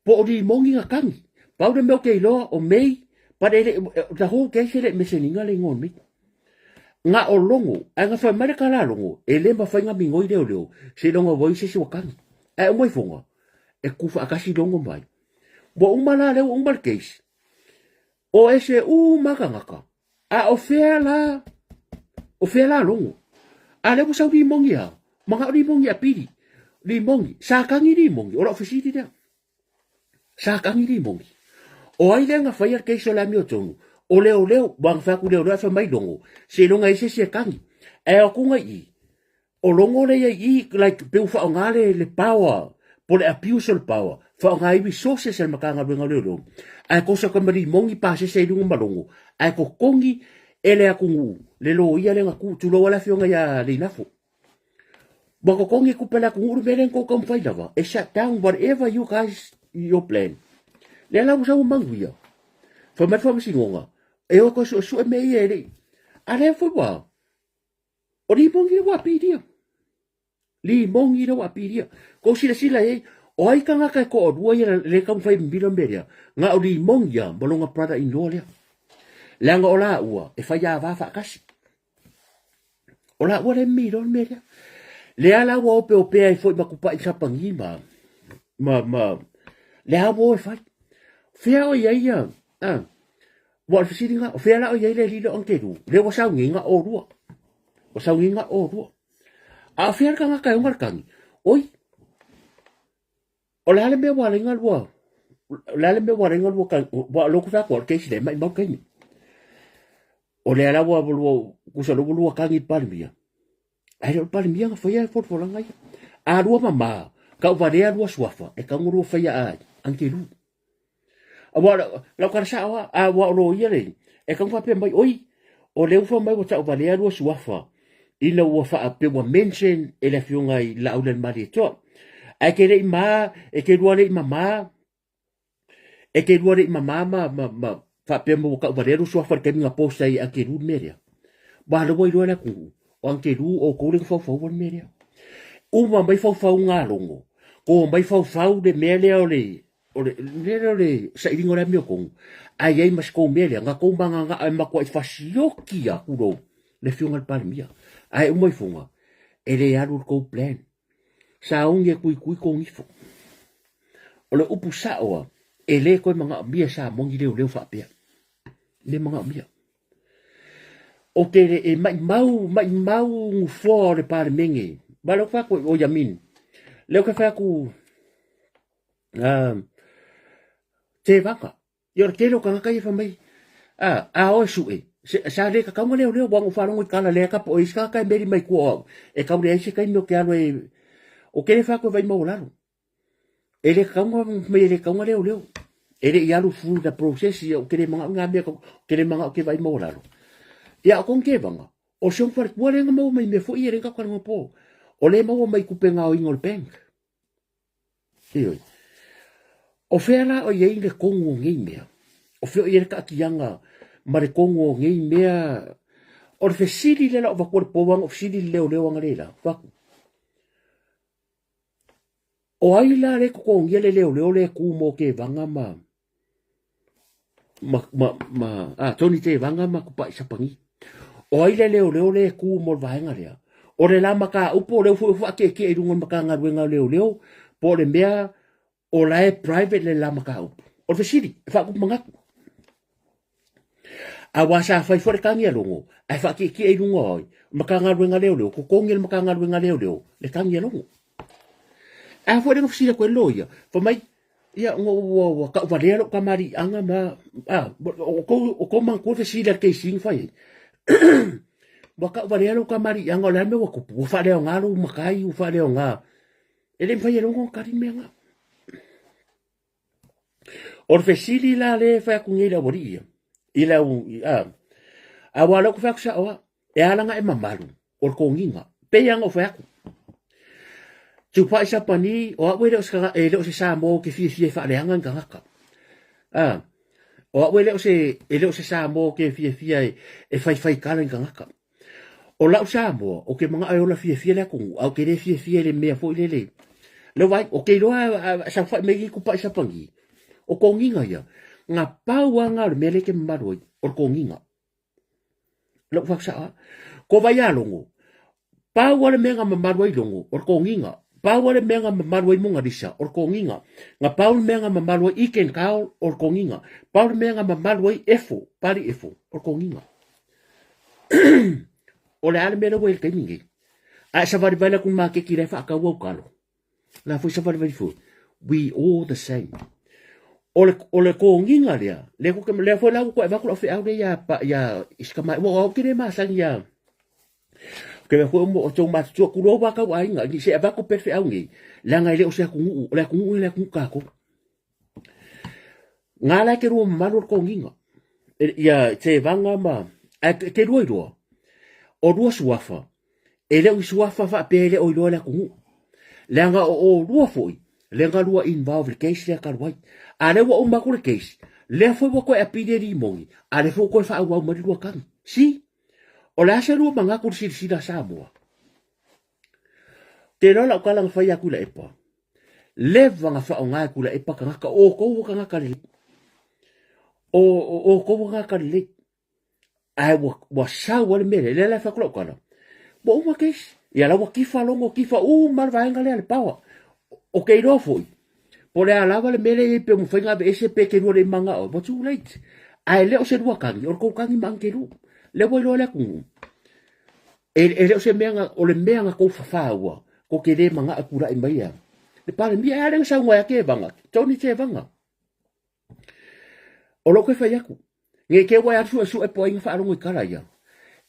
po o limoni na tagi. Pau le mea ou te iloa o May, but e le, the whole case e le i mention ina le igoa o May. Na o Logo, ae na fai mai le tala a Logo, e le mafai ona migoi leoleo seiloga ua i ai se isi ua tagi. Ae uma ifoga, e tu faatasi Logo ma ai. Ua uma la lea ua uma le case, o ese uma tagata, A o fea la, o fea la Logo? A lea ua sau limoni a, manao limoni a pili. Limoni, sa tagi limoni, o lau fesili lea. Sa tagi limoni. O ai lea na faia le case o le amiotonu? O leoleo, ua na fai atu leoleo ae fai mai Logo, seiloga e i ai se isi e tagi. Ae o atu na i i, O logo lea i i like pe ua faaaoga le, le power po le abuse o le power, faaaoga ai resources a le Matagaluega o Leoleo ae kosa ka ma limoni pasese ai luga ma logo ae totogi e le atunuu le loia lea na tu, tulou a le afioga ia Leinafo. Ua totogi e tupe a le atunuu le mea lea na tou taumafai lava e shut down whatever you guys your plan. Lea la ua sau ua manuia. Fai mai le faamasinoga e o e toe suesue mea ia e le i. A lea foi ua O limoni lea ua apilia. Limoni lea ua apilia. Kou silasila i ai, o ai tagata e toalua ia le taumafai e mimilo le mea lea? Na o limoni ia ma lona brother in law lea. Leaga o laua e fai ava faatasi. O laua lea e mimilo le mea lea. Lea la ua opeopea ai foi ma Tupai Sapagi ma ma ma lea ua o e fai. Fea o i ai ia, ah, Ua o le fesili lena, o fea la o i ai le alii lea o Angelou? Lea ua sau nei na olua. Ua sau nei na olua. A o fea le tagata e ona le tagi? Oi, o le a le mea ua ala ai na lua, o le a le mea ua ala ai na lua tagi, ua o lea ou te fai atu, o le case lea e maimau le taimi. O lea la ua lua, tusa o lea ua lua tagi i le Palemia. Ae le o le Palemia na faia folafolaga ia. A lua mama, tauvalea lua suafa, e tatau ona lua faia a Angelou. Aua lau tala sao lava, a ua o loia le, e tatau ona faapea mai, oi, o lea ua fai mai ua tauvalea lua suafa ina ua faapea ua mention e le afioga i Laaulialemalietoa. Ae e te le i ma, e te lua le i mama, e te lua le i mama ma, ma, ma faapea mai ua tauvalea lua suafa i le taimi na post ai e Angelou le mea lea. Ua lea ua iloa le atunuu, o Angelou o outou lea na faufauina le mea lea. Uma mai faufauga a Logo, to mai faufau le mea lea o le o le mea lea o le sailiga o le amiotonu, ae i ai ma si tou mea lea, na tou magaga'a e matuai fasioki lava tulou le Afioga i le Palemia. Ae uma ifoga, e le alu le tou plan. Sauni e tuitui tou nifo. O le upu sa'o lava, e le toe manaomia e Samoa ni leoleo faapea. E le manaomia. Ou te le, e maimau, maimau nofoa o le Palemene. Ma lea ou te fai atu, oi Amin, lea ou te fai atu, Tevaga. Ia o le tele o tagata ia fai mai, a, a o e sue, sa le tatau ona leoleo, ua na ou faalogo i tala lea ka po o isi tagata e meli mai tua o au, e tau leai se taimi ou te alu ai, ou te le fai atu e vaai maualalo. E le tatau ona mai e le tatau ona leoleo. E le i alu through the process, ia ou te le manao i ngā mea, ou te le manao ke vaai maualalo. Ia o kong tevaga, o se faletua lea na maua mai mea foi ia lea na tatou po. O lea e maua mai tupe gaoiga o le bank. Ioe. O fea la o i ai le tonu o nei mea? O fea o i ai le taatiaga ma le tonu o nei mea? O le fesili lea la o avatua i le pou ana o fesili i le leoleo analeila. Fai atu, o ai la lea e totogia le leoleo lea e tu mo Tevaga ma ma, ma, ma a, Tony Tevaga ma Tupai Sapagi. O ai le leoleo lea e tu mo le vaega lea? O le la mataupu o lea foi ua faatietie i luga o le Matagaluega o Leoleo Po o le mea o la e private le la mataupu. O le fesili, e faakupu manatu. Aua sa fai foi le tagi a Logo, ae faatietie i luga o ai? Matagaluega Leoleo, totogi e le Matagaluega Leoleo le tagi a Logo. A foi lea na fesili atu ai le loia, fai mai, ia ua, ua, ua tauvalea lou tamaliiaga ma, a, o tou, o tou manatua le fesili a le KC na fai ai. Ua tauvalea lou tamaliiaga, o le a le mea ua tupu? Ua faaleaoga lou matai, ua faaleaoga. E le mafai e Logo ona tali le mea lena. O le fesili la lea e fai atu nei i le aualii ia, i le au, a, aua o lea ou te fai atu sao lava, e ala ona e mamalu, o le toniga. Pei lava ona ou fai atu, Tupai Sapani, o au e le o se, e le o se Samoa ou te fiafia e faaleaga ni tagata. A, o au e le o se, e le o se Samoa ou te fiafia e, e faifai tala i ni tagata. O lau Samoa, ou te manao e ola fiafia le atunuu, ae ou te le fiafia i le mea foi lele. Lea ua vaai, ou te iloa a saofai mai nei tupai sapagi, o toniga ia, na pau lava na o le mea lea e te mamalu ai, o le toniga. Lou faasaoa lava. Ko vai a Logo, pau lava le mea na mamalu ai Logo, o le toniga. Pau lava le mea na mamalu ai Monalisa, o le toniga. Na pau le mea na mamalu ai Eken Kao, o le toniga. Pau le mea na mamalu ai Efo, Pali Efo, o le toniga. O le a le mea lea ua i le taimi nei? A e savalivali atu i le maketi la e faatau au talo, la foi savalivali foi, we all the same. O le, o le toniga lea, lea, lea foi la ua toe avatu lau feau lea ia, ia i si tamai, ua ou te le masani ia, ke mea foi o tou matutua, tulou lava tau aiga, se avatu pea le feau nei, leaga e le o se atunuu, o le atunuu e le atunuu tatou. Ngā la ke rua mamalu o le toniga. Ia Tevaga ma, ae ke rua i roa, o rua suafa, e le o ni suafa faapea e le o iloa e le atunuu. Leaga o olua foi, lea na lua involve i le case lea talu ai. A lea ua uma atu le case, lea foi ua toe apili e Limoni, a lea foi ua toe faaauau mai le lua tagi. See? O le a se lua manatu i le silasila a Samoa? Te iloa lau tala na fai ia Tuilaepa, leva na faaaoga e Tuilaepa tagata, o outou o tagata lelei. O, o outou o tagata lelei. Ae ua, ua sau lava le mea lea, lea la e fai atu lau tala, ua uma case. Ia la ua tifa logo, tifa uma le vaega lea le power. O ke iloa foi, po o le a lava le mea lea e i ai pe mafai ona aveese pe te lua le i manao, ua too late. Ae le o se lua tagi, o le tou tagi ma Angelu. Lea ua iloa le atunuu. E, e le o se mea na, o le mea na tou fafaua, tou te le manao e tulai mai a le Palemia. E a lea na saunoa ai a Tevaga, Tony Tevaga. O lou toe fai atu, ne i te i ua e alu suesue po o ai na faalogo i tala ia,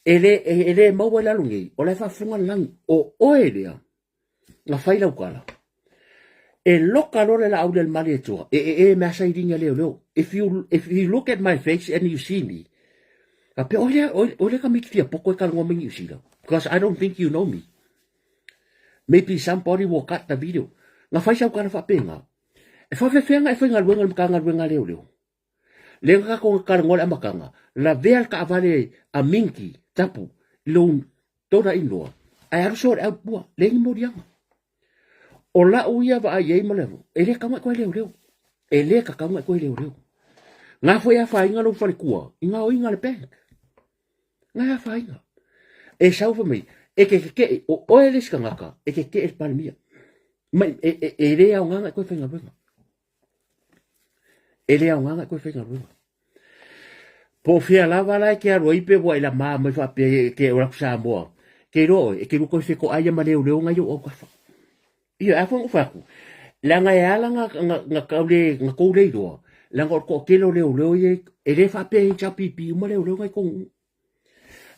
e le, e, e le maua i lalo nei, o la e faafofoga le lagi, o oe lea na fai lau tala. E loka loa le laau lea i le Malietoa, e ee mea sailiga leoleo. If you, if you look at my face and you see me, faapea, oe lea, oe lea tamaiti fia poto e talanoa mai Niu Sila. Because I don't think you know me. Maybe somebody will cut the video. Na fai sau tala faapena. E faafefea e faigaluega le Matagaluega a Leoleo? Lea na tatou talanoa i le amataga, lavea le taavale a Minky Tapu i lou tola inoa, ae alu soo i le au ua, leai ni moliaga. O lau ia vaai i ai ma le, e le tatau ona e toe leoleo. E le tatau ona e toe leoleo. Nga foi e afaina lou faletua i gaoiga a le bank. Nga e afaina. E sau fai mai, e te tetee, o oe le isi tagata, e tetee i le Palemia. Ma e, e, e le aoga ona e toe faigaluega. E le aoga ona e toe faigaluega. Po o fea lava la e te alu ai pe ua e lama mai faapea e te ola atu Samoa. Ke iloa oe, e te lua toe fetoai ia ma leoleo ngai ou autafa. Ia, a foi na ou fai atu, leaga e ala na, na, na tau le, na tou le iloa, leaga o le toatele o leoleo ia, e le faapea e HRPP uma leoleo ngai tou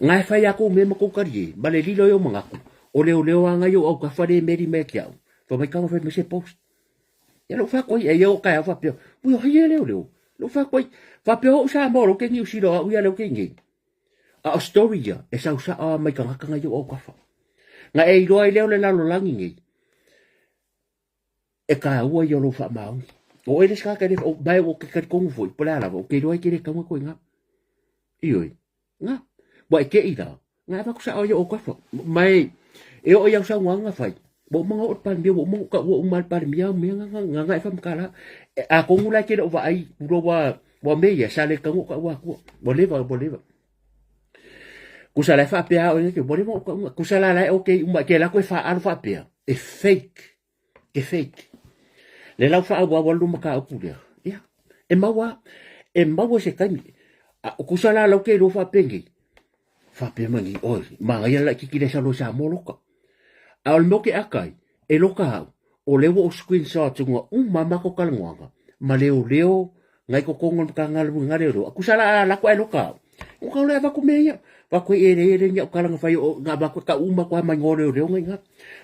Nga e fai a kou mea ma kou talie, ma le lilo i ou manatu, o leoleo a ngai ou autafa le meli mai ia te au, fai mai tago fai mai se post. Ia lou fai atu ai, e ia o taeao faapea, ui o hai e leoleo. Lou fai atu ai, faapea o ou Samoa lou ke Niu Sila o au ia leu ke nei. A o story ia, e sau sao lava mai tagata ngai ou autafa. Na e iloa ai lea o le lalolagi nei, e taua ia o lou faamaoni. O oe le isi tagata e le, mai o ke talitonu foi, po o le a lava, ou te iloa ai ke le taua koe i nga. Ioe, nga. Ua e te i la, nga avatu sao ai o autafa. Ma e, e oo i au saunoaga na fai, ua uma ona oo le Palemia, ua uma ona ou taua uma e le Palemia au mea nga, nga, nga e faamatala. E, atonu la e te le o vaai, ua, ua, ua mea ia, sa le tatau ona ou taua atua. Ua leva, ua leva. Kusa la e faapea au, ua leva ona ou taua. Kusa la la e okay uma, ke alu atu e faaalu faapea, e fake. E fake. Le lau faaauau alu mataupu lea. Ia, e maua, e maua se taimi. A o kusa la lau ke iloa faapenei, faapea mai nei, oi, manaia le laitiiti lea sau loa i Samoa loka. A o le mea ou te aka ai, e loka au, o lea ua ou screenshot ina uma lava matou talanoaga ma leoleo na i totonu o le Matagaluega a Leoleo. A tusa la a alu atu ae loka au, ua tau le avatu mea ia. Avatu ai e leai e le ni au tala na fai o na avatu e tau uma atu lava ma igoa o leoleo na i ina.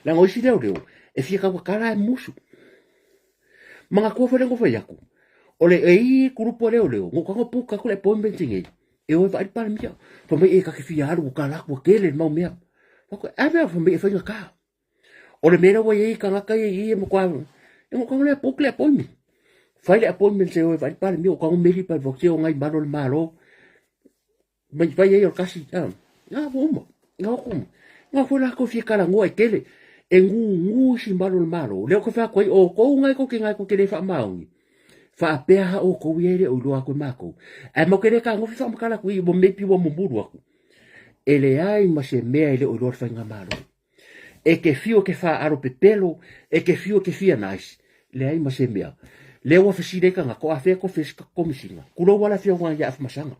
Leaga o isi leoleo, e fia tautatala ae musu. Manatua foi lea na ou fai atu, o le e i kulupu a leoleo, na ou tago book atu le appointment nei, e o e vaai le Palemia. Fai mai e ta te fia alu ua tala atu ua tele le mau mea. Fai atu, ave au, fai mai e faigata. O le mea lea ua i ai tagata ia i i e matua, e na ou tago lea book le appointment. Fai le appointment se o e vaai le Palemia, ua tago meli pa se o ngai malo le Malo. Mai fai ai o le kasi, a, a ua uma, na oko uma. Na foi lakou fia talanoa e tele, e gugu isi malu o le Malo. Lea ou te fai atu ai, o outou nai tou te nai tou te le faamaoni, faapea ha outou ia e le o iloa atu e matou. Ae matou te le fetagofi faamatala atu i i, ua maybe ua mumulu atu. E leai ma se mea e le o iloa le faigamalo. E te fiu e te faalo pepelo, e te fiu e te fia nice, leai ma se mea. Lea ua fesili ai tagata, o afea kofi e Komesina? Tulou lava le afioga ia Afamasaga.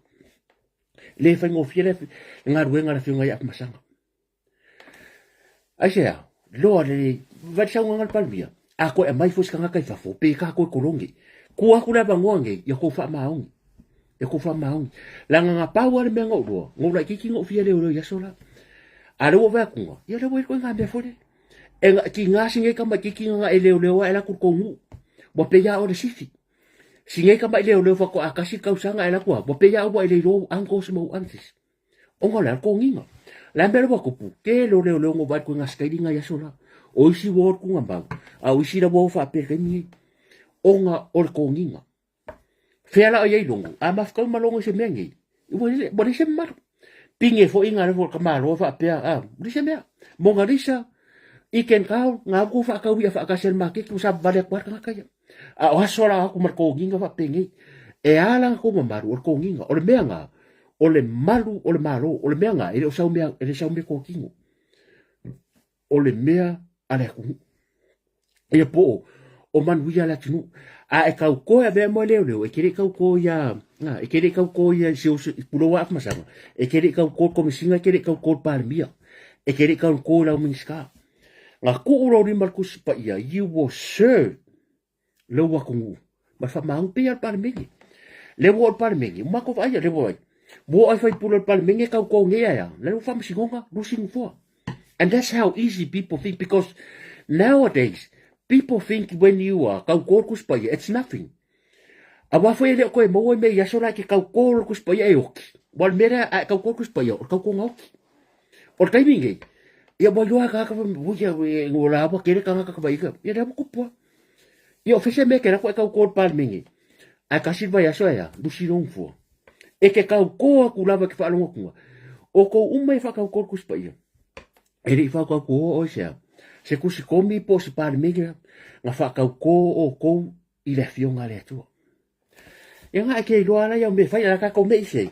Le faigofie le galuega a le afioga ia Afamasaga. Aisea? Loa le vai le saunoaga a le Palemia, a toe aumai foi se tagata i fafo, pe ta toe kolone. Tuu atu le avanoa nei ia tou faamaoni. Ia tou faamaoni. Leaga na pau lava le mea na ou iloa, na ou laitiiti na ou fia leoleo i aso la. A o lea ua ou vaai atu, ia lea ua i ai le ituaiga mea foi lea. E tiga si nei tamaitiiti na e leoleo ae alu atu i le tou nuu. Ua pei lava oe o le sifi. Si nei tamai leoleo faatoa tasi le tausaga ae alu atu lava, ua pei lava ua e le iloa ou uncles ma ou aunties. Ona o le a? Toniga. Le a mea lea ua tupu? Tele o leoleo na vaai atu i gasikaili nai aso la. O isi ua o i le tuugamau, a o isi la ua o faapea i le taimi nei. Ona o le toniga. Fea la o i ai Logo? A mafutaui ma Logo i se mea nei, ua leai se mamalu. Pine foi nga le tamaloa faapea, a, ua leai se mea. Mona Lisa, Iken Kao, nga ua faatau ia faatasi e le maketi, ua savavali atu lava le tagata ia. A o aso la atu ma le toniga faapenei. E a la tou mamalu o le toniga. O le mea na, o le malu o le Malo. O le mea na, e le o sau mea, e le sau mea totino. O le mea a le atunuu. Ia po o, o manuia le atunuu. A e tau koe avea mo leoleo, e te le tau ko ia, na, e te le tau ko ia i se oso, i puloa afamasaga, e te le tau ko le komisina, e te le tau ko le palemia, e te le tau ko i lau Minista. Na tuu lou lima i le Tusi Paia, you will serve lou atunuu ma le faamaoni pei lava o le Palemene. Lea ua oo le Palemene, ua matou vaaia, lea ua ua oo ai faipule o le Palemene e tauto nei ae a, lea ua faamasinoga, lusi nofoa. And that's how easy people think because nowadays people think when you are tauto le Tusi Paia, it's nothing. Aua foi e le o toe maua i mea i aso la e te tauto le Tusi Paia e oti. Ua o le mea lea a e tauto le Tusi Paia, o le tautoga oti. O le taimi nei, ia ua iloa e tagata fai mai, ui, ia, ua la ua tele tagata ka vaai, ia lea ua tupu lava. Ia o fea se mea e te alu atu ai tauto i le Palemene, ae tasi le vaiaso ae a, lusi lou nofoa. E te tauto atu lava i te faalogo atuga, outou uma ia faatauto le Tusi Paia. E le i faatautoa oe se a, se Tusi Komi po o se Palemene, na faatauto outou i le Afioga a le Atua. Ia nga e ke iloa ala ia o mea fai ala tatou mea i sei.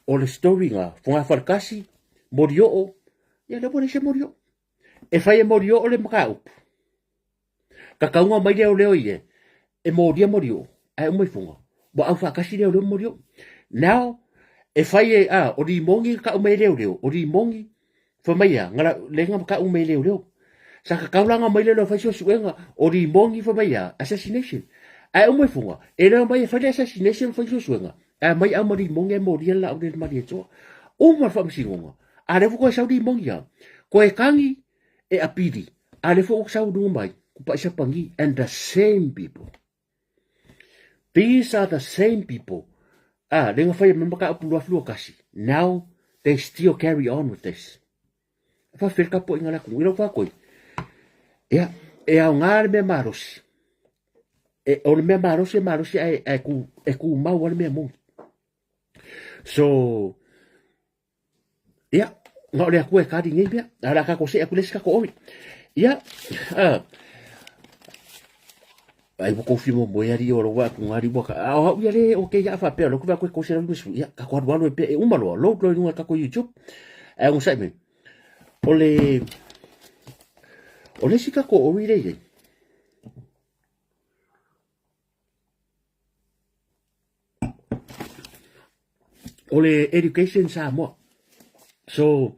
O le story nga, fogafale kasi, molioo, ia lea ua leai se molioo. E fai e molioo le mataupu. Kakauga mai leoleo ia, e molia molioo, ae uma ifoga, ua aufaatasi leoleo ma molioo. Now, e fai e, a, o limogi na tau mai e leoleo, o limogi, Fai mai ia, ngala, le nga ka ume leo leo. Sa ka kaulanga mai leo fai suesuega, o Rimongi fai mai ia, assassination. Ae uma i funga, e leo mai e fai le assassination fai suesuega, ae mai au ma Rimongi e molia le laau le Malietoa. Uma le faamasinoga, a lea foi koe sau Rimongi ia, koe tangi e apili, a lea foi ua sau luga mai, kupaisa pagi, and the same people. These are the same people ah, le nga fai me mataupu 2021. Now they still carry on with this. Whawhel ka po inga laku. I lau whakoi. Ia, e au ngā le mea malosi. E, o le mea malosi e malosi ai, ai ku, e ku mau a le mea moni. So, Ia, na o le Atua e kali nei mea. A o le a tatou see atu i le isi tatou ori. Ia, ai ua kou fia moemoe alii o lou atu ngā riwa ka. A o au ia le o kēia a faapea, o lou kuve atu e kou 150. Ia, tatou alualu ai pea e uma loa, load loa i luga o le tatou YouTube. Ae onosai mai. O le, o le isi tatou ori lea e i ai. O le education Samoa. So,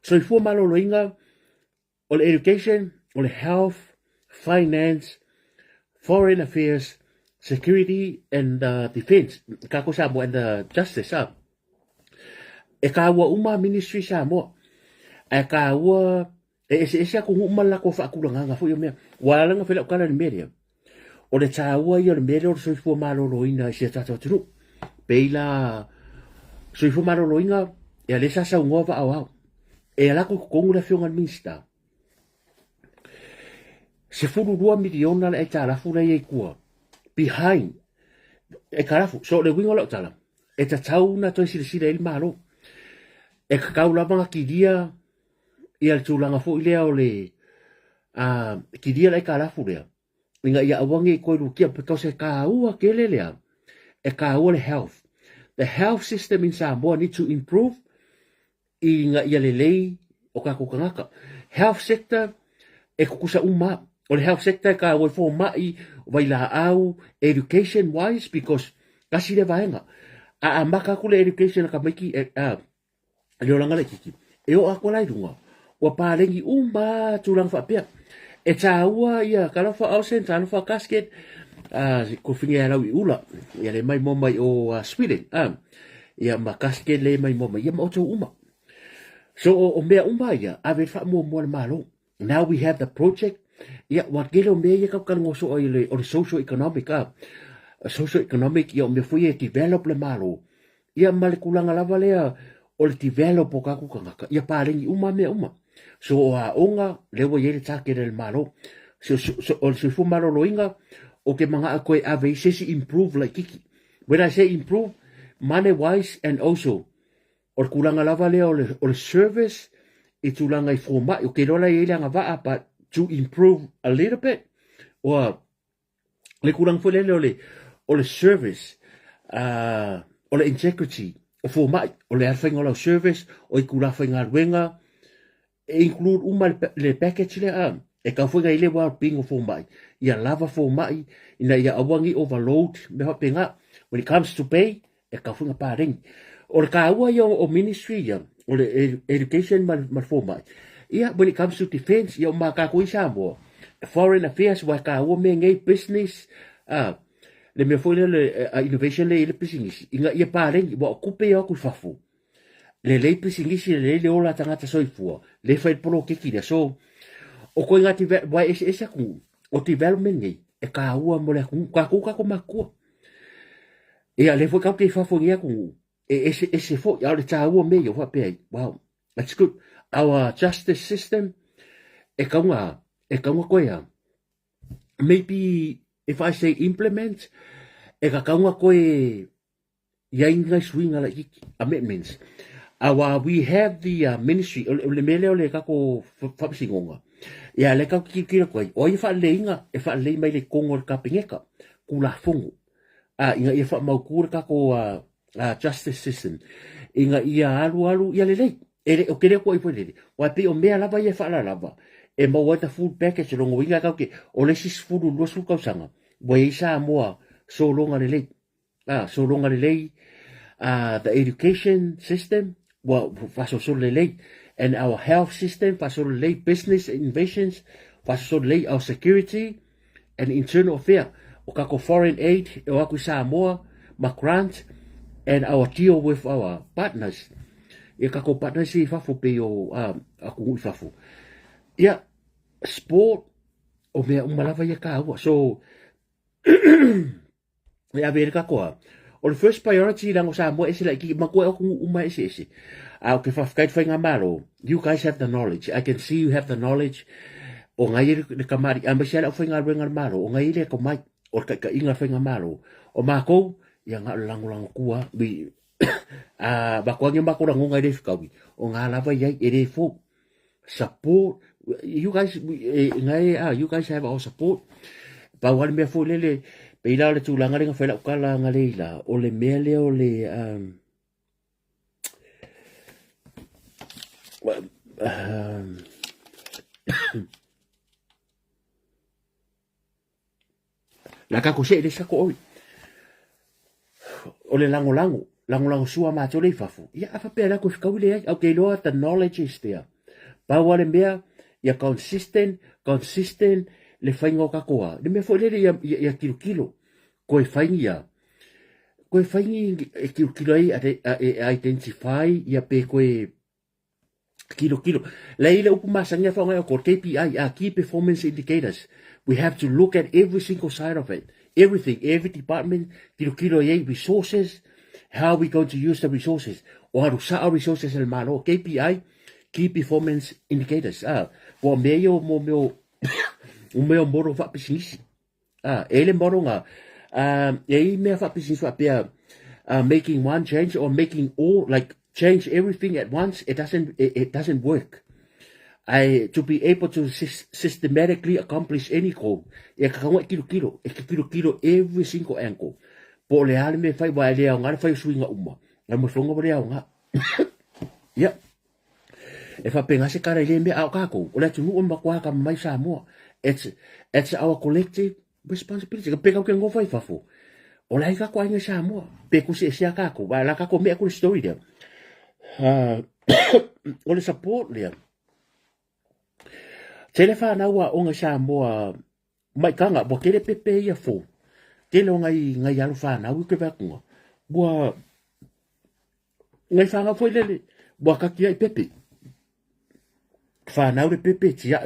soifua maloloina, o le education, o le health, finance, foreign affairs, security and defense, kako Samoa and the justice. Ah. E kāua uma ministry Samoa. E kāua, e ese ese aku uma la ko whaakulanganga fo i o mea. Ua alanga whela o kala ni meria. O le tāua ia o le mea lea o le soifua maloloina i si a tātou atunuu. Pei la soifua maloloina, ia lea sa saunoa vaa o ao. E ala atu i totonu le afioga i le Minista. 12 miliona le aitalafu la i ai i tua. Behind. Aitalafu. So le uiga o lau tala, e tatau ona toe silasila i ai le Malo. E tatau lava ona kilia ia le tulaga foi lea o le kilia le aitalafu lea ina ia aua ne i toe lutia because e taua tele lea, e taua le health. The health system in Samoa need to improve ina ia lelei o tatou tagata. Health sector e tutusa uma. O le health sector e taua ai fomai, vailaau, education wise because tasi lea vaega. A amata atu le education a tamaiti, le olaga laititi, e oo atu la i luga, ua paleni uma tulaga faapea. E tāua ia talofa Olsen, talofa Gasket, ko whinga ia lau i ula, ia le mai moa mai o Sweden, ia ma Gasket le mai moa mai, ia ma otou uma. So o mea uma ia, ave le faamuamua le Malo. Now we have the project, ia ua tele o mea ia kau talanoa soa i le, o le social economic, social economic, ia o mea foi e develop le Malo, ia ma le tulaga lava lea o le develop o tatou tagata, ia paleni uma mea uma. So o aoga, lea ua i ai le target a le Malo. So, so, so, o le soifua maloloina, o ke manao koe ave i se isi improve laititi. When I say improve, money wise and also O le tulaga lava lea o le, o le service i tulaga i fomai, o ke iloa la e i ai le agavaa, but to improve a little bit, ua le tulaga foi lele o le, o le service, o le integrity o fomai, o le alofaiga o lau service, o itula faigaluega, e include uma le, le package lea, e tau foi na i le well-being o fomai, ia lava fomai, ina ia aua ni overload, mea faapena. When it comes to pay, e tau foi na paleni. O le taua ia o ministry ia, o le education ma le fomai, ia, when it comes to defense, ia o ma tātou i Samoa, foreign affairs, wa e taua mea nei, business, le mea foi lea le innovation lea i le pisinisi, ina ia paleni, wa o kupe ia o atu i fafo, lelei pisinisi, lelei le ola tagata soifua, le fai le poloketi lea. So, o koe ngā wai ese ese atunuu, o development nei, e kāua mo le atunuu, kākou kākou makua. Ia, le foi kau kei fafo ni atunuu, e ese ese foi, a o le tāua me ia, whapea ai, wow, that's good. Our justice system, e kaunga, e kaunga koe a, maybe if I say implement, e ka kaunga koe i ai ngai suiga laitiiti, amendments. Aua we have the ministry, o le mea lea o le kako faamasinoga, ia lea tatou te tilotilo atu ai, o ai e faaleleiga, e faalelei mai le totonu o le Kapeneta, Tulafono, a, ina ia faamautu le tatou justice system, ina ia alualu ia lelei. E le, o te le atua i foi lele, aua e pei o mea lava ia e faalalava, e maua ai ta full package, o lona uiga tatou te, o le isi 10, 20 tausaga, ua i ai Samoa sologa lelei. Sologa lelei, the education system ua faasolosolo lelei, and our health system faasolo lelei, business innovations faasosolo lelei, our security and internal affair, o kako foreign aid e o atu i Samoa ma grant, and our deal with our partners, ia kako partners i fafo pei o atunuu i fafo, ia sport, o mea uma lava ia taua. So e ave ai le katoa. O le first priority leaga o Samoa ese laitiiti, matua e o atunuu uma eseese. A ou te faafetai i le faigamalo, you guys have the knowledge, I can see you have the knowledge, o ngai e le kamali'i, aemaise lava le aufaigaluega a le Malo, o ngai e le atamai, o le taitaiga o le faigamalo. O matou, ia na o le lagolago tua, we, a avatu lava ni o matou lagona e le fetaui, o na lava i ai, e le fou. Support you guys, you guys have our support. Pau lava le mea foi lele, pei la o le tulaga lea na fai lau tala agalei la, o le mea lea o le la tatou see i le isi tatou oi, o le lagolago. lagolagosua matou lea i fafo, ia a faapea la koe fekaui leai, ae ou te iloa the knowledge is there. Pau lava le mea, ia consistent, consistent le faiga o tatou a, le mea foi lele ia, ia, ia tilotilo, koe fai ni a, koe fai ni e tilotilo ai e identify ia pe koe Kilo kilo. Lei le upu masani a whaonga o KPI, our Key Performance Indicators. We have to look at every single side of it. Everything, every department, kilo kilo i resources, how we going to use the resources. O aru sa resources el malo. KPI, Key Performance Indicators. Ah, po mea o mo meo, o meo moro whapisinisi. Ah, e le moro ngā. Ah, e i mea whapisinisi whapea, making one change or making all, like, change everything at once, it doesn't, it, it doesn't work. I, to be able to systematically accomplish any goal, e kakaua e kilo kilo, e kilo kilo every single angle. Po le ale me whai wa e le au ngā, whai suinga uma. Ngā mo whonga wa le au ngā. Yep. E whapenga se kara i le mea ao kākou. O le atunuu o makuā ka mai Samoa. It's, it's our collective responsibility. Ka peka ke ngofa i fafo. O le ai kako ainga Samoa. Pe kusi e sia kākou. Wa la kākou mea kule story lea. O le support lea. Tele whanau a onga Samoa mai kanga ua kele pepe ia fo. Tele o ngai ngai alo whanau i ke vakunga. Ua ngai whanga foi lele ua kaki ai pepe. Whanau le pepe tia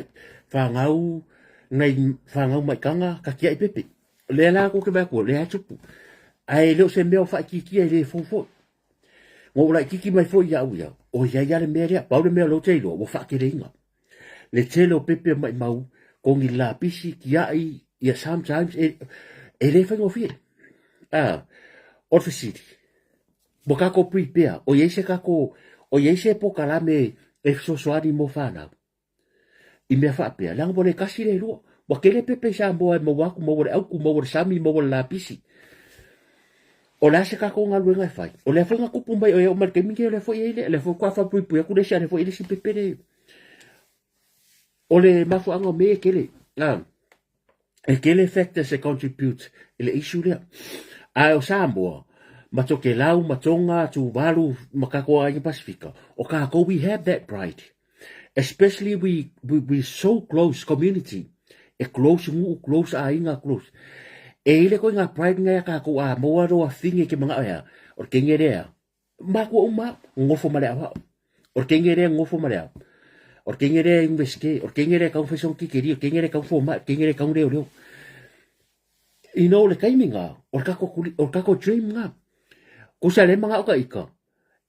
whangau ngai whangau mai kanga kaki ai pepe. Le la ko ke vakunga le atupu. Ai leo se mea o whaikiki ai le fo foi. Ngo lai kiki mai foi ia uia. O ia ia le mea lea, pau le mea lo te iloa, ua whakereinga. Le tele o pepe mai mau, kongi lapisi, kiai, ia sometimes, e, e le whaingofie. Ah, o le fesili, mo kako prepare, o iai se kako, o iai se pokalame e fesoasoani mo whanau. I mea whaapea, leaga ua le kasi le lua. Ua kele pepe i Samoa e maua aku, maua le auku, maua le sami, maua le lapisi. O le a se kako galuega e fai? O lea foi na kupu mai o e o mai le taimi nei, o lea foi e i le, lea foi kua whapuipui aku le isi, a lea foi e le isi pepe le. O le mafuaaga o mea e kele, ah, e kele factors e contribute i le issue lea. Ae o Samoa, ma Tokelau, ma Tonga, Tuvalu, ma kakou aiga Pasifika, o kakou we have that pride. Especially we, we, we so close community. E close nguu, close aiga, close. E ile koe ngā pride ngai a kakou a maua roa finge ke mangao ea, o le kenge lea, Makua uma, ngofo ma le aoao. O le kenge lea ngofo ma le ao. O le kenge lea universite, o le kenge lea kau whaisong kikeri, o le kenge lea kau fōmai, o le kenge lea kau reo reo. You know, le taimi ngā, o le kako, o le kako dream ngā. Ko sa le manga o ka ika,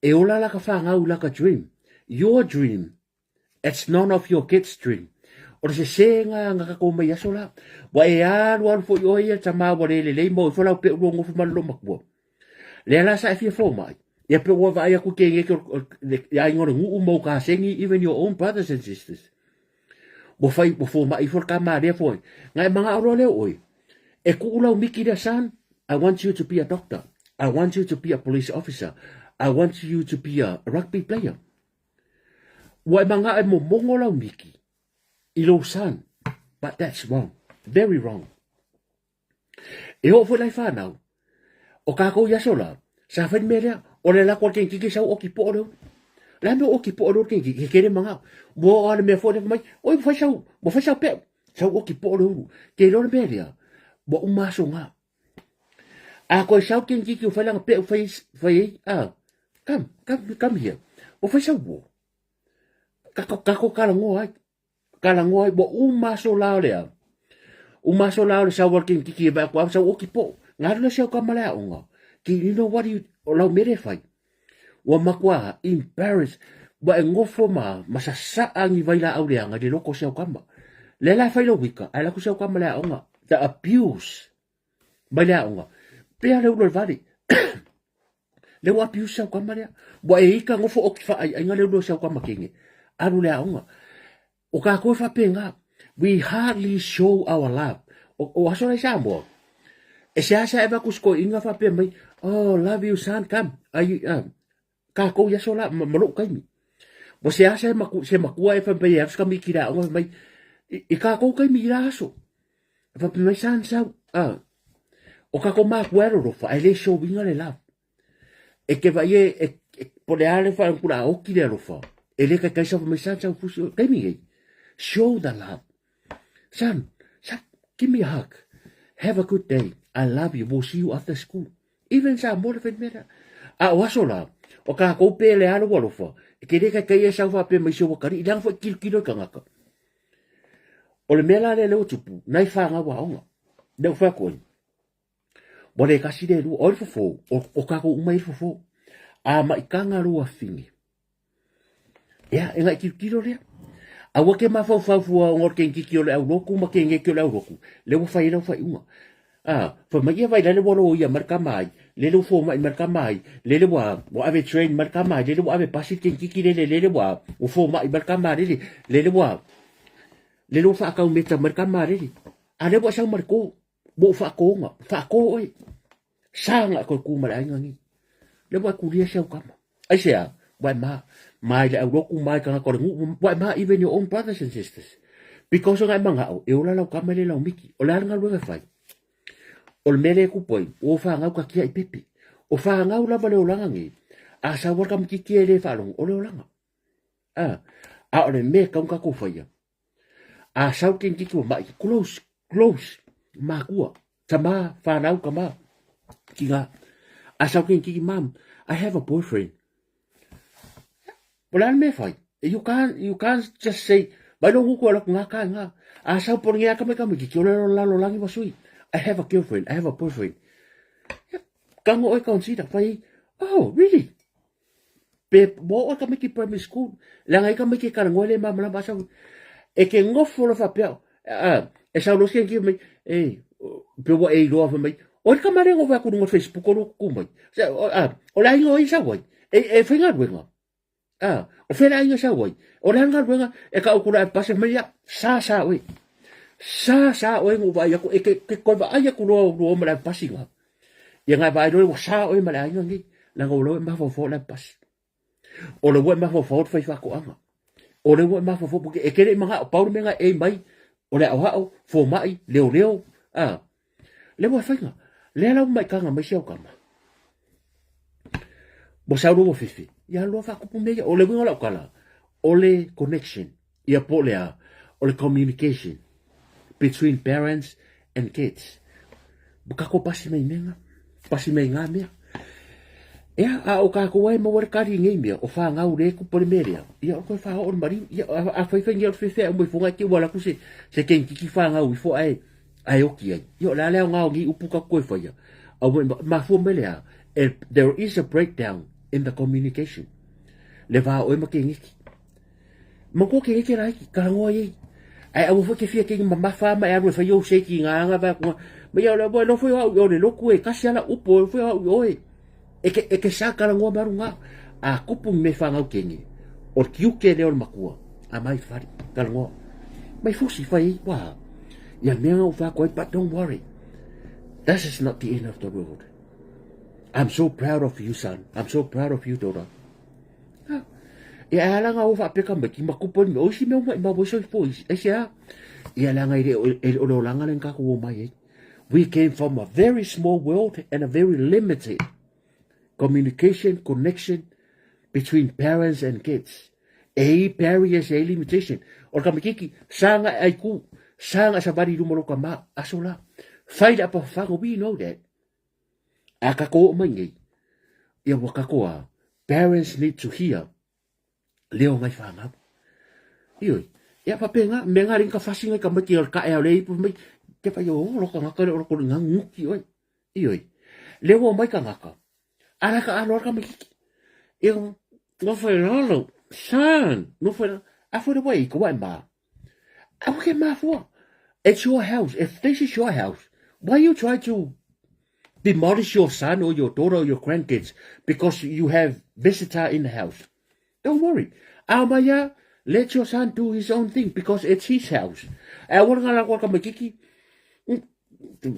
e ola la ka whangau la ka dream. Your dream It's none of your kids dream. O le sesē nga nga kako mai aso la. Wa e alu alu foi oe ia tama wa le lelei mo ifo lau peu ngofo ma lo makua. Le ala sa e fia fo mai. Ia pe ua vaai aku ke nge ke le ai ngore nguu mo ka sengi even your own brothers and sisters. Ua fai ua fo mai ifo ka ma lea foi. Nga e manga oro leo oi. E kuu lau miki lea son, I want you to be a doctor. I want you to be a police officer. I want you to be a rugby player. Ua e manga e momongo lau miki i lou son. But that's wrong. Very wrong. E oo foi lai whanau. O kākou i aso la, sa whai mea lea, o le lako al kenki sau o ki po leo. La mea o ki po leo kenki, ke kere manga. Ua o ale mea foi mai, oi whai sau, ua whai sau pe, sau o ki po leo. Ke lore mea lea, ua uma aso ngā. A koe sau king kiki o whai langa pe o whai whai ei a come come come here o whai sau wo kako kako kala ngo ai kala ngo ai wo u maso la le a u maso la le sau wal king kiki ba ko sau o ki po ngaru le sau kamala onga ki you know what you o lau mere whai ua makua embarrassed ua e ngofo ma ma sasaa ni vai la au leaga i le loko o si au kama. Le la fai lo wika, ai la ku si au kama le aoga. The abuse mai le aoga. Pea le ulo le vale. Le ua abuse si au kama lea. Ua e ika ngofo o ki whaai ainga le ulo si au kama kenge. Alu le aoga. O kākou e faapena, we hardly show our love. O, o aso lai Samoa, e seasea e vaku sikoiga faapea mai, oh, love you son, come. Ai, kākou i aso la, ma, ma lou kaimi. Ua seasea e maku, se makua e fai mai e alu se kamiki i le aoga, fai mai, i, i kākou kaimi i la aso. E faapea mai, son, sau, o kākou makua e lolofa, ae le showinga le love. E ke vaai e, e, e po le a le whaangkura a oki le alofa. E le kai kai sa mai san sau fusi o taimi ei. Show the love. Son, son, give me a hug. Have a good day. I love you. We'll see you after school. Even sa mo le whenmera. A o aso la, o ka kou pe le alo alofa. E ke le kai kai e sau wha pe mai se wakari. I langa fo kilo kilo i kangaka. O le mea la le leo tupu, nai whanga wa onga. Leo wha koe. Ua le kasi le lua, o le fofo, o, o kākou uma i le fofo. A maʻikaga lua fine. Ia, e ngai tilotilo lea. Aua ke mafaufau fua o ngor kengiki o le auloku ma kengeki o le auloku. Le ua fai lau faiʻuga. A, fai mai ia vai lale ua loia ma le kama ai, lele ua fomai ma le kama ai, lele ua, ua ave train ma le kama ai, lele ua ave pasi le kengiki lele, lele ua, ua fomai ma le kama lele, lele ua, lele ua whaakau meta ma le kama lele. A le ua sau ma le kō. Ua ou faakōga, faakō oe. Sa nga koe ku ma le aiga nei. Le ua e kulia si au kama. Aisea, ua e ma, ma i le auloku, ma i kangaka o le nuu, ua e ma even your own brothers and sisters. Because o nga e mangao, e ola lau kama i le lau miki. O le a le galuega e fai? O le mea lea e kupu ai, ua ou fanau ka kiaʻi pepe. O fanau lava le olaga nei, a sau lava le kamakiti e le faalogo, o le olaga. A, a o le mea e tatau ona tatou faia, A sau kenkiki ua maʻi, close, close, makua, tama, whanau, kama, ki ngā. A sau kenkiki, mom, I have a boyfriend. O le a le mea e fai? You can't, you can't just say, mai lo nguku ala ku ngā kai ngā. A sau pore ngea kame kame ki ole lo lalo langi wa sui. I have a girlfriend, I have a boyfriend. Kango oe consider, fai, oh, really? Pe mo oe ka miki primary school, leaga ai ka miki e kalagoa le malamalama a sau. E ke ngofo loa faapea, a, e sau loa si mai, e, pe ua e iloa fai mai, o le kama lea ngofe aku luga o le Facebook o lo kuku mai. Se, o, a, o le aiga o ai sau ai, e, e faigaluega. A, o fea le aiga sau ai, o le a le galuega, e ka uku la e pasi mai, ia, sa sa oe. Sa sa oe ngu vaai aku, e ke, ke koe vaai aku loa loa ma le pasi nga. Ia ngai vaai loa ua sa oe ma le aiga nei, leaga o lea ua e mafaufau le pasi. O lea ua e mafaufau le fai faatoaga. O lea ua e mafaufau porque e ke le i manao pau le mea nga e mai o le aoao, fomai, leoleo, a. Lea ua e faiga. Lea la ua maikaga mai si au kama. Ua sau loa ua fefe. Ia loa faakupu mea ia. O le uiga o lau tala, o le connection. Ia po o le a, o le communication between parents and kids. Ua kākou pasi mai mea ngā, pasi mai ngā mea. Ea, a o kākou ai maua le kari i nei mea, o whāngau le kupu le mea lea. Ia, o koe whāo o le mariu. Ia, a, a whaiwhai ngia o le whewhea o mai fonga i te ua laku se, se kenkiki whāngau ifo ae, ae oki ai. Ia, o le a lea o ngā o ngi upu ka koe whaia. A ua, mafua mai le a, e, there is a breakdown in the communication. Le wā oe ma kengeki. Ma ko ke eke raiki, karangoa iei. Ai aua foi ke fia ke mamafa ma e alu e whai au seiki ngā anga vai kunga. Ma ia ole boy no foi au ole loku e kasi ala upo e foi au oe. E ke e ke sa karangoa maru ngā. A kupu me whangau kenge. O le kiuke le ole makua. A mai whari, karangoa. Mai fusi whai ei wā. Ia mea ngā uwha koe, but don't worry. This is not the end of the world. I'm so proud of you, son. I'm so proud of you, daughter. E a ala ngā o whaapeka mai ki makupu ni o isi mea uma i maua soifua isi. Ai se a? Ia leaga e le o le olanga le ngā o mai ai. We came from a very small world and a very limited communication connection between parents and kids. E i barriers, e i limitation. O le kamakiki, sanga e ai ku, sanga sa vari luma lo ka ma, aso la. Whai le apa whango, we know that. A ka ko mai nei, ia ua kako a, parents need to hear leo ngai whanau. Ioi, ia pa penga, me ngā ringa whasi ngai ka mai ki ka ea le ipu mai, te whai o lo ka ngaka le ora ko ngā nguki oi. Ioi, leo mai ka ngaka, ara ka alo ka mai kiki. Ia, no whai lalo, son, no whai lalo, a whai wai, ka wai mā. Aua ke mafua. It's your house. If this is your house, why you try to demolish your son or your daughter or your grandkids because you have visitor in the house? Don't worry. Amaya, let your son do his own thing because it's his house. Aua nga la ka makiki.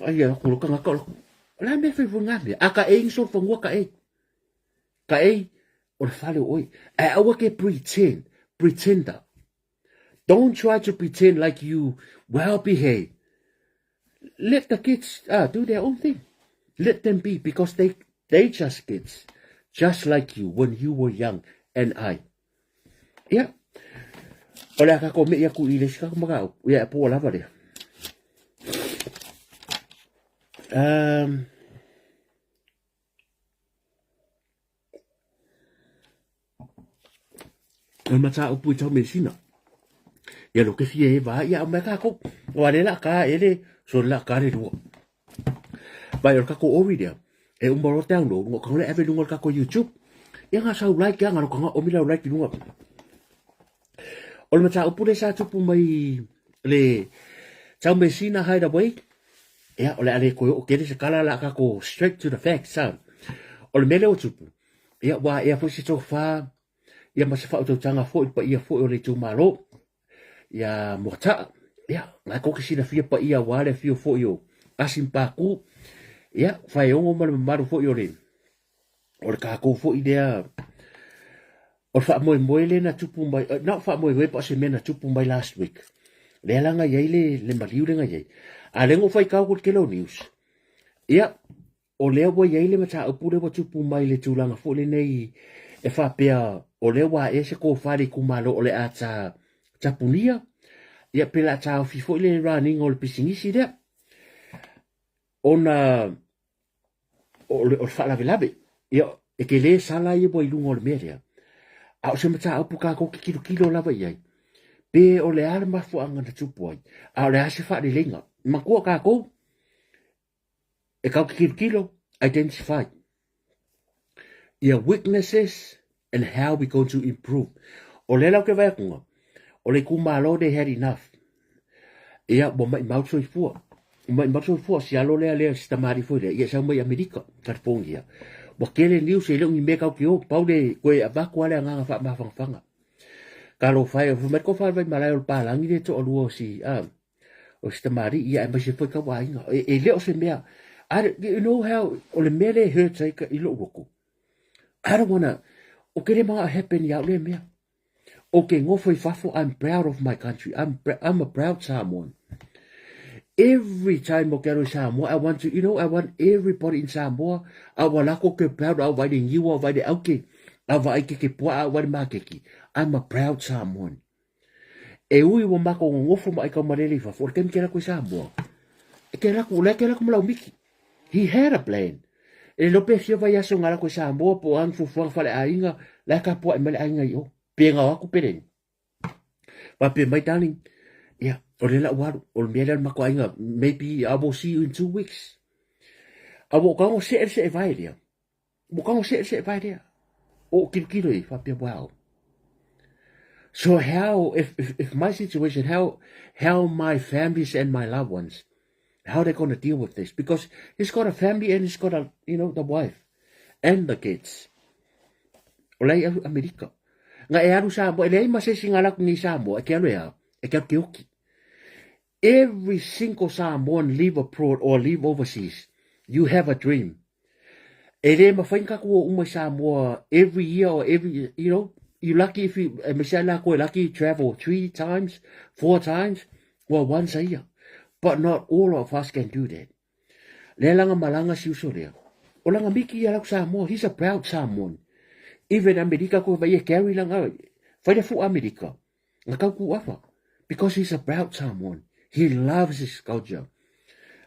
Ai a ko ka ngaka. La me fe fo ngame. Aka e so fo ngua ka e. Ka e o le fale oi. Ai aua ke pretend, pretender. Don't try to pretend like you well behaved. Let the kids do their own thing. Let them be because they just kids. just like you when you were young and I. Ia, o le a kākou meʻi aku i le isi kākou mataupu, ia e po ua lava lea. Um, O le mataupu i tau mesina. Ia lo ke fia e va ia au mai kākou. O ale la ka ele, so la ka le lua. Vai o le kākou ori lea, e uma loa te download, ngo kanga le ave lunga o le kākou YouTube. Ia ngā sau like ia, ngā lo kanga omi lau like i lunga. O le mataupu le sa tupu mai le tau mesina hideaway, ia o le ale koe o kele se kala la kākou straight to the facts. Ha. O le mele o tupu, Ia, ua ea foi se tofa, ia ma se faautautaga foi i le paia foi o le itumalo, ia Moataa, ia, na e ke silafia paia aua le afio foi o Asi ma Pākū, ia, Faeogo ma le mamalu foi o le, o le kākou foi lea, o le faamoemoe lea na tupu mai, eh, na o faamoemoe po o se mea na tupu mai last week. Lea la na i ai le, le maliu lea na i ai. A lea na ou faitau atu i le tele o news. Ia, O lea ua i ai le mataupu lea ua tupu mai le tulaga foi lenei e faapea o lea ua ae se tofa i le itumalo o le a ta tapunia, ia pe le a taofi foi le raniga o le pisinisi lea ona o le, o le faalavelave. Ia, e tele sala ia ua i luga o le mea lea. A o se mataupu kākou te tilotilo lava i ai, pe o le a le mafuaaga na tupu ai, a o le a se faaleleiga. Matua kākou, E kau te tilotilo, identify ia weaknesses and how we going to improve. O lea la ou te vaai atuga, o le itumalo they had enough. Ia, ua maimau le soifua. Ua maimau le soifua, si alo lea lea, si tamalii foi lea, ia e sau mai Amerika, California. Ua tele news e le o ni mea kau te o, pau le koe avatu lava le agaga faamafanafana. Talofa e, fai mai le tofa o le Vaimalae o le palagi lea e toalua o si, ah, o si tamalii ia aemaise foi tau aiga. E, e le o se mea, I don't, you know how, o le mea lea e hurts ai i lou loto. I don't wanna, o ke le manao happen iau lea mea. O ke ngofo i fafo, I'm proud of my country. I'm, I'm a proud Samoan. Every time o ke alo i Samoa, I want to, you know, I want everybody in Samoa, a ua lako ke proud, a vai le niua, a vai le auke, a vai ke ke puaa, a vai le makeki. I'm a proud Samoan. E ui ua makou gogofo ma ʻaikaumalele i fafo, o le taimi ke alu atu i Samoa, e ke alu atu, o lea ke alu atu ma Laumiki. He had a plan. E le iloa pe fia vaiaso na alu atu i Samoa po o a ni fuafuaga faleaiga, la e tapuaʻe mai le aiga i o. Pe gao atu pe leai. Faapea mai darling, ia, o lea la ua alu, o le mea lea o le matou aiga, maybe I will see you in 2 weeks. A ua ou tago see le seevae lea, Ua tago see le seevae lea. O ou tilotilo i ai, faapea, wow. So how, if my situation, how my families and my loved ones, how they gonna deal with this? Because he's got a family and he's got a, you know, the wife and the kids. O la i Amerika. Nga e alu Samoa, e leai ma se isi nga alu atu nei i Samoa, e ke alu e a, e ke alu ke oki. Every single Samoan live abroad or live overseas, you have a dream. E le mawhai ni kākou o uma i Samoa every year or every, you know, you lucky if you, aemaise ai lākou e lucky travel three times, four times, or once a year. But not all of us can do that. Lea langa malanga si uso lea. O langa miki ia lau Samoa, he's a proud Samoan. Even Amerika ko vai e carry langa, whai le fu Amerika. Nga kau ku afa. Because he's a proud Samoan. He loves his culture.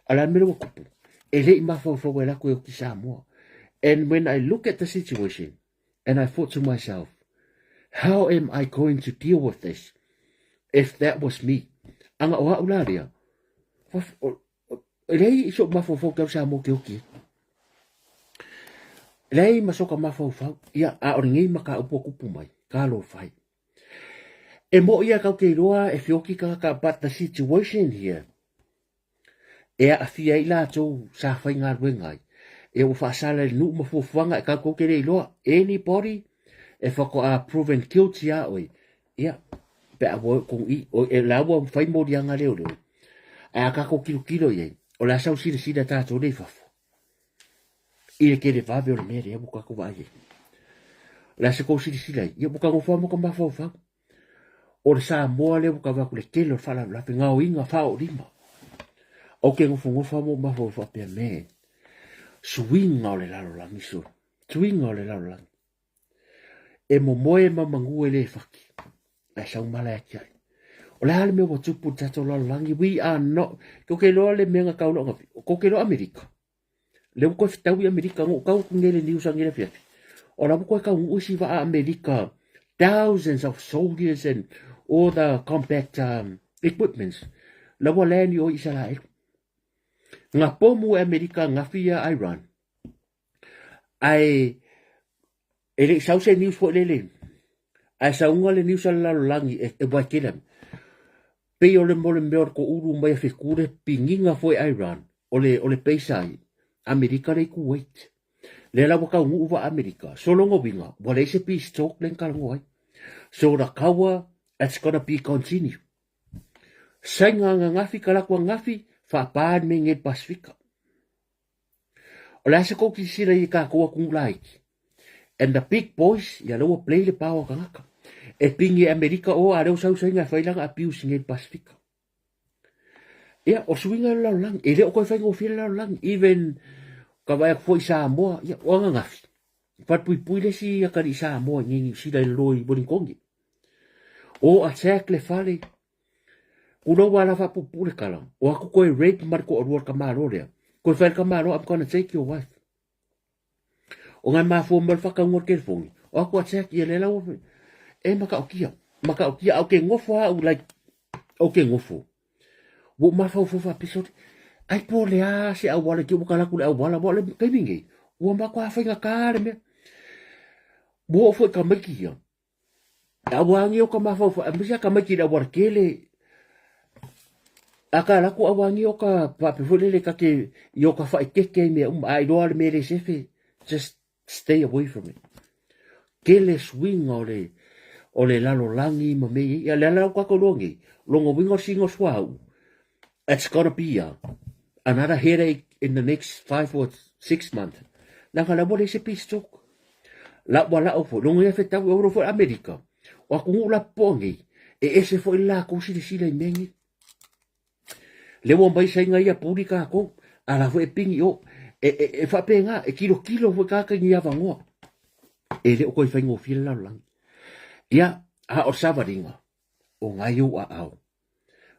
A la mele ua kupu. E le i mafaufau e lako e oki Samoa. And when I look at the situation, and I thought to myself, how am I going to deal with this if that was me? Anga o au la lea. E leai i so'u mafaufau ke alu Samoa ke oki ai. E leai ma soka mafaufau, ia, a o lenei mataupu ua tupu mai, talofa ai. E moʻi ia kau ke iloa e feoki tagata but the situation here, e aafia ai latou sa faigaluega ai, ia ua faasala i le nuu ma fuafuaga e kau ke le iloa, anybody e faatoa proven guilty ia oe, ia, pe a ua kong i, o, e la ua fai moliaga leoleo. Ae a kākou kilokilo i ai, o le a sau silasila tātou lea i fafo. I le tele vave o le mea lea ua kākou vaai ai. O le a se kou silasila ai, ia ua ka nofo lava ma ka mafaufau. O le Samoa lea ua ka vaai atu le tele o le faalavelave, gaoiga faaoolima. Ou te nofonofo lava ma ou mafaufau faapea, man, suiga o le lalolagi sole. Tuiga o le lalolagi. E momoe ma magu e le faki. Ae sau mala e atiae. O le a le mea ua tupu i le tatou lalolagi? We are not, ko ke loa le mea nga kau loa ngafi. Ko ke loa Amerika. Le ua koe fetau i Amerika, ngo kau ku ngele news a ngele fiafi. O la ua koe kau ngu isi waa Amerika, thousands of soldiers and all the combat equipments. La ua land i o Isaraelu. Nga pomu e Amerika ngafi ia Iran. Ae e le i sau se news foi lele. Ae sauga le news a le lalolagi e, e waikele. Pei o le mo le mea o le koʻulu mai a Fekule pigiga foi Iran o le o le peisa ai Amerika le i Kuwait. Lea la ua taunuu vaa Amerika. So lona uiga ua leai se peace talk lea na talanoa ai. So the kaua it's gonna be continue. Saina ananafi kalatu ananafi faapa le mea nei le Pasifika. O le a se kou silasila i tatou atunuu laiti? And the big boys, ia lea ua play le power tagata. E pigi e Amerika o a lea ua sau Saina e fai lana abuse nei i le Pasifika. Ia, o suiga le lalolagi. E le o toe faigofie le lalolagi. Even ka vaai atu foi i Samoa, ia, o ananafi. Falepuipui le isi atalii Samoa i nei Niu Sila i lalo i Wellington. O attack le fale, Kulou a la faapuupuu le tala, o atu koe rape ma le toalua o le tamaloa lea. Koe fai le tamaloa, I'm gonna take your wife. O ngai mafua mai o le whakauga o le telefoni, o atu attack ia le lau e mataotia, mataotia, au ke ngofo au, like, au ke ngofo. Ua ou mafaufau faapea, sorry, ai po o le a se auala ke ua talaatu le auala, ua o le taimi nei, ua matua faigata le mea. Ua oo foi i tamaiti ia, Auangi o ka mafaufau, aemaise a tamaiti i le auala tele. A ka alu atu auangi o ka faapea foi lele ta te i o ka faaeteete i mea uma, a iloa le mea e le sefe, just stay away from it. Tele suiga o le o le lalolagi ma mea ia. Ia le ala o tatou iloa nei, lona uiga o le siga o le suauu, it's gonna be a another headache in the next 5 or 6 months. Leaga la ua leai se peace talk. La ua la'o foi, logo ia fetau e olo foi Amerika. O atunuu la popoa nei, e ese foi le latou silasila i mea nei. Le ua mai saina ia puli kākou, a la foi e pigi o, e, e, e faapena, e kilokilo foi kāka i ni avanoa. E le o koe faigofie le lalolagi. Ia, a o le savaliga, o ngai ou aao,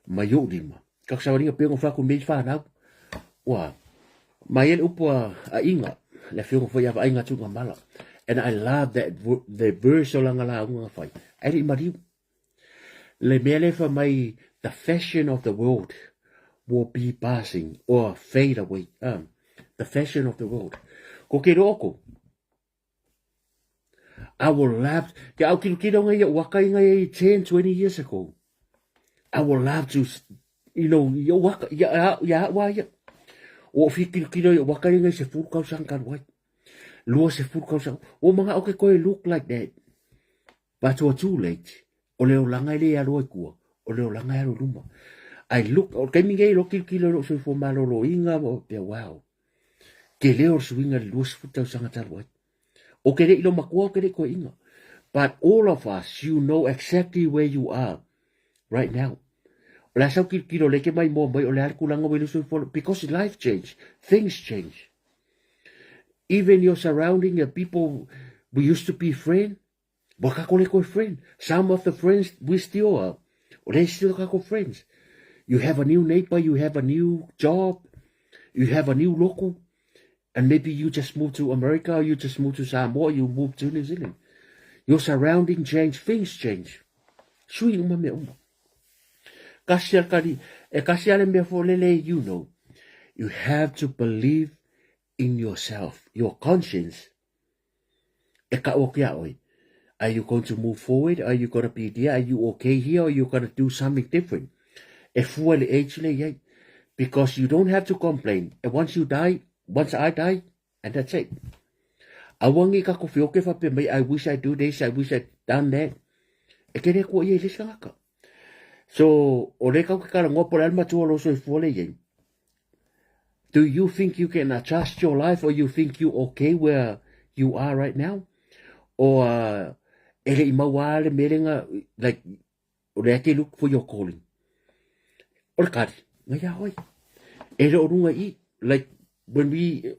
mai ou lima. Ka savaliga pei ona fai atu i mea i whanau. Ua, mai e le upu a, a Inga, le afioga foi ia Vaaiga Tuigamala. And I love that the verse o lana lauga na fai. Ai le i maliu. Le mea le fai mai, the fashion of the world will be passing or fade away. The fashion of the world. Ko ke rooko, I will love, ke au kilokilo ngai ia waka i ngai 10, 20 years ago. I will love to, you know, ia waka, ia, ia, ia, ia. O fi kilokilo ia waka i ngai se furu kausan kalu ai. Lua se furu kausan. O mga o ke koe look like that. But you are too late. O le olanga e le aloa i kua. O le olanga e alo luma. I look, o kaimi ngai lo kilokilo lo soifua maloloinga, o pea wow. Tele o le suiga i le 20 tausaga talu ai. O ke le i lo matua, o ke le i koeina. But all of us, you know exactly where you are right now. O le a sau kilokilo le ke mai moa mai, o le a le tulaga ua i le soifua, because life change, things change. Even your surrounding, your people, we used to be friend, ua kako le koe friend. Some of the friends we still are. O le still kako friends. You have a new neighbor, you have a new job, you have a new local, and maybe you just moved to America, or you just moved to Samoa, you moved to New Zealand. Your surrounding change, things change. Sui uma mea uma. Kasi al kari, e kasi ale mea fo lele, you know. You have to believe in yourself, your conscience. E ka o kia oi. Are you going to move forward? Are you going to be there? Are you okay here? Or you going to do something different? E fua le age le iai. Because you don't have to complain. And once you die, once I die, and that's it. Aua ngi ka kofi oke whape mai, I wish I do this, I wish I done that. E kere kua ia i le sangaka. So, o le kau ke kala ngoa po le alma tua lo soifua le iai. Do you think you can adjust your life or you think you okay where you are right now? Or e le i maua le melenga, like, o le ake look for your calling. O le kari, ngai a hoi. E le o runga i, like, when we,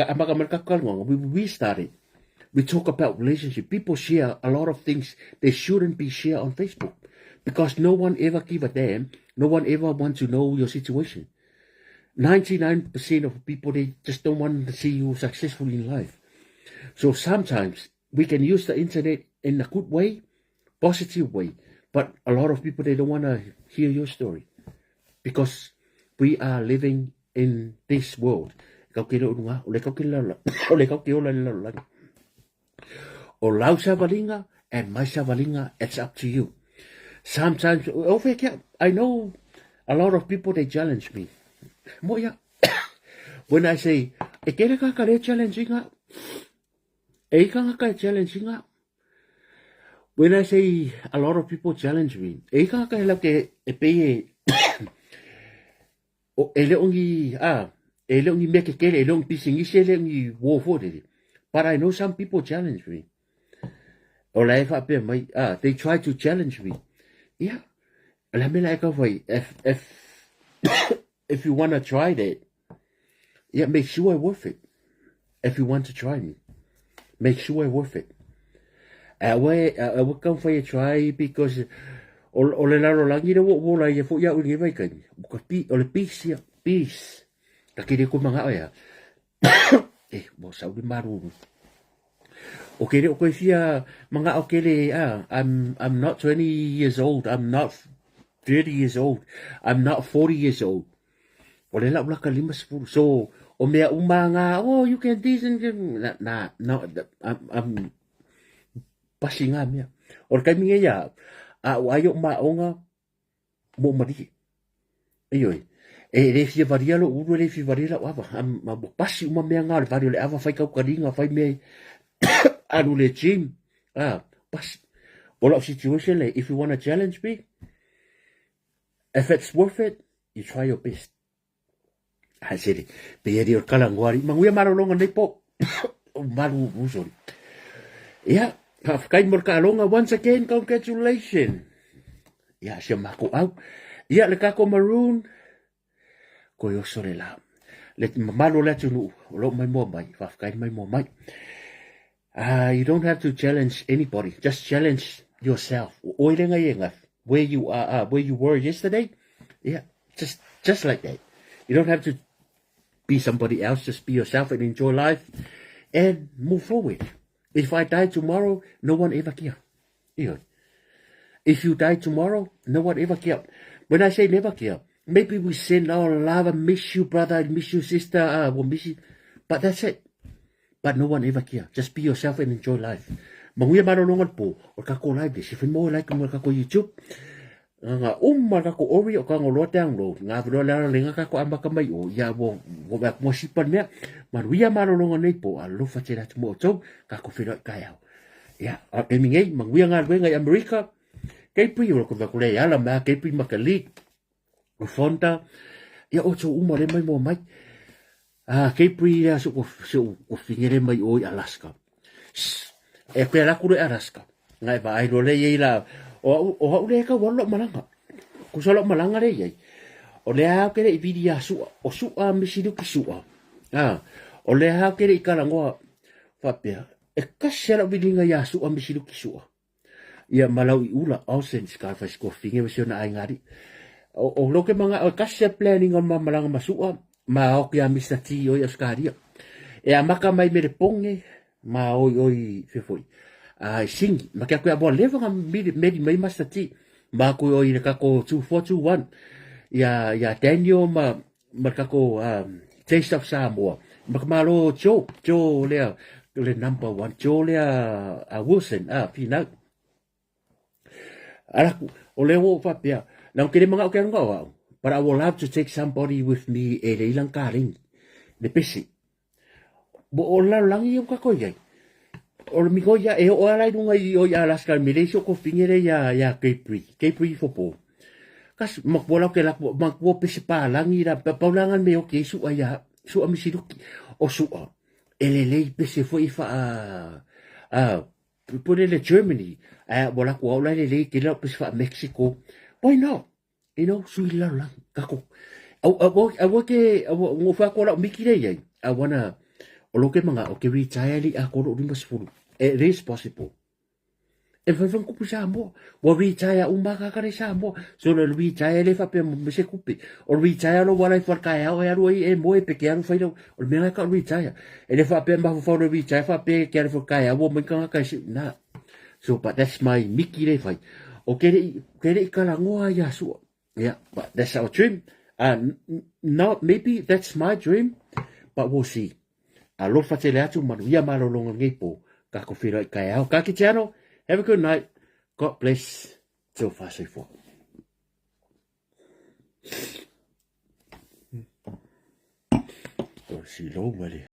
amaka mai le kaku kalunga, we started. We talk about relationship. People share a lot of things they shouldn't be share on Facebook because no one ever give a damn. No one ever wants to know your situation. 99% of people, they just don't want to see you successful in life. So sometimes we can use the internet in a good way, positive way, but a lot of people, they don't want to hear your story because we are living in this world. Kau ke lo o le kau ke la o le kau ke ola le lalolagi. O lau savalinga and my savalinga, it's up to you. Sometimes, I know a lot of people, they challenge me. Mo ia, when I say, e kere ka ka le challenge inga, e ika ka challenge inga. When I say a lot of people challenge me, e ika ka hela ke e pe e, o e le ongi, ah, e le ongi mea ke kele, e le ongi pisingisi, e le ongi wo fo rere. But I know some people challenge me. O la e whaapea mai, ah, they try to challenge me. Yeah. La mela e ka whai, if you want to try that, yeah, make sure it's worth it. If you want to try me, make sure it's worth it. A wa kau whai e try because o le lalo langi le wo wo la ia fo ia uli vai kai. Ka pi o le peace ia, peace. Ka kere ko manga ia. E, mo sa uli maruru. O kere o koe fia manga o kere, ah, I'm not 20 years old, I'm not 30 years old, I'm not 40 years old. O le lau laka 50. So, o mea umanga, oh, you can this and na, na, no, I'm pasi ngā mea. O le kaimi ia, a o ai o maonga mo marie. Ioe. E le fia varia lo ulu, e le fia varia lo ava. Am, ma mo pasi uma mea ngā le vari o le ava whai kau karinga, whai mea alu le gym. Ah, pasi. O lau situation le, if you want to challenge me, if it's worth it, you try your best. Ha sere, pe eri o kala ngoari, manguia marolonga nei po. O maru usori. Ia, ka whakai mo ka alonga once again, congratulations. Ia, sia mako au. Ia, le kako maroon, ko i oso le la. Le mamalo le atu nu, o lo mai mua mai, whawhakai mai mua mai. You don't have to challenge anybody, just challenge yourself. O oi renga i where you are, where you were yesterday. Yeah, just like that. You don't have to be somebody else, just be yourself and enjoy life and move forward. If I die tomorrow, no one ever care. Yeah. If you die tomorrow, no one ever care. When I say never care, maybe we send our love, I miss you, brother, I miss you, sister, we'll miss you. But that's it. But no one ever care. Just be yourself and enjoy life. Manguia marolonga po, o kako live, si mo like mo kako YouTube. Nga umma kako ori o kango loa download. Nga velo la lenga kako amaka mai o ia wo wo ba mo sipa mea. Manuia marolonga nei po alofa te ratu mo tou kako whiro kai au. Ia, a e mingei, manguia ngā luenga i Amerika. Kei pui o ko ko le ala ma kei pui makali. O fonda. Ia o tō uma le mai mo mai. Ah, kei pui ia so ko so ko fingere mai o i Alaska. E koe la kure Alaska. Ngai ba ai lo le i la o o hau le ka walo malanga. Ko so lo malanga le i. O le ha ke le i vidi a sua. O sua misiru ki sua. Ah, o le ha ke le i kalangoa whapea. E kasi ala vilinga ia sua misiru ki sua. Ia malau i ula Austin sky fa sko finge wa siona ai ngari. O lo ke manga o kasi planning o mamalanga masua ma o kia Mr. T o i Australia. E a maka mai mere ponge ma oi oi fefoi. A singi ma kia koe a leva nga meri mai Mr. T. Ma koe oi le kako 2421. Ia Daniel ma kako Taste of Samoa. Ma ka malo Joe, Joe lea le number one, Joe lea a Wilson, a Finau. Ala o le o whapea. Nau kere mga o ke runga o au. But I will love to take somebody with me e le ilang karing. Le pesi. Bo o la langi o kako iai. O le miko ia e o ala i runga i o i Alaska me le ko fingere ia Capri. Capri fopo. Kas makbola ke la makbo pesi pa langi ra pa paulangan me o ke su ia su a misiruki o su a. E le lei pesi fo i fa a put le Germany. A bola ko au la le lei ke la pesi fa Mexico. Why not? You know, sui la la kako. Au au au ke au ngo fa ko la miki le iai. I wanna o lo ke manga o ke retire li a ko lo 50. It is possible. E mafai foi ona tupu i Samoa. Ua retire uma lava tagata i Samoa. So o le retire e le faapea mo se tupe. O le retire o lou ala ifo i le taeao e alu ai e moe pe te alu fai lau. O le mea lena e tau retire. E le faapea mafaufau le retire faapea e te alu ifo i le taeao ua omai tagata e si. Na. So but that's my miki lea e fai. O ke le ke le i talanoa ia Sua. Yeah, but that's our dream. No, maybe that's my dream, but we'll see. Alofa tele atu, manuia malologa lenei po. Kako feiloai taeao. Ka kite ano, have a good night. God bless. Teo whāsoifua. O si lou male.